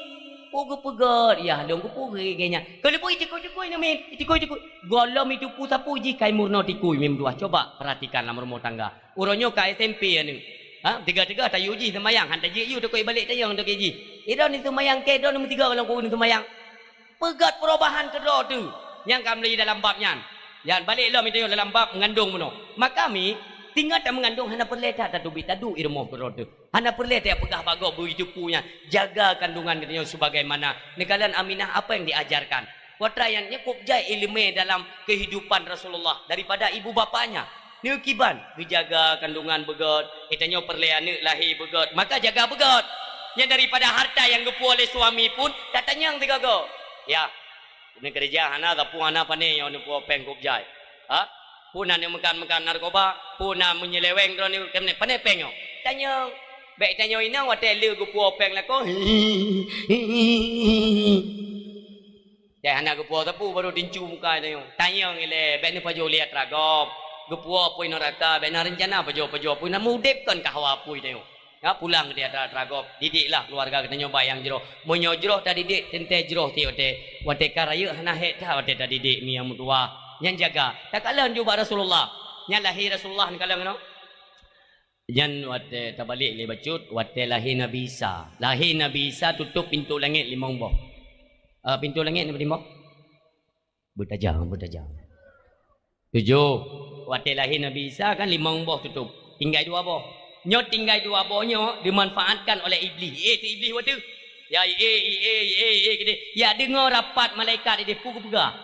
Oh geupeugét yah lôn geupeugét geuh nyan. Keuleubeh itikui-tikui aneuëk miet, itikui-tikui. Gohlom iteupeue sapeue jih kai meurunoe tikui meutuah. Coba perhatikan lam rumoh tangga. Uroe nyoe ka S M P aneuëk. Ha, teuga-teuga tayue jih seumbayang, han tajeuet yue teuka ibalek tayong teuka jih. Idong ni seumbayang keu idong ni meutiga lam kubu ni seumbayang. Peugét perubahan keudroe teuh nyang ka meulaju dalam bab nyan. Nyan balek lom tanyoe dalam bab meungandong bunoe. Maka mi, tinggai tameungandong hana peureulée that tateubiet taduek i rumoh keudroe teuh. Hana peureulée tapeugah bak gob beu iteupeue nyan. Jaga kandungan geutanyoe sebagaimana neukalon Aminah apa yang diajarkan. Peue treuk nyan nyoe kôb jai iéleumé dalam kehidupan Rasulullah daripada ibu bapanya. Neukiban geujaga kandungan beugét, geutanyoe peureulée aneuëk lahé beugét, maka jaga beugét. Nyan daripada harta nyang geupuwoe lé suami pun tatanyong sigoe-goe. Ya, neukeureuja hana, sapeue hana, pané nyoe neupuwoe péng kôb jai. Ha? Peue na neumeukan-meukan narkoba, peue na menyeleweng droeneuh keuneuk pané péng nyoe. Tanyong, bék tanyoe inong watée le geupuwoe péng lakoe. Cai hana geupuwoe sapeue baru tincu muka tanyoe. Tanyong ilée bék neupajoh liat ragôb. Geupuwoe apui neuraka bék na reuncana pajoh-pajoh apui na mudeb kon ka hawa apui tanyoe. Ya pulang di atra-atra gob, didiklah keuluwarga geutanyoe bak nyang jroh. Meunyoe jroh tadidik teuntée jroh tieb watée. Watée ka rayeuk hana hék that watée tadidik mi nyang meutuwah. Nyan jaga. Takalon ju bak Rasulullah. Nyan lahé Rasulullah neukalon keunoe. Nyan watée tabalek lé bacut, watée lahé Nabi Isa. Lahé Nabi Isa tutôb pintoe langét limong boh. Eh, pintoe langét na padum boh? Beutajam, beutajam. Tujoh. Watée lahé Nabi Isa kan limong boh tutôb. Tinggai dua boh. Nyoe tinggai dua boh nyoe dimanfaatkan oleh Iblih. Eh, tu Iblih watée. Ya, eh, eh, eh, eh, eh, gede. Ya deungoe rapat malaikat ideh peue geupeugah.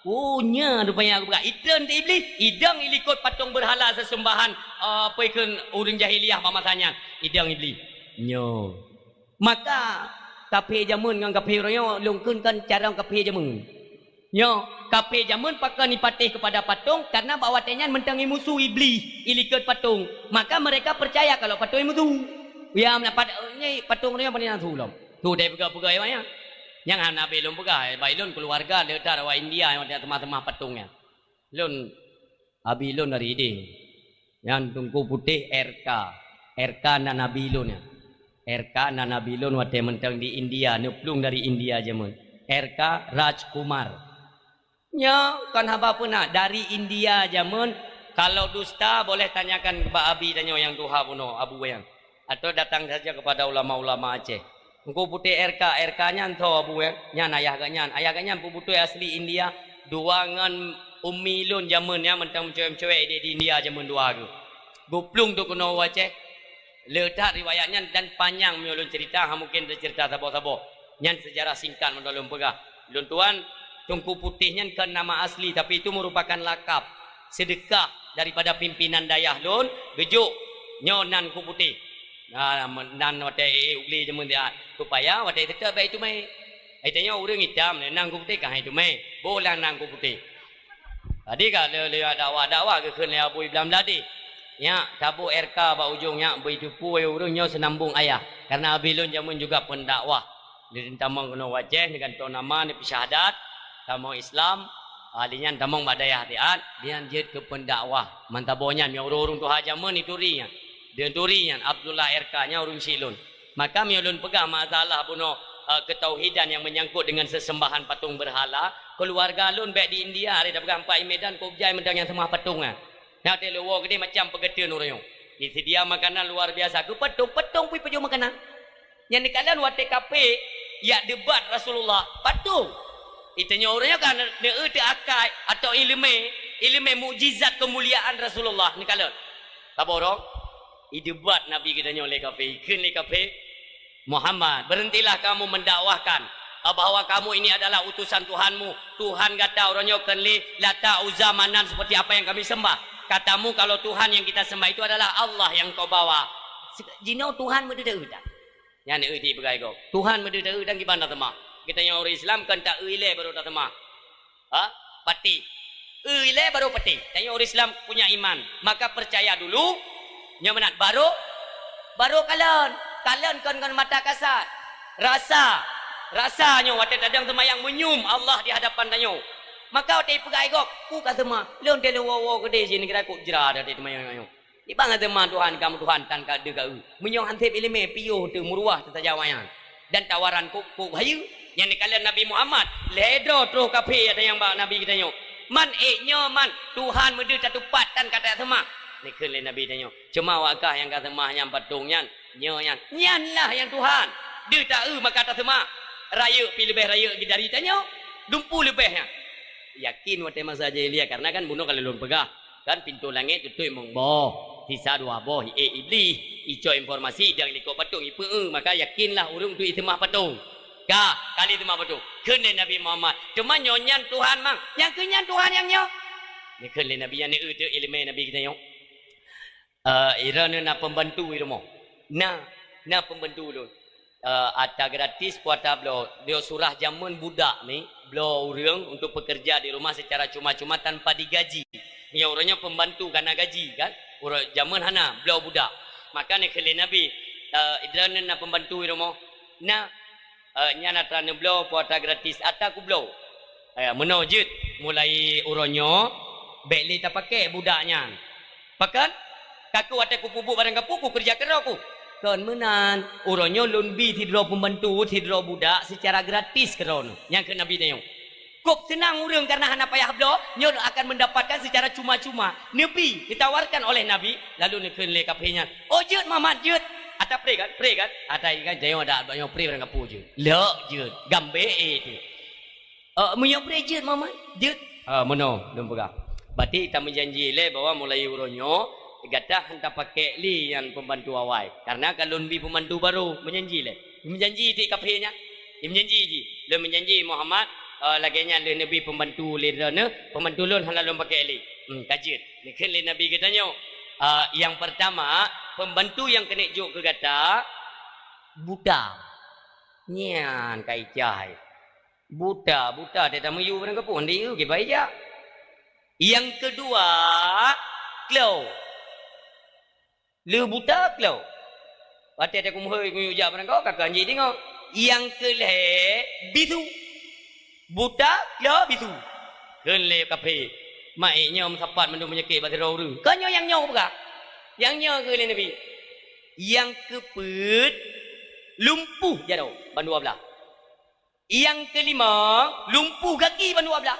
Oh, nya rupanya geupeugah. Itreun tu Iblih, idong ilikot patong beurhala seuseumbahon, eh, apa ikheun ureuëng jahiliyah bak masa nyan. Idong Iblih. Nyoe. Maka, kaphé jameun ngon kaphé uroe nyoe, lôn kheun kan carông kaphé jameun. Nyoe, kaphé jameun pakon ipatéh keupada patong, karena bak watée nyan mantong imusu Iblih, ilikot patong. Maka mereka percaya kalau patong imusu. Ya, meunapat, nyoe patong uroe nyoe pané na su lom. Su dai peugah-peugah ya, nyan. Nyang hana abéh lôn peugah, bak ilôn keuluwarga le that awak India nyang seumah-seumah patong nyan. Lôn, abi lôn dari ideh. Nyan Teungku Putéh R K. R K nan abi lôn nyan. R K nan abi lôn watée mantong di India, neuplueng dari India jameun. R K Rajkumar. Nyoe kon haba peuna dari India jameun. Kalau dusta, boleh tanyakan bak abi tanyoe nyang tuha bunoe, Abu Wayan. Atau datang saja kepada ulama-ulama Aceh. Teungku Putéh R K, R K nyan tho Abu Wayan. Nyan ayah geuh nyan. Ayah geuh nyan peubeutôi asli India. Dua ngon ummi lôn jameun nyan mantong meucewek-meucewek di, di India jameun dua geuh. Geuplueng teuk keunoe u Aceh. Le that riwayat nyan dan panyang meunyoe lôn cerita, ha mungken teucerita saboh-saboh. Nyan sejarah singkat meunan lôn peugah. Lôn tuan, Teungku Putéh nyan kon nama asli, tapi itu merupakan lakab, seudeukah daripada pimpinan dayah lôn, geujok nyoe nan Teungku Putéh. Nah, nan watèe ék-ék u glé jameun siat, supaya watèe teutab bèk iteumèe. Ai tanyoe ureueng itam, nan Teungku Putéh ka hai teumèe. Boh lah nan Teungku Putéh. Tadi ka lé, lé dakwah-dakwah geukheun lé Abu Iblan Meuladi. Nyak, taboh R K bak ujong nyak, beuiteupeue ureueng nyoe seunambong ayah. Karena abi lôn jameun juga pendakwah. Lé tamong keunoe u Aceh, neugantoe nama, neupeusyahadat, tamong Islam, ah, lé nyan tamong bak dayah siat, lé nyan jeuet keu pendakwah. Mantabo nyan, meunyoe ureueng-ureueng tuha jameun ituri nyan. Deungon turi nyan, Abdullah R K nyan ureueng chik lôn. Maka meunyoe lôn peugah masalah bunoe, eh, ketauhidan yang menyangkut dengan sesembahan patung berhala, keuluwarga lôn bèk di India, ada peugah empat i Medan, kok jai mantong nyang seumah patung nyan. Nyan watèe lôn woe keudéh macam peugeuteueng ureueng nyoe. Diseudia makanan luar biasa. Keu patung, patung pih pajoh makanan. Nyan neukalon watèe kafé jak debat Rasulullah, patung. Itanyoe ureueng nyoe ka neueu teuakai atau ileumèe, ileumèe mukjizat keumuliaan Rasulullah neukalon. Saboh droe, idebat Nabi geutanyoe lé kafé, ikheun lé kafé, "Muhammad, berhentilah kamu mendakwahkan, eh, bahwa kamu ini adalah utusan Tuhanmu. Tuhan gata uroe nyoe kon lé Lata, Uzza, Manan seperti apa yang kami sembah. Katamu kalau Tuhan yang kita sembah itu adalah Allah yang kau bawa." Jinoe Tuhan meudeuh taeu tan. Nyan eu di peugah gob. Tuhan meudeuh taeu tan kiban taseumah. Geutanyoe ureueng Islam kon taeu ilèe baru taseumah. Ha? Patéh. Eu ilèe baru patéh. Tanyoe ureueng Islam punya iman. Maka percaya dulu, nyoe meunan, baru, baru kalon. Kalon kon ngon mata kasat. Rasa. Rasa nyoe watèe tadong seumayang meunyum Allah di hadapan tanyoe. Maka watèe ipeugah gob, "Ku ka seumah, lôn teuh lôn woe-woe keudéh jih neugara kok jra watèe seumayang nyoe." Di bang teuma Tuhan kamoe Tuhan tan ka deuh ka eu. Meunyoe han sép ileumèe piôh teuh meuruah teuh saja awaknyan. Dan tawaran kok-kok bahayeue nyang neukalon Nabi Muhammad, lhèe droe troh kafé nyang bak Nabi geutanyoe. "Man, ék nyoe man, Tuhan meudeuh tatupat tan ka taseumah." Neukheun lé Nabi tanyoe, "Cuma awak kah nyang ka seumah nyang patong nyan, nyoe nyan, nyan lah nyang Tuhan. Deuh taeu maka taseumah. Rayeuk pih leubeh rayeuk dari tanyoe, lumpu leubeh nyan." Yakin watèe masa jahiliyah, karena kan bunoe ka lôn peugah. Kan pintoe langét tutôt meuboh, sisa dua boh, iék Iblih, icok informasi idong likot patong, ipeu-eu, maka yakinlah ureueng tu iseumah patong. Ka, ka lé seumah patong. Kheun lé Nabi Muhammad, "Teuma nyoe nyan Tuhan mang, nyang keu nyan Tuhan nyang nyoe?" Neukheun lé Nabi nyan, eu teuh ileumèe Nabi geutanyoe. Eh, droeneuh na pembantu di rumoh. Na, na pembantu lôn. Eh, ata gratis, peue ata bloe. Lheuh surah jameun budak ni, bloe ureueng untuk pekerja di rumah secara cuma-cuma tanpa digaji. Nyoe uroe nyoe pembantu ka na gaji kan? Uroe jameun hana, bloe budak. Maka neukheun lé Nabi, eh, "Droeneuh na pembantu di rumoh?" "Na." "Eh, nyan ata neubloe peue ata gratis, ata kubloe." Eh, meunoe jeuet, mulai uroe nyoe bèk lé tapakèk budak nyan. Pakon? Ka keuh watèe kupeubuet barang gapeue, kukeurija keudroe ku. Kon meunan, uroe nyoe lôn bi sidroe pembantu, sidroe budak seucara gratis keudroe. Nyan kheun Nabi tanyoe. Kok seunang ureueng karena hana payah bloe, nyoe akan mendapatkan secara cuma-cuma. Neubi, ditawarkan oleh Nabi, lalu neukheun lé kafé nyan, "Oh, jeuet, Muhammad, jeuet." Ata pré kan? Pré kan? Ata kan, "Tanyoe dak, tanyoe pré barang gapeue jeuet." Lheuh jeuet, gambek éh tu. Eh, meunyoe pré jeuet, Muhammad, jeuet. Ah, meunoe lôn peugah. Berarti tameujanji lé bahwa mulai uroe nyoe gata han tapakèk lé nyan pembantu awai. Karena ka lôn bi pembantu baru, meujanji lé. Meujanji di kafé nyan. Meujanji jih. Lôn meujanji, "Muhammad, eh, lagèe nyan lheuh neubi pembantu lé droeneuh, pembantu lôn hana lôn pakèk lé." Hmm, ka jeuet. Neukheun lé Nabi geutanyoe, "Eh, yang pertama, pembantu nyang keuneuk jok keu gata buta." Nyan ka icah. Buta, buta, teuh tamiyueb barang gapeue, diyue kiban ijak. Nyang keudua, kleu. Lheuh buta, kleu. Watèe takumhôi kuyue jak barang gapeue, ka keu anjing deungoe. Nyang keulhèe, bisu. Buta, kleu, bisu. Kheun lé kafé, "Mak, ék nyoe meusapat mandum peunyakét bak sidroe ureueng." Kon nyoe nyang nyoe peugah. Nyang nyoe kheun lé Nabi. Nyang keupeuet, lumpuh jaroe ban dua blah. Nyang keulima, lumpuh gaki ban dua blah.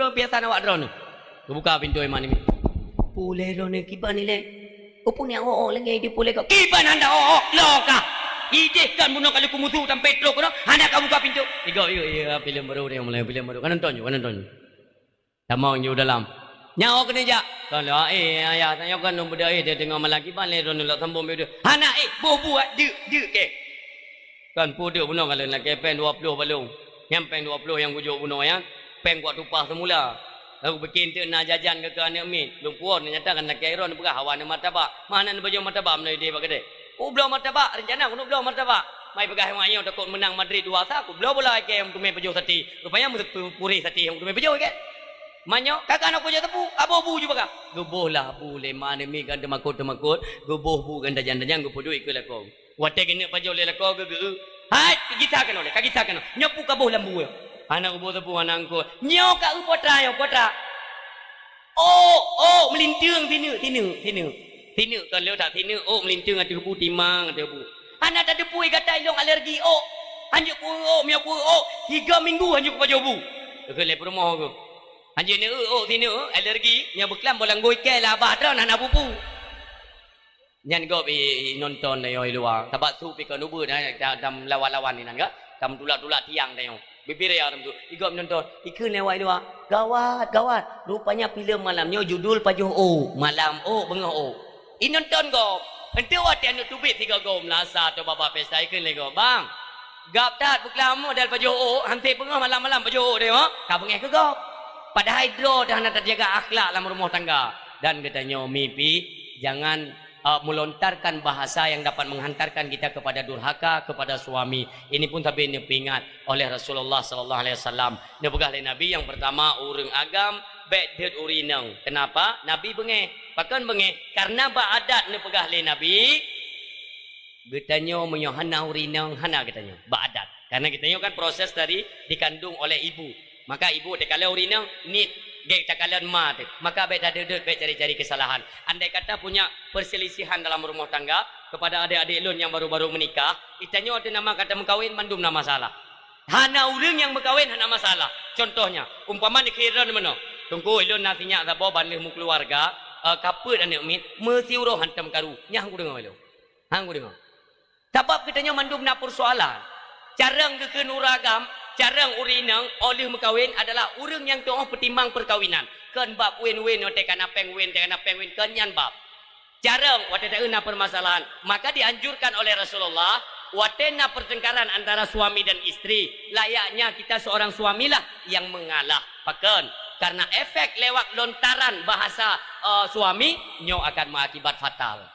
droe, biasa awak droeneuh. Geubuka pintoe Mak Nemi. Pulé droeneuh kiban ilée. Upun nyang ôk-ôk lagée di pulé kau. Kiban hana ôk-ôk, lo kah. Ideh kan bunoe kali kumusu sampai trok keunoe, hana ka buka pintoe. Igo, igo, iya, filem baru ni, mulai filem baru. Kan nonton ju, kan nonton ju. Tamong ju dalam. Nyawa keuneuk jak. Kan lah, eh, ayah, tanyoe kan lôn beudôh, eh, dia teungoh malam kiban lé droeneuh lok sambông beude. Hana, eh, boh buat, deuk, deuk, eh. Kan peue deuk bunoe ka lôn lakée péng dua ploh balong. Nyang péng dua ploh nyang kujok bunoe nyan, péng kuat tupah seumula. Lalu bikin teuk na jajan keu, keu aneuk miet. Lôn puwoe, nyata kan lakée droe neupeugah hawa neumartabak. Mana neupajoh martabak meunyoe ideh bak keudée. Kubloe martabak, rencana keuneuk bloe martabak. Mai peugah ngon ayah takot meunang Madrid dua sa, kubloe bola ikée nyang teumé pajoh sati. Rupanya meupurih sati nyang teumé pajoh ikée. Manyoe, ka, ka na kujak teupeu, aboh bu ju baka. Geuboh lah bu lé Mak Nemi kan teumakot-teumakot, geuboh bu kan tajang-tajang, geupeuduek keu lakoe. Watée geuneuk pajoh lé lakoe geu-, geu-, "Hai, gisa keunoe lé, ka gisa keunoe. Nyoe peue kaboh lam bu nyoe?" Hana geuboh teupeu hana eungkôt. "Nyoe ka eu potra nyoe, potra." "Ôk, ôk, meulinteung sineuk, sineuk, sineuk." Sineuk kon lé that sineuk, ôk meulinteung ateueh bu, timang ateueh bu. "Hana tateupeue gata ilong alergi ôk. Hanjeuet kueu ôk, meunyoe kueu ôk, tiga minggu hanjeuet kupajoh bu." Kheun lé peurumoh keuh. Hanjeuet neueu ôk sineuk, alergi, nyoe beuklam boh langgôi kée lah bah droe hana bu-bu. Nyan gob i, i nonton tanyoe i luwa. Sabab su pih kon ubeut, eh, ta-, tam lawan-lawan inan ka. Tam tulak-tulak tiang tanyoe. Bibir ya tam tu. I gob nonton. Ikheun lé awak i luwa. Gawat, gawat. Rupanya filem malam nyoe judul pajoh ôk. Malam ôk, beungoh ôk. I nonton gob. Enteuk watée aneuk teubiet sigoe gob meulasa atau babah pesta ikheun lé gob. "Bang, gab that beuklam model pajoh ôk, hanté beungoh malam-malam pajoh ôk tanyoe." Ka beungéh keu gob. Padahai droe dah hana tajaga akhlak lam rumoh tangga. Dan geutanyoe mipi Jangan, eh, melontarkan bahasa yang dapat menghantarkan kita kepada durhaka kepada suami. Ini pun tapi neupeuingat oleh Rasulullah sallallahu alaihi wasallam. Neupeugah lé Nabi, yang pertama, ureuëng agam bék deuet ureuëng inong. Kenapa? Nabi beungéh. Pakon beungéh? Karena bak adat neupeugah lé Nabi, geutanyoe meunyoe hana ureuëng inong, hana geutanyoe bak adat. Karena geutanyoe kan proses dari dikandung oleh ibu. Maka ibu teukalon ureuëng inong, niet gét teukalon ma teuh. Maka bék tadeuet-deuet, bék cari-cari kesalahan. Andai kata punya perselisihan dalam rumah tangga, kepada adik-adik lôn yang baru-baru menikah, geutanyoe teuh nama kata meukawen, mandum na masalah. Hana ureuëng nyang meukawen hana masalah. Contohnya, umpama neukira meunoe, Teungku, ilôn na sinyak saboh ban lheueh meukeuluwarga, eh, ka peuet aneuk miet, meusiuroe hantom karu. Nyan han kudeungoe ilôn. Han kudeungoe. Sabab geutanyoe mandum na peusoalan. Carông geukheun ureuëng agam, carông ureuëng inong óh lheueh meukawen adalah ureuëng nyang tuoh peutimang peukawinan. Kon bab win-win, watée kana péng win, watée kana péng win, kon nyan bab. Carông, watée taeu na permasalahan, maka dianjurkan oleh Rasulullah, watée na pertengkaran antara suami dan istri, layaknya kita seorang suamilah yang mengalah. Pakon? Karena efek lewat lontaran bahasa, eh, suami, nyoe akan mengakibat fatal.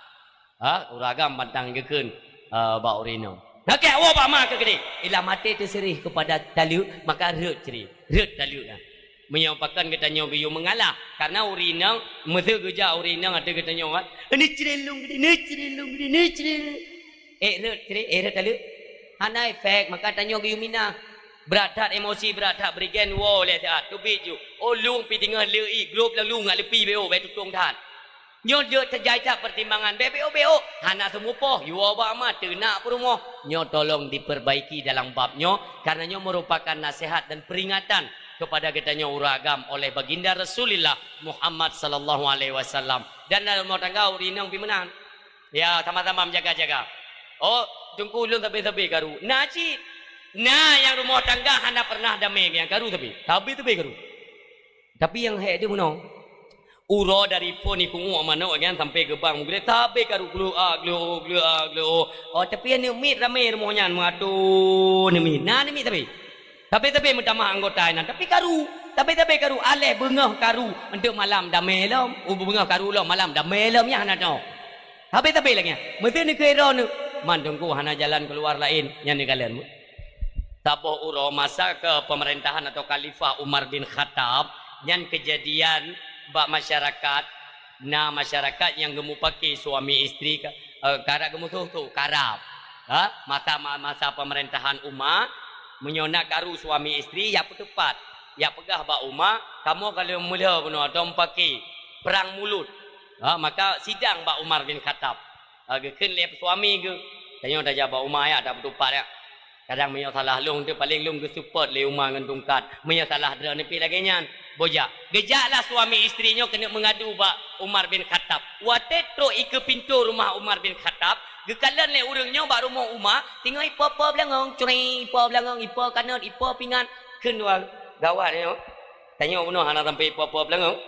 Ha, ureuëng agam bantang geukheun, eh, bak ureuëng inong. Nakeuh woe bak ma keuh keudeh. Ilah maté teuseureh keupada taleuek, maka rhot cre, rhot taleuek nyan. Meunyoe pakon geutanyoe geuyue meungalah, karena ureuëng inong, meuseu geujak ureuëng inong ateueh geutanyoe, kan? Neucre lôn keudeh, neucre lôn keudeh, neucre. Eh, rhot cre, eh, rhot taleuek. Hana efek, maka tanyoe geuyue minah. Brat that emosi, brat that berigen, woe lé that, teubiet ju. Oh, lôn pih teungoh leuek ié, glôb lalu ngat leupi béo, bék tutong that. Nyoe jeuet teujai that pertimbangan, bék béok-béok, hana seumupoh, yue bak ma teunak peurumoh. Nyoe tolong diperbaiki dalam bab nyoe, karena nyoe merupakan nasihat dan peringatan kepada geutanyoe ureuëng agam oleh Baginda Rasulullah Muhammad sallallahu alaihi wasallam. Dan dalam rumah tangga ureuëng inong pih meunan. Ya, sama-sama menjaga-jaga. Oh, Teungku, lôn sabe-sabe karu. Na cit. Na nyang rumah tangga hana pernah damé nyang karu sabe. Sabe-sabe karu. Tapi nyang hék teuh meunoe. Uroe dari phon ikunguek manok nyan sampai geubang meugreh, sabe karu gleu a, gleu o, gleu a, gleu o. Oh, tapi aneuk miet ramé rumoh nyan, meuatoe aneuk miet. Na aneuk miet sabe. Sabe-sabe meutamah anggota inan, tapi karu. Sabe-sabe karu, aléh beungoh karu, enteuk malam damé lom. Oh, beungoh karu lom, malam damé lom, nyan hana teuh. Sabe-sabe lagée nyan. Meuseu neukira neuh, man Teungku hana jalan keuluar laén, nyan neukalon. Saboh uroe masa keupeumeurintahan atau khalifah Umar bin Khattab, nyan keujadian bak masyarakat, na masyarakat nyang geumupaki suami istri ka, eh, karab geumusoh-soh, karab. Ha? Masa, ma-, masa peumeurintahan Umar, meunyoe na karu suami istri, ya peuteupat, ya peugah bak Umar, kamoe ka lheueh meulhö bunoe atau mupaki, perang mulut. Ha, maka sidang bak Umar bin Khattab. Ha, geukheun lé suami geuh, tanyoe tajak bak Umar ya, tapeuteupat ya. Kadang meunyoe salah lôn teuh, paléng lôn geuseupôt lé Umar ngon tungkat. Meunyoe salah droeneuh pih lagée nyan, bujak. Geujaklah suami istri nyoe keuneuk meungadu bak Umar bin Khattab. Watée trok ikeue pintoe rumoh Umar bin Khattab, geukalon lé ureuëng nyoe bak rumoh Umar, teungoh ipo-po beulangong, cre, ipo beulangong, ipo kanot, ipo pingan. Kheun dua gawat nyoe. Tanyoe bunoe hana sampai ipo-po beulangong.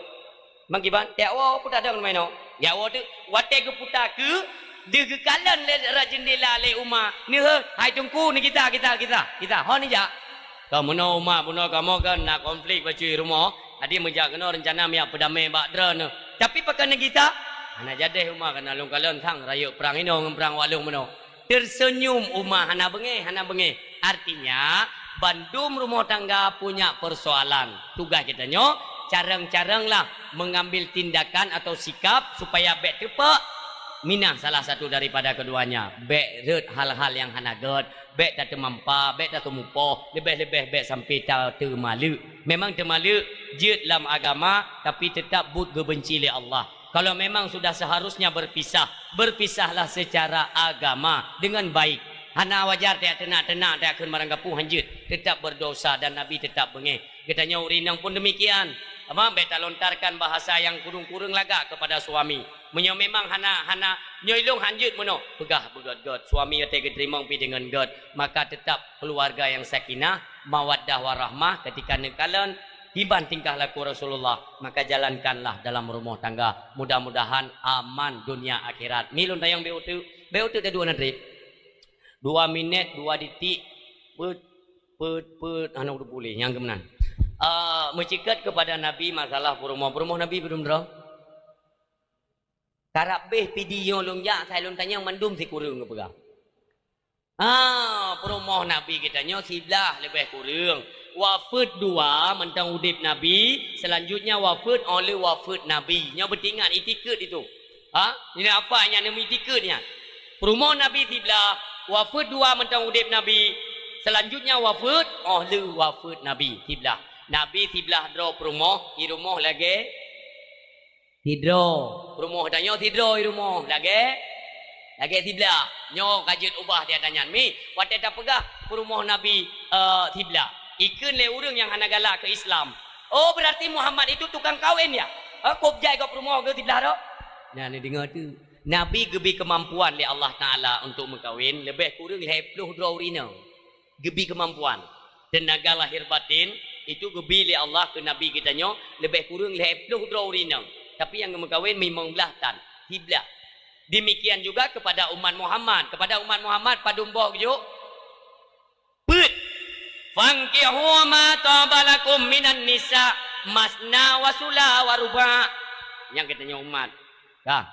Meukiban, jak woe peue tadong teuma inoe. Jak woe teuk, watée geuputa keue, deuh geukalon lé rot jeundela lé Umar. Neuheueh, "Hai Teungku, neugisa, gisa, gisa, gisa." Ho neujak. Ka meunoe Umar, bunoe kamoe kan na konflik bacut rumoh. Jadi meujak keunoe reuncana meujak peudamé bak droeneuh. Tapi pakon neugisa? Hana jadeh Umar, kana lôn kalon sang rayeuk prang inoe ngon prang wak lôn bunoe. Terseunyum Umar, hana beungéh, hana beungéh. Artinya, bandum rumoh tangga punya persoalan. Tugaih geutanyoe, carông-carônglah mengambil tindakan atau sikap supaya bék teupeu minah salah satu daripada keduanya. Bék rhot hal-hal nyang hana gét, bék tateumampa, bék tateumupoh, leubeh-leubeh bék sampai ta-, teumaleuek. Memang teumaleuek jeuet lam agama, tapi teutap buet geubeunci lé Allah. Kalau memang sudah seharusnya berpisah, berpisahlah secara agama dengan baik. Hana wajar tajak teunak-teunak, tajak kheun barang gapu, hanjeuet, tetap berdosa dan Nabi tetap beungéh. Geutanyoe ureuëng inong pun demikian. Ama, bék talontarkan bahasa nyang kureueng-kureueng lagak kepada suami. Meunyoe memang hana, hana, nyoe ilong hanjeuet meunoe, peugah beugét-gét. Suami watée geuteurimong pih deungon gét, maka tetap keluarga yang sakinah, mawaddah warahmah ketika neukalon, kiban tingkah laku Rasulullah, maka jalankanlah dalam rumoh tangga. Mudah-mudahan aman dunia akhirat. Mi lôn tanyong bék uteuk, bék uteuk teuduek na treb. Dua minét, dua detik, peuet, peuet, peuet, hana udah boleh, nyang keumenan. Ah, meuceukat kepada Nabi masalah peurumoh. Peurumoh Nabi padum droe? Karab beh pidi nyoe lôn jak, sai lôn tanyong mandum sikureueng geupeugah. Ah, peurumoh Nabi geutanyoe siblah leubeh kureueng. Wafeuet dua mantong udeb Nabi, selanjutnya wafeuet óh lheueh wafeuet Nabi. Nyoe beutingat itikeuet itu. Ha? Ini apa nyang neumitikeuet nyan? Peurumoh Nabi siblah, wafeuet dua mantong udeb Nabi, selanjutnya wafeuet óh lheueh wafeuet Nabi siblah. Nabi siblah droe peurumoh, i rumoh lagée sidroe. Peurumoh tanyoe sidroe i rumoh, lagée, lagée siblah. Nyoe ka jeuet ubah tiada nyan. Mi, watée tapeugah peurumoh Nabi, eh, siblah, ikheun lé ureuëng nyang hana galak keu Islam. Oh, berarti Muhammad itu tukang kawin ya? Eh, kop jai gob peurumoh geuh siblah tu? Nah, ni deungoe tu. Nabi geubi keumampuan lé Allah Taala untuk meukawen leubeh kureueng lhée ploh droe ureuëng inong. Geubi keumampuan. Teunaga lahir batin itu geubi lé Allah keu Nabi geutanyoe leubeh kureueng lhée ploh droe ureuëng inong. Tapi nyang geumeukawen limong blaih tan, siblah. Demikian juga kepada umat Muhammad. Kepada umat Muhammad padum boh geujok? Peuet. "Fankihu ma taba lakum minan nisa masna wa sula wa ruba." Nyang geutanyoe umat. Ka.